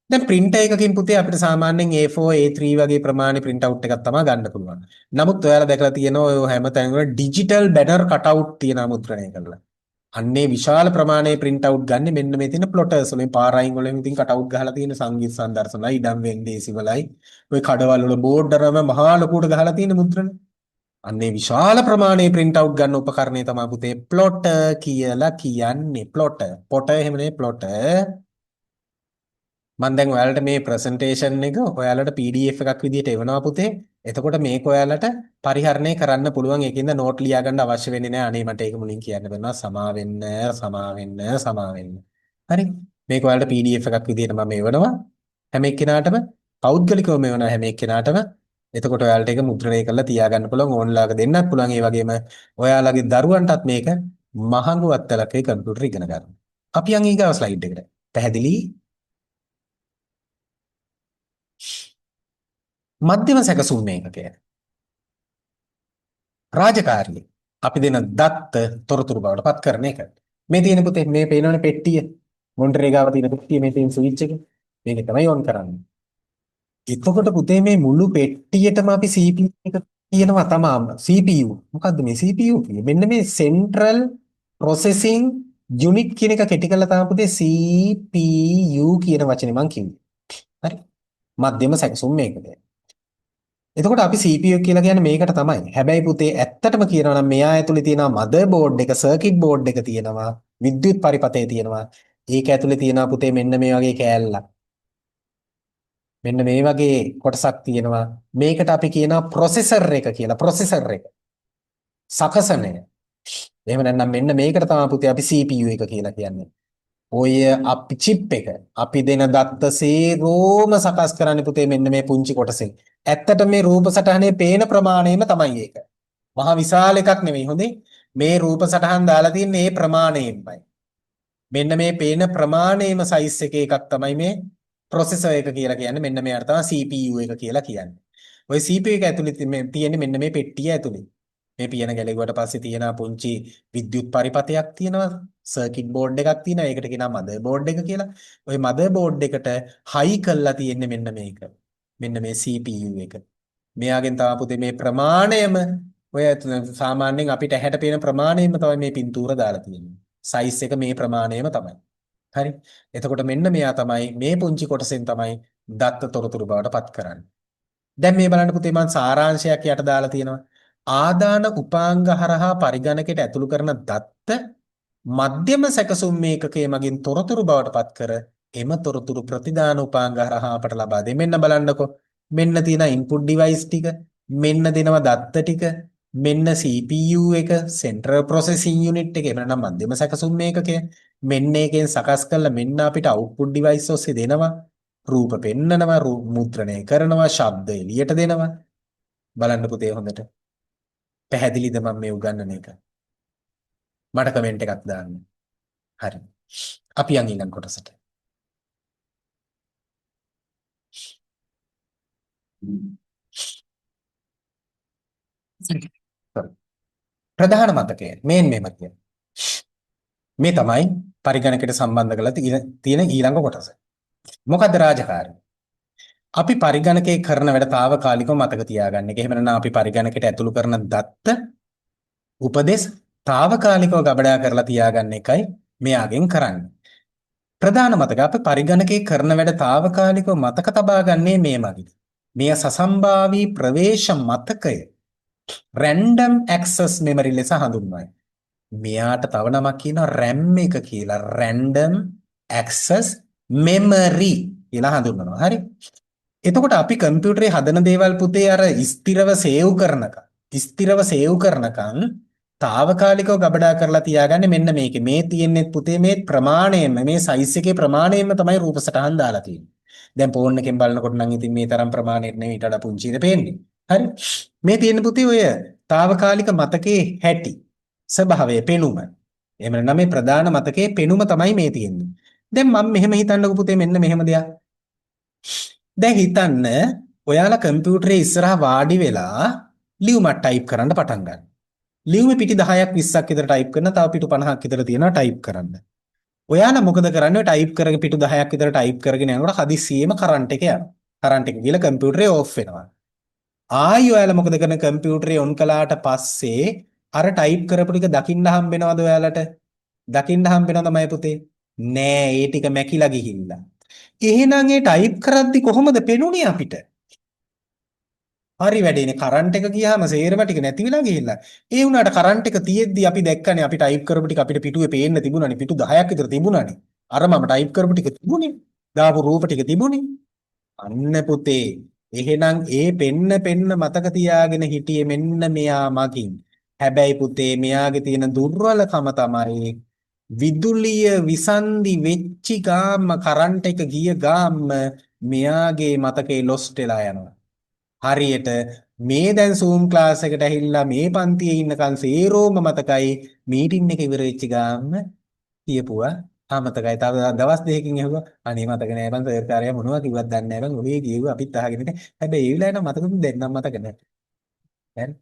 දැන් ප්‍රින්ටර් එකකින් පුතේ අපිට සාමාන්‍යයෙන් A4 A3 වගේ ප්‍රමාණي ප්‍රින්ට් අවුට් එකක් තමයි ගන්න පුළුවන්. නමුත් ඔයාලා දැකලා තියෙනවා ඔය හැම තැනම ඩිජිටල් බැනර් කට් අවුට් තියෙනවා මුද්‍රණය කරලා. අන්නේ විශාල ප්‍රමාණයේ ප්‍රින්ට් අවුට් ගන්න මෙන්න මේ තියෙන ප්ලොටර්ස් වලින් පාරයින් වලින් ඉතින් කට් අවුට් ගහලා තියෙන සංගීත සංදර්ශනයි ඉඩම් වෙන්දේසි වලයි ඔය කඩවල් වල බෝඩ් අරම මහා ලොකුවට ගහලා තියෙන මුද්‍රණ. අන්නේ විශාල ප්‍රමාණයේ ප්‍රින්ට් අවුට් ගන්න උපකරණය තමයි පුතේ ප්ලොටර් කියලා කියන්නේ. ප්ලොටර්. පොටර් එහෙම නෙවෙයි ප්ලොටර්. මම දැන් ඔයාලට මේ ප්‍රසන්ටේෂන් එක ඔයාලට PDF එකක් විදිහට එවනවා පුතේ. එතකොට මේක ඔයාලට පරිහරණය කරන්න පුළුවන්. ඒකින්ද නෝට් ලියා ගන්න අවශ්‍ය වෙන්නේ නැහැ. අනේ මට ඒක මුලින් කියන්න බැන්නා. සමා වෙන්න, සමා වෙන්න, සමා වෙන්න. හරි. මේක ඔයාලට PDF එකක් විදිහට මම එවනවා. හැම එක්කෙනාටම පෞද්ගලිකවම එවනවා හැම එක්කෙනාටම. එතකොට ඔයාලට ඒක මුද්‍රණය කරලා තියාගන්න පුළුවන්. ඕන්ලාක දෙන්නත් පුළුවන්. ඒ වගේම ඔයාලගේ දරුවන්ටත් මේක මහඟු අත්වලක් වෙයි කම්පියුටර් ඉගෙන ගන්න. අපි යන් ඊගාව ස්ලයිඩ් එකට. පැහැදිලි? මධ්‍යම සැකසුම් ඒකකය. රාජකාරිය. අපි දෙන දත්ත තොරතුරු බවට පත් කරන එක. මේ තියෙන පුතේ මේ පේනවනේ පෙට්ටිය. මොනිටරේ ගාව තියෙන පෙට්ටිය මේ තියෙන ස්විච් එක. මේක තමයි ඔන් කරන්නේ. එතකොට පුතේ මේ මුළු පෙට්ටියටම අපි CPU එක කියනවා තමාම CPU. මොකද්ද මේ CPU කියන්නේ? මෙන්න මේ සෙන්ට්‍රල් ප්‍රොසෙසිං යුනිට් කියන එක කෙටි කරලා තමයි පුතේ CPU කියන වචනේ මං කිව්වේ. හරි? මධ්‍යම සැකසුම් මේකද. එතකොට අපි CPU කියලා කියන්නේ මේකට තමයි. හැබැයි පුතේ ඇත්තටම කියනවා නම් මෙයා ඇතුලේ තියෙනවා මදර් බෝඩ් එක, සර්කිට් බෝඩ් එක තියෙනවා, විද්‍යුත් පරිපථය තියෙනවා. ඒක ඇතුලේ තියෙනවා පුතේ මෙන්න මේ වගේ කෑල්ලක්. මෙන්න මේ වගේ කොටසක් තියෙනවා. මේකට අපි කියනවා ප්‍රොසෙසර් එක කියලා. ප්‍රොසෙසර් එක. සකසනය. එහෙම නැත්නම් මෙන්න මේකට තමයි පුතේ අපි CPU එක කියලා කියන්නේ. ඔය අපි චිප් එක අපි දෙන දත්ත සේරෝම සකස් කරන්නේ පුතේ මෙන්න මේ පුංචි කොටසෙන්. ඇත්තට මේ රූප සටහනේ පේන ප්‍රමාණයම තමයි ඒක. මහා විශාල එකක් නෙවෙයි හොඳේ. මේ රූප සටහන් දාලා තියන්නේ ඒ ප්‍රමාණයෙන්මයි. මෙන්න මේ පේන ප්‍රමාණයම සයිස් එකේ එකක් තමයි මේ ප්‍රොසෙසර් එක කියලා කියන්නේ. මෙන්න මෙයාට තමයි CPU එක කියලා කියන්නේ. ඔය CPU එක ඇතුලේ මේ තියෙන්නේ මෙන්න මේ පෙට්ටිය ඇතුලේ. මේ පියන ගැලෙව්වට පස්සේ තියෙන පුංචි විද්‍යුත් පරිපථයක් තියෙනවා, සර්කිට් බෝඩ් එකක් තියෙනවා. ඒකට කියනවා මදර් බෝඩ් එක කියලා. ඔය මදර් බෝඩ් එකට හයි කරලා තියෙන්නේ මෙන්න මේක. මෙන්න මේ CPU එක. මෙයාගෙන් තමයි පුතේ මේ ප්‍රමාණයම ඔය සාමාන්‍යයෙන් අපිට ඇහැට පේන ප්‍රමාණයම තමයි මේ පින්තූර දාලා තියෙන්නේ. සයිස් එක මේ ප්‍රමාණයම තමයි. හරි. එතකොට මෙන්න මෙයා තමයි මේ පුංචි කොටසෙන් තමයි දත්ත තොරතුරු බවට පත් කරන්නේ. දැන් මේ බලන්න පුතේ මං සාරාංශයක් යට දාලා තියෙනවා. ආදාන උපාංග හරහා පරිගණකයට ඇතුළු කරන දත්ත මධ්‍යම සැකසුම් ඒකකයේ මගින් තොරතුරු බවට පත් කර එම තොරතුරු ප්‍රතිදාන උපාංග හරහා අපට ලබා දෙයි. මෙන්න බලන්නකෝ. මෙන්න තියෙන ඉන්පුට් ඩිවයිස් ටික, මෙන්න දෙනවා දත්ත ටික, මෙන්න CPU එක, සෙන්ට්‍රල් ප්‍රොසෙසිං යුනිට් එක, එහෙම නැත්නම් මධ්‍යම සැකසුම් ඒකකය. මෙන්න ඒකෙන් සකස් කරලා මෙන්න අපිට අවුට්පුට් ඩිවයිස් ඔස්සේ දෙනවා. රූප පෙන්නනවා, රූප මුද්‍රණය කරනවා, ශබ්ද එළියට දෙනවා. බලන්න පුතේ හොඳට. පැහැදිලිද මම මේ උගන්වන එක? මට කමෙන්ට් එකක් දාන්න. හරි. අපි යන් ඊළඟ කොටසට. ප්‍රධාන මතකය මේන් මෙහෙම කියන. මේ තමයි පරිගණකයට සම්බන්ධ කරලා තියෙන ඊළඟ කොටස. මොකද්ද රාජකාරිය? අපි පරිගණකයේ කරන වැඩ තාවකාලිකව මතක තියාගන්න එක. එහෙම නැත්නම් අපි පරිගණකයට ඇතුළු කරන දත්ත උපදෙස් තාවකාලිකව ගබඩා කරලා තියාගන්න එකයි මෙයාගෙන් කරන්නේ. ප්‍රධාන මතක අපි පරිගණකයේ කරන වැඩ තාවකාලිකව මතක තබා ගන්නේ මේ මගින්. මෙය සසම්භාවී ප්‍රවේශ මතකය රැන්ඩම් ඇක්සස් මෙමරි ලෙස හඳුන්වයි. මෙයාට තව නමක් කියනවා RAM එක කියලා. රැන්ඩම් ඇක්සස් මෙමරි කියලා හඳුන්වනවා. හරි. එතකොට අපි කම්පියුටරේ හදන දේවල් පුතේ අර ස්ථිරව සේව් කරනකම් ස්ථිරව සේව් කරනකම් තාවකාලිකව ගබඩා කරලා තියාගන්නේ මෙන්න මේකේ. මේ තියෙන්නේ පුතේ මේ ප්‍රමාණයෙන්ම මේ සයිස් එකේ ප්‍රමාණයෙන්ම තමයි රූප සටහන් දාලා තියෙන්නේ. දැන් ෆෝන් එකෙන් බලනකොට නම් ඉතින් මේ තරම් ප්‍රමාණයට නෙවෙයි ඊට වඩා පුංචිද පේන්නේ. හරි. මේ තියෙන පුතේ ඔය තාවකාලික මතකයේ හැටි ස්වභාවය පෙනුම. එහෙම නැත්නම් මේ ප්‍රධාන මතකයේ පෙනුම තමයි මේ තියෙන්නේ. දැන් මම මෙහෙම හිතන්නකෝ පුතේ මෙන්න මෙහෙම දෙයක්. දැන් හිතන්න ඔයාලා කම්පියුටරේ ඉස්සරහා වාඩි වෙලා ලියුමක් ටයිප් කරන්න පටන් ගන්න. ලියුමේ පිටි 10ක් 20ක් විතර ටයිප් කරන තව පිටු 50ක් විතර තියෙනවා ටයිප් කරන්න. ඔයාලා මොකද කරන්නේ ටයිප් කරගෙන පිටු 10ක් විතර ටයිප් කරගෙන යනකොට හදිස්සියෙම කරන්ට් එක යනවා. කරන්ට් එක ගිහලා කම්පියුටරේ ඕෆ් වෙනවා. ආයි ඔයාලා මොකද කරන්නේ කම්පියුටරේ ඔන් කළාට පස්සේ අර ටයිප් කරපු ටික දකින්න හම්බ වෙනවද ඔයාලට? දකින්න හම්බ වෙනවද මම පුතේ? නෑ ඒ ටික මැකිලා ගිහිල්ලා. එහෙනම් ඒ ටයිප් කරද්දි කොහොමද පෙනුනේ අපිට? හරි වැඩේනේ කරන්ට් එක ගියාම සේරම ටික නැති වෙලා ගිහිල්ලා. ඒ වුණාට කරන්ට් එක තියෙද්දි අපි දැක්කනේ අපි ටයිප් කරපු ටික අපිට පිටුවේ පේන්න තිබුණානේ. පිටු 10ක් විතර තිබුණානේ. අර මම ටයිප් කරපු ටික තිබුණේ. දාපු රූප ටික තිබුණේ. අන්න පුතේ එහෙනම් ඒ පෙන්න පෙන්න මතක තියාගෙන හිටියේ මෙන්න මෙයා මගින්. හැබැයි පුතේ මෙයාගේ තියෙන දුර්වලකම තමයි විදුලිය විසන්දි වෙච්චි ගාම කරන්ට් එක ගිය ගාම මෙයාගේ මතකේ ලොස්ට් වෙලා යනවා. හරියට මේ දැන් Zoom class එකට ඇහිල්ලා මේ පන්තියේ ඉන්නකන් සේරෝම මතකයි. මීටින් එක ඉවර වෙච්ච ගාම කියපුවා අමතකයි. තව දවස් දෙකකින් ඇහුවා අනේ මතක නෑ බං සර් කාර්යය මොනවා කිව්වත් දන්නේ නෑ බං ඔහේ කිව්වා අපිත් අහගෙන ඉන්නේ. හැබැයි ඒ වෙලාවේ නම් මතකද දැන් නම් මතක නෑ. හරි.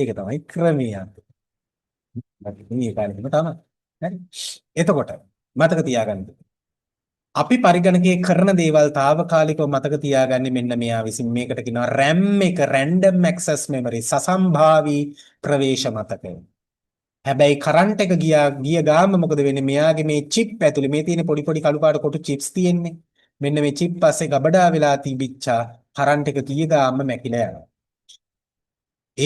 ඒක තමයි ක්‍රමය. මේ කාලෙම තමයි. හරි. එතකොට මතක තියාගන්න. අපි පරිගණකයේ කරන දේවල් తాවකාලිකව මතක තියාගන්නේ මෙන්න මෙයා විසින්. මේකට කියනවා RAM එක, random access memory, සසම්භාවී ප්‍රවේශ මතකය. හැබැයි කරන්ට් එක ගිය ගාම මොකද වෙන්නේ? මෙයාගේ මේ චිප් ඇතුලේ මේ තියෙන පොඩි පොඩි කළු පාට කොටු චිප්ස් තියෙන්නේ. මෙන්න මේ චිප් පස්සේ ගබඩා වෙලා තිබිච්චා කරන්ට් එක ගිය ගාම මැකිලා යනවා.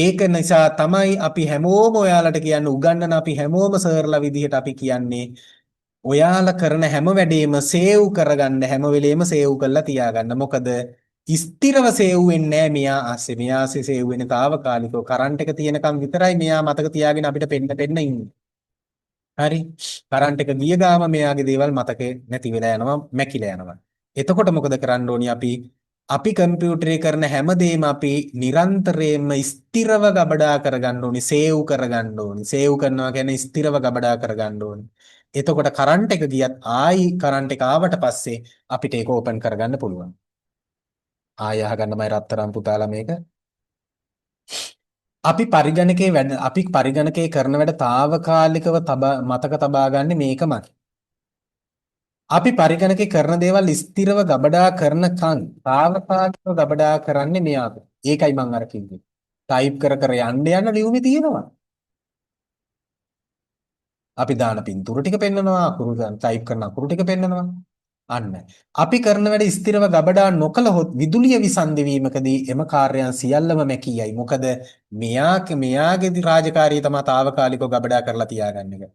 ඒක නිසා තමයි අපි හැමෝම ඔයාලට කියන්නේ උගන්නන අපි හැමෝම සර්ලා විදිහට අපි කියන්නේ ඔයාලා කරන හැම වැඩේම සේව් කරගන්න, හැම වෙලේම සේව් කරලා තියාගන්න. මොකද ස්ථිරව සේව් වෙන්නේ නෑ මෙයා ආස්සේ. මෙයා ආස්සේ සේව් වෙන්නේ తాවකාලිකව. කරන්ට් එක තියෙනකම් විතරයි මෙයා මතක තියාගෙන අපිට පෙන්න පෙන්න ඉන්නේ. හරි. කරන්ට් එක ගිය ගාම මෙයාගේ දේවල් මතකේ නැති වෙලා යනවා, මැකිලා යනවා. එතකොට මොකද කරන්න ඕනි අපි? අපි කම්පියුටරේ කරන හැම දෙයක්ම අපි නිරන්තරයෙන්ම ස්ථිරව ගබඩා කරගන්න ඕනි, සේව් කරගන්න ඕනි. සේව් කරනවා කියන්නේ ස්ථිරව ගබඩා කරගන්න ඕනි. එතකොට කරන්ට් එක ගියත් ආයි කරන්ට් එක ආවට පස්සේ අපිට ඒක ඕපන් කරගන්න පුළුවන්. ආය අහගන්නමයි රත්තරන් පුතාලා මේක. අපි පරිගණකයේ වැඩ අපි පරිගණකයේ කරන වැඩ తాවකාලිකව මතක තබා ගන්න මේක මත. අපි පරිගණකයේ කරන දේවල් ස්ථිරව ගබඩා කරනකන් తాවකාලිකව ගබඩා කරන්නේ මෙයාට. ඒකයි මං අර කිව්වේ. ටයිප් කර කර යන්න යන ලියුමේ තියෙනවා. අපි දාන පින්තූර ටික පෙන්නනවා, අකුරු ටයිප් කරන අකුරු ටික පෙන්නනවා. අන්න. අපි කරන වැඩ ස්ථිරව ගබඩා නොකළහොත් විදුලිය විසන්ධි වීමකදී එම කාර්යයන් සියල්ලම මැකී යයි. මොකද මෙයාගේ රාජකාරිය තමයි తాවකාලිකව ගබඩා කරලා තියාගන්න එක.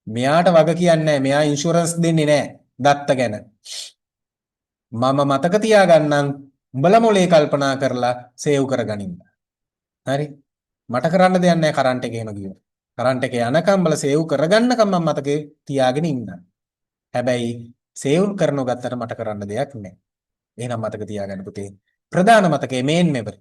මෙයාට වග කියන්නේ නැහැ. මෙයා ඉන්ෂුරන්ස් දෙන්නේ නැහැ දත්ත ගැන. මම මතක තියාගන්නම් උඹලා මොලේ කල්පනා කරලා සේව් කරගනින්න. හරි. මට කරන්න දෙයක් නැහැ කරන්ට් එක එහෙම ගියොත්. කරන්ට් එක යනකම් උඹලා සේව් කරගන්නකම් මම මතකේ තියාගෙන ඉන්නම්. හැබැයි සේව් කරනව ගත්තට මට කරන්න දෙයක් නැහැ. එහෙනම් මතක තියාගන්න පුතේ. ප්‍රධාන මතකයේ මේන් මෙමරි.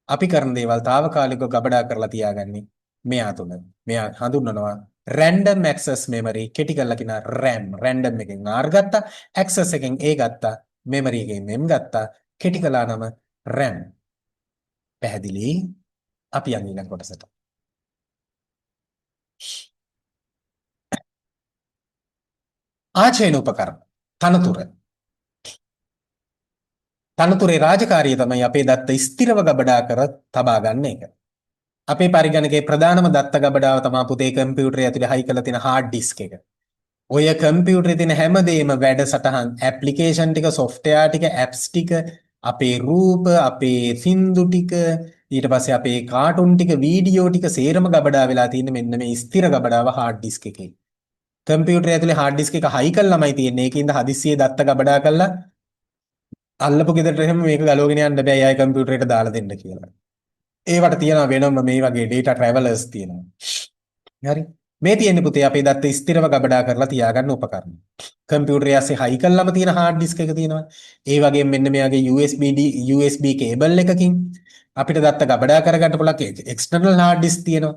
අපි කරන දේවල් తాවකාලිකව ගබඩා කරලා තියාගන්නේ මෙයා තුල. මෙයා හඳුන්වනවා random access memory. කෙටි කරලා කියනවා RAM. random එකෙන් R ගත්තා, access එකෙන් A ගත්තා, memory එකෙන් M ගත්තා. කෙටි කළා නම RAM. පැහැදිලි? අපි යන් ඊළඟ කොටසට. ආචයන උපකරණ තනතුර. තනතුරේ රාජකාරිය තමයි අපේ දත්ත ස්ථිරව ගබඩා කර තබා ගන්න එක. අපේ පරිගණකයේ ප්‍රධානම දත්ත ගබඩාව තමයි පුතේ කම්පියුටරය ඇතුලේ හයි කරලා තියෙන හાર્ඩ් ඩිස්ක් එක. ඔය කම්පියුටරේ තියෙන හැමදේම වැඩසටහන්, ඇප්ලිකේෂන් ටික, සොෆ්ට්වෙයාර් ටික, ඇප්ස් ටික, අපේ රූප, අපේ සින්දු ටික, ඊට පස්සේ අපේ කාටුන් ටික, වීඩියෝ ටික සේරම ගබඩා වෙලා තියෙන්නේ මෙන්න මේ ස්ථිර ගබඩාව හાર્ඩ් ඩිස්ක් එකේ. කම්පියුටරය ඇතුලේ හાર્ඩ් ඩිස්ක් එක හයි කළාමයි තියෙන්නේ. ඒකින්ද හදිස්සියේ දත්ත ගබඩා කරලා අල්ලපු ගෙදරට එහෙම මේක ගලවගෙන යන්න බෑ ආයේ කම්පියුටරේට දාලා දෙන්න කියලා. ඒවට තියෙනවා වෙනම මේ වගේ data travelers තියෙනවා. හරි. මේ තියෙන්නේ පුතේ අපේ දත්ත ස්ථිරව ගබඩා කරලා තියාගන්න උපකරණ. කම්පියුටරය ඇස්සේ හයි කළාම තියෙන හાર્ඩ් ඩිස්ක් එක තියෙනවා. ඒ වගේම මෙන්න මෙයාගේ USB cable එකකින් අපිට දත්ත ගබඩා කරගන්න පුළුවන් එක්ස්ටර්නල් හાર્ඩ් ඩිස්ක් තියෙනවා.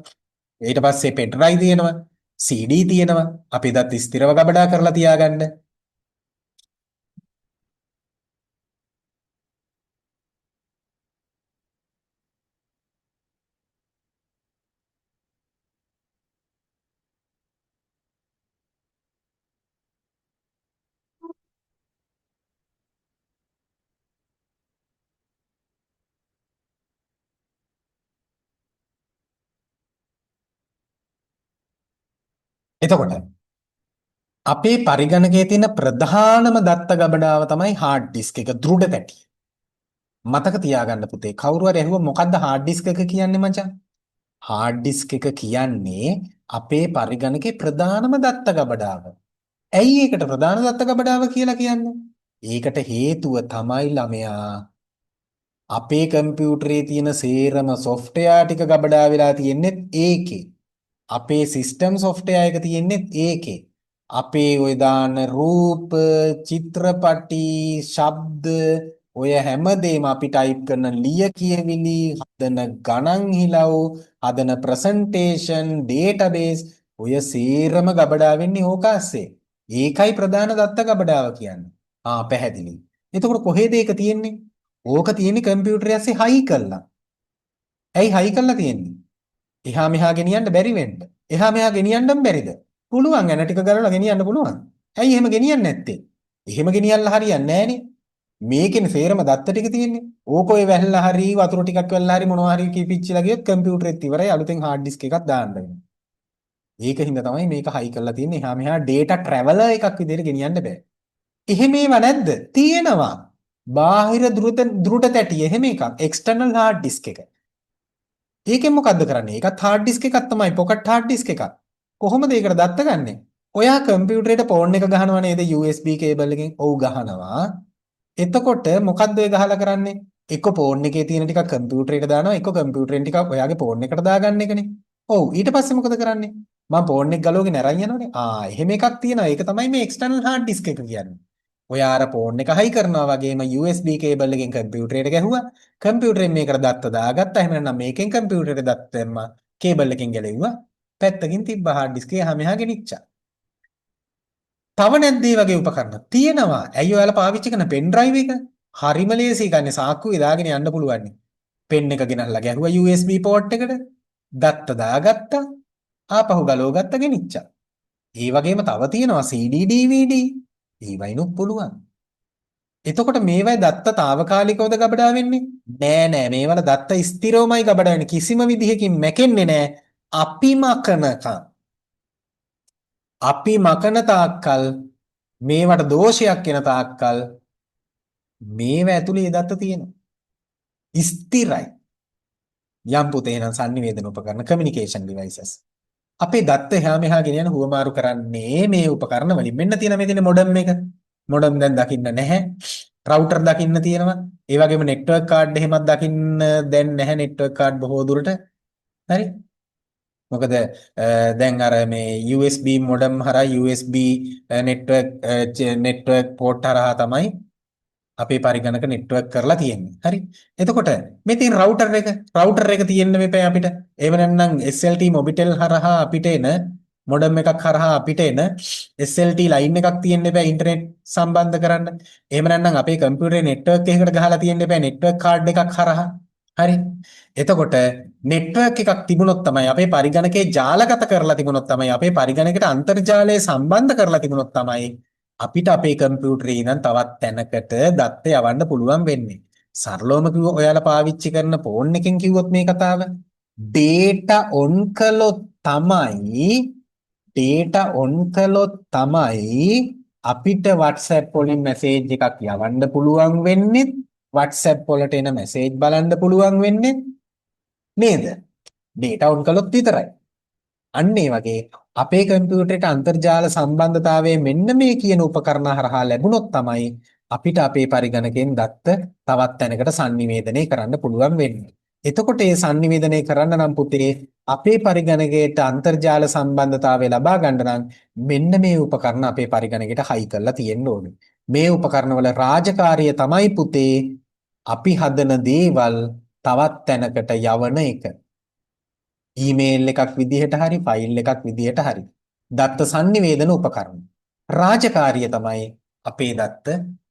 ඊට පස්සේ පෙන් ඩ්‍රයිව් තියෙනවා. CD තියෙනවා. අපේ දත්ත ස්ථිරව ගබඩා කරලා තියාගන්න. එතකොට අපේ පරිගණකයේ තියෙන ප්‍රධානම දත්ත ගබඩාව තමයි හાર્ඩ් ඩිස්ක් එක, දෘಢ තැටිය. මතක තියාගන්න පුතේ, කවුරු හරි ඇහුවොත් මොකද්ද හાર્ඩ් ඩිස්ක් එක කියන්නේ මචං? හાર્ඩ් ඩිස්ක් එක කියන්නේ අපේ පරිගණකයේ ප්‍රධානම දත්ත ගබඩාව. ඇයි ඒකට ප්‍රධාන දත්ත ගබඩාව කියලා කියන්නේ? ඒකට හේතුව තමයි ළමයා අපේ කම්පියුටරේ තියෙන සේරම සොෆ්ට්වෙයාර් ටික ගබඩා වෙලා තියෙන්නේ ඒකේ. අපේ සිස්ටම් සොෆ්ට්වෙයාර් එක තියෙන්නේ ඒකේ. අපේ ඔය දාන රූප, චිත්‍රපටි, ශබ්ද, ඔය හැමදේම අපි ටයිප් කරන ලිය කියවිලි, හදන ගණන් හිලව්, හදන ප්‍රසන්ටේෂන්, ඩේටාබේස් ඔය සේරම ගබඩා වෙන්නේ ඕක ASCII. ඒකයි ප්‍රධාන දත්ත ගබඩාව කියන්නේ. ආ පැහැදිලි. එතකොට කොහෙද ඒක තියෙන්නේ? ඕක තියෙන්නේ කම්පියුටර් ඇස්සේ හයි කරලා. ඇයි හයි කරලා තියෙන්නේ? එහා මෙහා ගෙනියන්න බැරි වෙන්න. එහා මෙහා ගෙනියන්නම බැරිද? පුළුවන් ඇන ටික ගලවලා ගෙනියන්න පුළුවන්. ඇයි එහෙම ගෙනියන්නේ නැත්තේ? එහෙම ගෙනියන්න හරියන්නේ නෑනේ. මේකෙන් සේරම දත්ත ටික තියෙන්නේ. ඕක ඔය වැහලා හරි වතුර ටිකක් වැල්ලා හරි මොනවා හරි කිපිච්චිලා ගියොත් කම්පියුටරෙත් ඉවරයි. අලුතෙන් හાર્ඩ් ඩිස්ක් එකක් දාන්න වෙනවා. ඒක හින්දා තමයි මේක හයි කරලා තියෙන්නේ. එහා මෙහා ඩේටා ට්‍රැවලර් එකක් විදිහට ගෙනියන්න බෑ. එහෙම ඒවා නැද්ද? තියෙනවා. බාහිර දෘಢ තැටි එහෙම එකක්. එක්ස්ටර්නල් හાર્ඩ් ඩිස්ක් එක. ඒකෙන් මොකද්ද කරන්නේ? ඒකත් හાર્ඩ් ඩිස්ක් එකක් තමයි. පොකට් හાર્ඩ් ඩිස්ක් එකක්. කොහොමද ඒකට දත්ත ගන්නෙ? ඔයා කම්පියුටරේට ෆෝන් එක ගහනවා නේද USB cable එකෙන්? ඔව් ගහනවා. එතකොට මොකද්ද ඔය ගහලා කරන්නේ? එක්ක ෆෝන් එකේ තියෙන ටිකක් කම්පියුටරේට දානවා, එක්ක කම්පියුටරෙන් ටිකක් ඔයාගේ ෆෝන් එකට දාගන්න එකනේ. ඔව් ඊට පස්සේ මොකද කරන්නේ? මම ෆෝන් එක ගලවගෙන අරන් යනවනේ. ආ එහෙම එකක් තියෙනවා. ඒක තමයි මේ එක්ස්ටර්නල් හાર્ඩ් ඩිස්ක් එක කියන්නේ. ඔයා අර ෆෝන් එක හයි කරනවා වගේම USB cable එකෙන් කම්පියුටරේට ගැහුවා. කම්පියුටරෙන් මේකට දත්ත දාගත්තා. එහෙම නැත්නම් මේකෙන් කම්පියුටරේට දත්ත දැම්මා. කේබල් එකෙන් ගැලෙව්වා. පැත්තකින් තිබ්බ හાર્ඩ් ඩිස්ක් එක එහා මෙහා ගෙනිච්චා. තව නැද්ද මේ වගේ උපකරණ? තියෙනවා. ඇයි ඔයාලා පාවිච්චි කරන පෙන් ඩ්‍රයිව් එක? හරිම ලේසි ගන්නේ සාක්කුවේ දාගෙන යන්න පුළුවන්. පෙන් එක ගෙනල්ලා ගැහුවා USB port එකට. දත්ත දාගත්තා. ආපහු ගලව ගත්ත ගෙනිච්චා. ඒ වගේම තව තියෙනවා CD DVD. ඒවයිනුත් පුළුවන්. එතකොට මේවයි දත්ත තාවකාලිකවද ගබඩා වෙන්නේ? නෑ නෑ මේවල දත්ත ස්ථිරවමයි ගබඩා වෙන්නේ. කිසිම විදිහකින් මැකෙන්නේ නෑ. අපි මකනකම්. අපි මකන තාක්කල් මේවට දෝෂයක් එන තාක්කල් මේව ඇතුලේ දත්ත තියෙනවා. ස්ථිරයි. යම් පුතේ එහෙනම් සන්නිවේදන උපකරණ කමියුනිකේෂන් ඩිවයිසස්. අපේ දත්ත එහා මෙහා ගෙනියන හුවමාරු කරන්නේ මේ උපකරණ වලින්. මෙන්න තියෙන මේ තියෙන මොඩම් එක. මොඩම් දැන් දකින්න නැහැ. රවුටර් දකින්න තියෙනවා. ඒ වගේම නෙට්වර්ක් කාඩ් එහෙමත් දකින්න දැන් නැහැ නෙට්වර්ක් කාඩ් බොහෝ දුරට. හරි. මොකද දැන් අර මේ USB modem හරහා USB network network port හරහා තමයි අපේ පරිගණක නෙට්වර්ක් කරලා තියෙන්නේ. හරි. එතකොට මේ තියෙන රවුටර් එක තියෙන්න මෙපෑ අපිට. එහෙම නැත්නම් SLT Mobitel හරහා අපිට එන මොඩම් එකක් හරහා අපිට එන SLT line එකක් තියෙන්න එපා ඉන්ටර්නෙට් සම්බන්ධ කරන්න. එහෙම නැත්නම් අපේ කම්පියුටරේ නෙට්වර්ක් එකකට ගහලා තියෙන්න එපා නෙට්වර්ක් කාඩ් එකක් හරහා. හරි. එතකොට නෙට්වර්ක් එකක් තිබුණොත් තමයි අපේ පරිගණකේ ජාලගත කරලා තිබුණොත් තමයි අපේ පරිගණකයට අන්තර්ජාලය සම්බන්ධ කරලා තිබුණොත් තමයි අපිට අපේ කම්පියුටරේ ඉඳන් තවත් තැනකට දත්ත යවන්න පුළුවන් වෙන්නේ. සරලවම කිව්වොත් ඔයාලා පාවිච්චි කරන ෆෝන් එකෙන් කිව්වොත් මේ කතාව ඩේටා ඔන් කළොත් තමයි ඩේටා ඔන් කළොත් තමයි අපිට WhatsApp වලින් මැසේජ් එකක් යවන්න පුළුවන් වෙන්නේ WhatsApp වලට එන මැසේජ් බලන්න පුළුවන් වෙන්නේ නේද? ඩේටා ඔන් කළොත් විතරයි. අන්න ඒ වගේ අපේ කම්පියුටරේට අන්තර්ජාල සම්බන්ධතාවය මෙන්න මේ කියන උපකරණ හරහා ලැබුණොත් තමයි අපිට අපේ පරිගණකයෙන් දත්ත තවත් තැනකට සන්නිවේදනය කරන්න පුළුවන් වෙන්නේ. එතකොට ඒ සන්නිවේදනය කරන්න නම් පුතේ අපේ පරිගණකයට අන්තර්ජාල සම්බන්ධතාවය ලබා ගන්න නම් මෙන්න මේ උපකරණ අපේ පරිගණකයට හයි කරලා තියෙන්න ඕනේ. මේ උපකරණවල රාජකාරිය තමයි පුතේ අපි හදන දේවල් තවත් තැනකට යවන එක. ඊමේල් එකක් විදිහට හරි ෆයිල් එකක් විදිහට හරි දත්ත සන්නිවේදන උපකරණ. රාජකාරිය තමයි අපේ දත්ත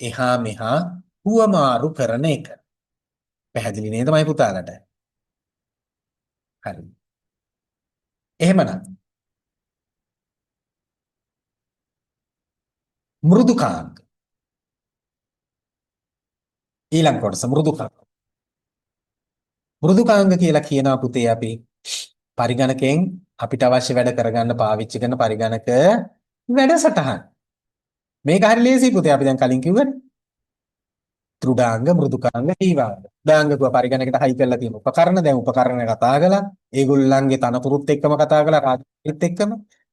එහා මෙහා හුවමාරු කරන එක. පැහැදිලි නේද මයි පුතාලට? හරි. එහෙමනම් මෘදුකාංග ඊළඟ කොටස මෘදුකාංග. මෘදුකාංග කියලා කියනවා පුතේ අපි පරිගණකයෙන් අපිට අවශ්‍ය වැඩ කරගන්න පාවිච්චි කරන පරිගණක වැඩසටහන්. මේක හරි ලේසි පුතේ අපි දැන් කලින් කිව්වනේ. ත්‍රුඩාංග මෘදුකාංග ජීවාංග. ත්‍රුඩාංග කිව්ව පරිගණකට හයි කරලා තියෙන උපකරණ. දැන් උපකරණ කතා කළා. ඒගොල්ලන්ගේ තනතුරුත් එක්කම කතා කළා රාජකාරිත් එක්කම.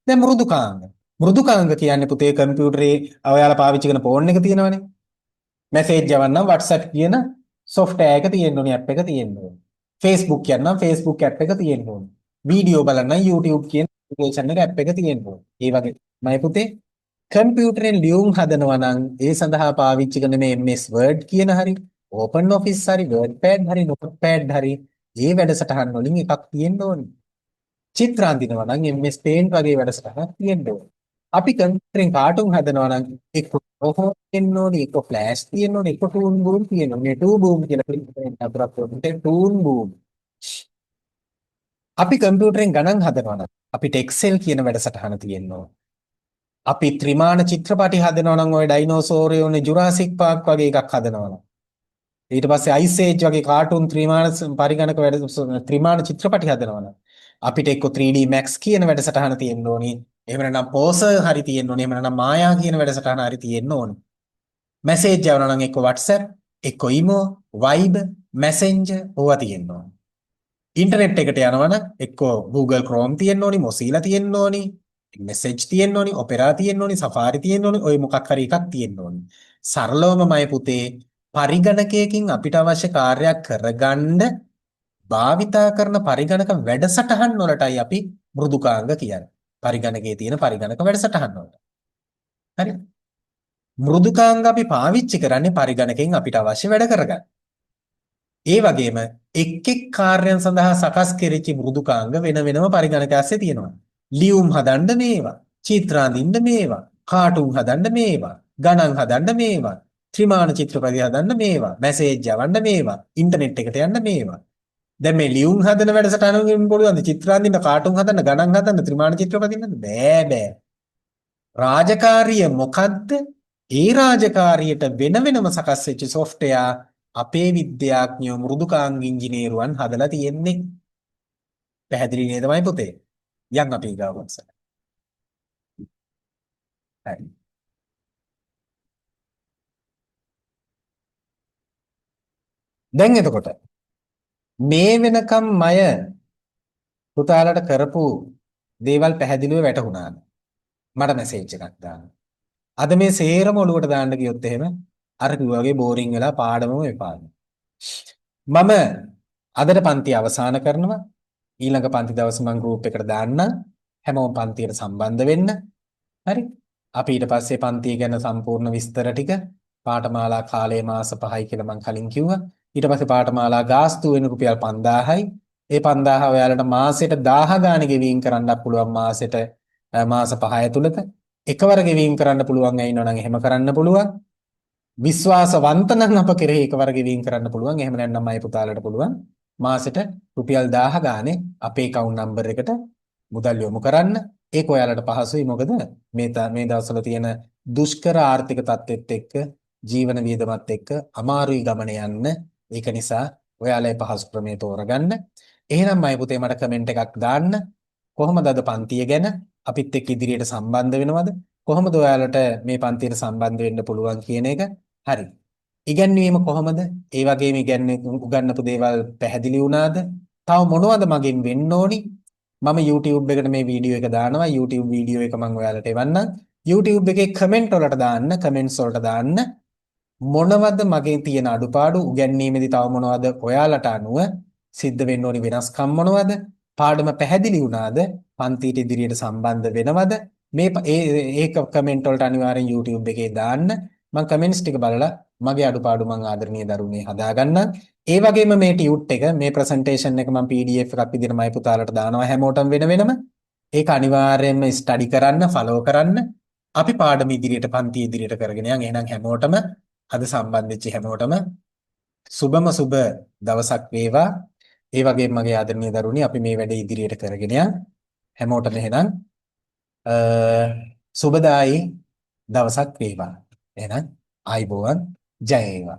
දැන් මෘදුකාංග. මෘදුකාංග කියන්නේ පුතේ කම්පියුටරේ ඔයාලා පාවිච්චි කරන ෆෝන් එක තියෙනවනේ. මැසේජ් යවන්නම් WhatsApp කියන සොෆ්ට්වෙයාර් එක තියෙන්න ඕනේ, ඇප් එක තියෙන්න ඕනේ. Facebook කියන්නම් Facebook app එක තියෙන්න ඕනේ. වීඩියෝ බලන්න YouTube කියන ඇප්ලිකේෂන් එක ඇප් එක තියෙන්න ඕනේ. ඒ වගේ මම පුතේ කම්පියුටරෙන් ලියුම් හදනවා නම් ඒ සඳහා පාවිච්චි කරන මේ MS Word කියන හරි ඕපන් ඔෆිස් හරි වර්ඩ් හරි නෝට්පෑඩ් හරි ඒ වැඩසටහන් වලින් එකක් තියෙන්න ඕනේ. චිත්‍ර අඳිනවා නම් MS Paint වගේ වැඩසටහනක් තියෙන්න ඕනේ. අපි කම්පියුටරෙන් කාටුන් හදනවා නම් එක්ක ඔහො තියෙන්න ඕනේ, එක්ක ෆ්ලෑෂ් තියෙන්න ඕනේ, එක්ක ටූන් බූම් තියෙන්න ඕනේ. ටූ බූම් කියලා පිළිගන්න අතුරක් ඕනේ. ටූන් බූම්. අපි කම්පියුටරෙන් ගණන් හදනවා නම් අපිට Excel කියන වැඩසටහන තියෙන්න ඕනේ. අපි ත්‍රිමාන චිත්‍රපටි හදනවා නම් ඔය ඩයිනෝසෝරයෝනේ ජුරාසික් පාක් වගේ එකක් හදනවා නම් ඊට පස්සේ අයිස් ඒජ් වගේ කාටුන් ත්‍රිමාන පරිගණක වැඩ ත්‍රිමාන චිත්‍රපටි හදනවා නම් අපිට එක්ක 3D Max කියන වැඩසටහන තියෙන්න ඕනි. එහෙම නැත්නම් පෝසර් හරි තියෙන්න ඕනි. එහෙම නැත්නම් මායා කියන වැඩසටහන හරි තියෙන්න ඕනි. මැසේජ් යවනවා නම් එක්ක WhatsApp, එක්ක Imo, Viber, Messenger ඕවා තියෙන්න ඕනි. ඉන්ටර්නෙට් එකට යනවා නම් එක්ක Google Chrome තියෙන්න ඕනි, Mozilla තියෙන්න ඕනි, මැසේජ් තියෙන්න ඕනි, Opera තියෙන්න ඕනි, Safari තියෙන්න ඕනි, ඔය මොකක් හරි එකක් තියෙන්න ඕනි. සරලවම මය පුතේ පරිගණකයකින් අපිට අවශ්‍ය කාර්යයක් කරගන්න භාවිතා කරන පරිගණක වැඩසටහන් වලටයි අපි මෘදුකාංග කියන්නේ. පරිගණකයේ තියෙන පරිගණක වැඩසටහන් වලට. හරි? මෘදුකාංග අපි පාවිච්චි කරන්නේ පරිගණකයෙන් අපිට අවශ්‍ය වැඩ කරගන්න. ඒ වගේම එක් එක් කාර්යයන් සඳහා සකස් කෙරිච්ච මෘදුකාංග වෙන වෙනම පරිගණක ඇස්සේ තියෙනවා. ලියුම් හදන්න මේවා, චිත්‍ර අඳින්න මේවා, කාටුන් හදන්න මේවා, ගණන් හදන්න මේවා, ත්‍රිමාන චිත්‍රපටි හදන්න මේවා, මැසේජ් යවන්න මේවා, ඉන්ටර්නෙට් එකට යන්න මේවා. දැන් මේ ලියුම් හදන වැඩසටහන වලින් පුළුවන්ද චිත්‍ර අඳින්න, කාටුන් හදන්න, ගණන් හදන්න, ත්‍රිමාන චිත්‍රපටි හදන්න? බෑ බෑ. රාජකාරිය මොකද්ද? ඒ රාජකාරියට වෙන වෙනම සකස් වෙච්ච සොෆ්ට්වෙයාර් අපේ විද්‍යාඥයෝ මෘදුකාංග ඉංජිනේරුවන් හදලා තියෙන්නේ. පැහැදිලි නේද මයි පුතේ? යන් අපි ඊගාව කොටසට. හරි. දැන් එතකොට මේ වෙනකම් මය පුතාලට කරපු දේවල් පැහැදිලිව වැටහුණාද? මට මැසේජ් එකක් දාන්න. අද මේ සේරම ඔලුවට දාන්න ගියොත් එහෙම අර කිව්වා වගේ බෝරින් වෙලා පාඩමම එපා වෙනවා. මම අදට පන්ති අවසන් කරනවා. ඊළඟ පන්ති දවසේ මම ගෲප් එකට දාන්නම්. හැමෝම පන්තියට සම්බන්ධ වෙන්න. හරි. අපි ඊට පස්සේ පන්තිය ගැන සම්පූර්ණ විස්තර ටික පාඨමාලා කාලය මාස 5යි කියලා මං කලින් කිව්වා. ඊට පස්සේ පාඨමාලා ගාස්තු වෙන රුපියල් 5000යි. ඒ 5000 ඔයාලට මාසෙට 1000 ගාණ ගෙවීම් කරන්නත් පුළුවන් මාසෙට මාස 5 ඇතුළත. එකවර ගෙවීම් කරන්න පුළුවන් ඇයි ඉන්නවනම් එහෙම කරන්න පුළුවන්. විශ්වාසවන්ත නම් අප කෙරෙහි එකවර ගෙවීම් කරන්න පුළුවන්. එහෙම නැත්නම් අය පුතාලට පුළුවන් මාසෙට රුපියල් 1000 ගානේ අපේ ඇකවුන්ට් නම්බර් එකට මුදල් යොමු කරන්න. ඒක ඔයාලට පහසුයි. මොකද මේ මේ දවස්වල තියෙන දුෂ්කර ආර්ථික තත්ත්වෙත් එක්ක ජීවන වියදමත් එක්ක අමාරුයි ගමන යන්න. ඒක නිසා ඔයාලා ඒ පහසු ක්‍රමය තෝරගන්න. එහෙනම් අය පුතේ මට කමෙන්ට් එකක් දාන්න. කොහොමද අද පන්තිය ගැන අපිත් එක්ක ඉදිරියට සම්බන්ධ වෙනවද? කොහොමද ඔයාලට මේ පන්තියට සම්බන්ධ වෙන්න පුළුවන් කියන එක? හරි. ඉගැන්වීම කොහොමද? ඒ වගේම උගන්වපු දේවල් පැහැදිලි වුණාද? තව මොනවද මගෙන් වෙන්න ඕනි? මම YouTube එකට මේ වීඩියෝ එක දානවා. YouTube video එක මම ඔයාලට එවන්නම්. YouTube එකේ කමෙන්ට් වලට දාන්න, කමෙන්ට්ස් වලට දාන්න මොනවද මගේ තියෙන අඩුපාඩු උගැන්වීමේදී තව මොනවද ඔයාලට අනුව සිද්ධ වෙන්න ඕනි වෙනස්කම් මොනවද? පාඩම පැහැදිලි වුණාද? පන්තියට ඉදිරියට සම්බන්ධ වෙනවද? මේ ඒ ඒක කමෙන්ට් වලට අනිවාර්යෙන් YouTube එකේ දාන්න. මං කමෙන්ට්ස් ටික බලලා මගේ අඩුපාඩු මං ආදරණීය දරුවනේ හදාගන්නම්. ඒ වගේම මේ ටියුට් එක මේ ප්‍රසන්ටේෂන් එක මං PDF එකක් විදිහට මයි පුතාලට දානවා හැමෝටම වෙන වෙනම. ඒක අනිවාර්යයෙන්ම ස්ටඩි කරන්න, ෆලෝ කරන්න. අපි පාඩම ඉදිරියට පන්ති ඉදිරියට කරගෙන යන්. එහෙනම් හැමෝටම අද සම්බන්ධ වෙච්ච හැමෝටම සුබම සුබ දවසක් වේවා. ඒ වගේම මගේ ආදරණීය දරුවනි අපි මේ වැඩේ ඉදිරියට කරගෙන යන්. හැමෝටම එහෙනම් සුබදායි දවසක් වේවා. එහෙනම් ආයිබෝවන් ජය වේවා.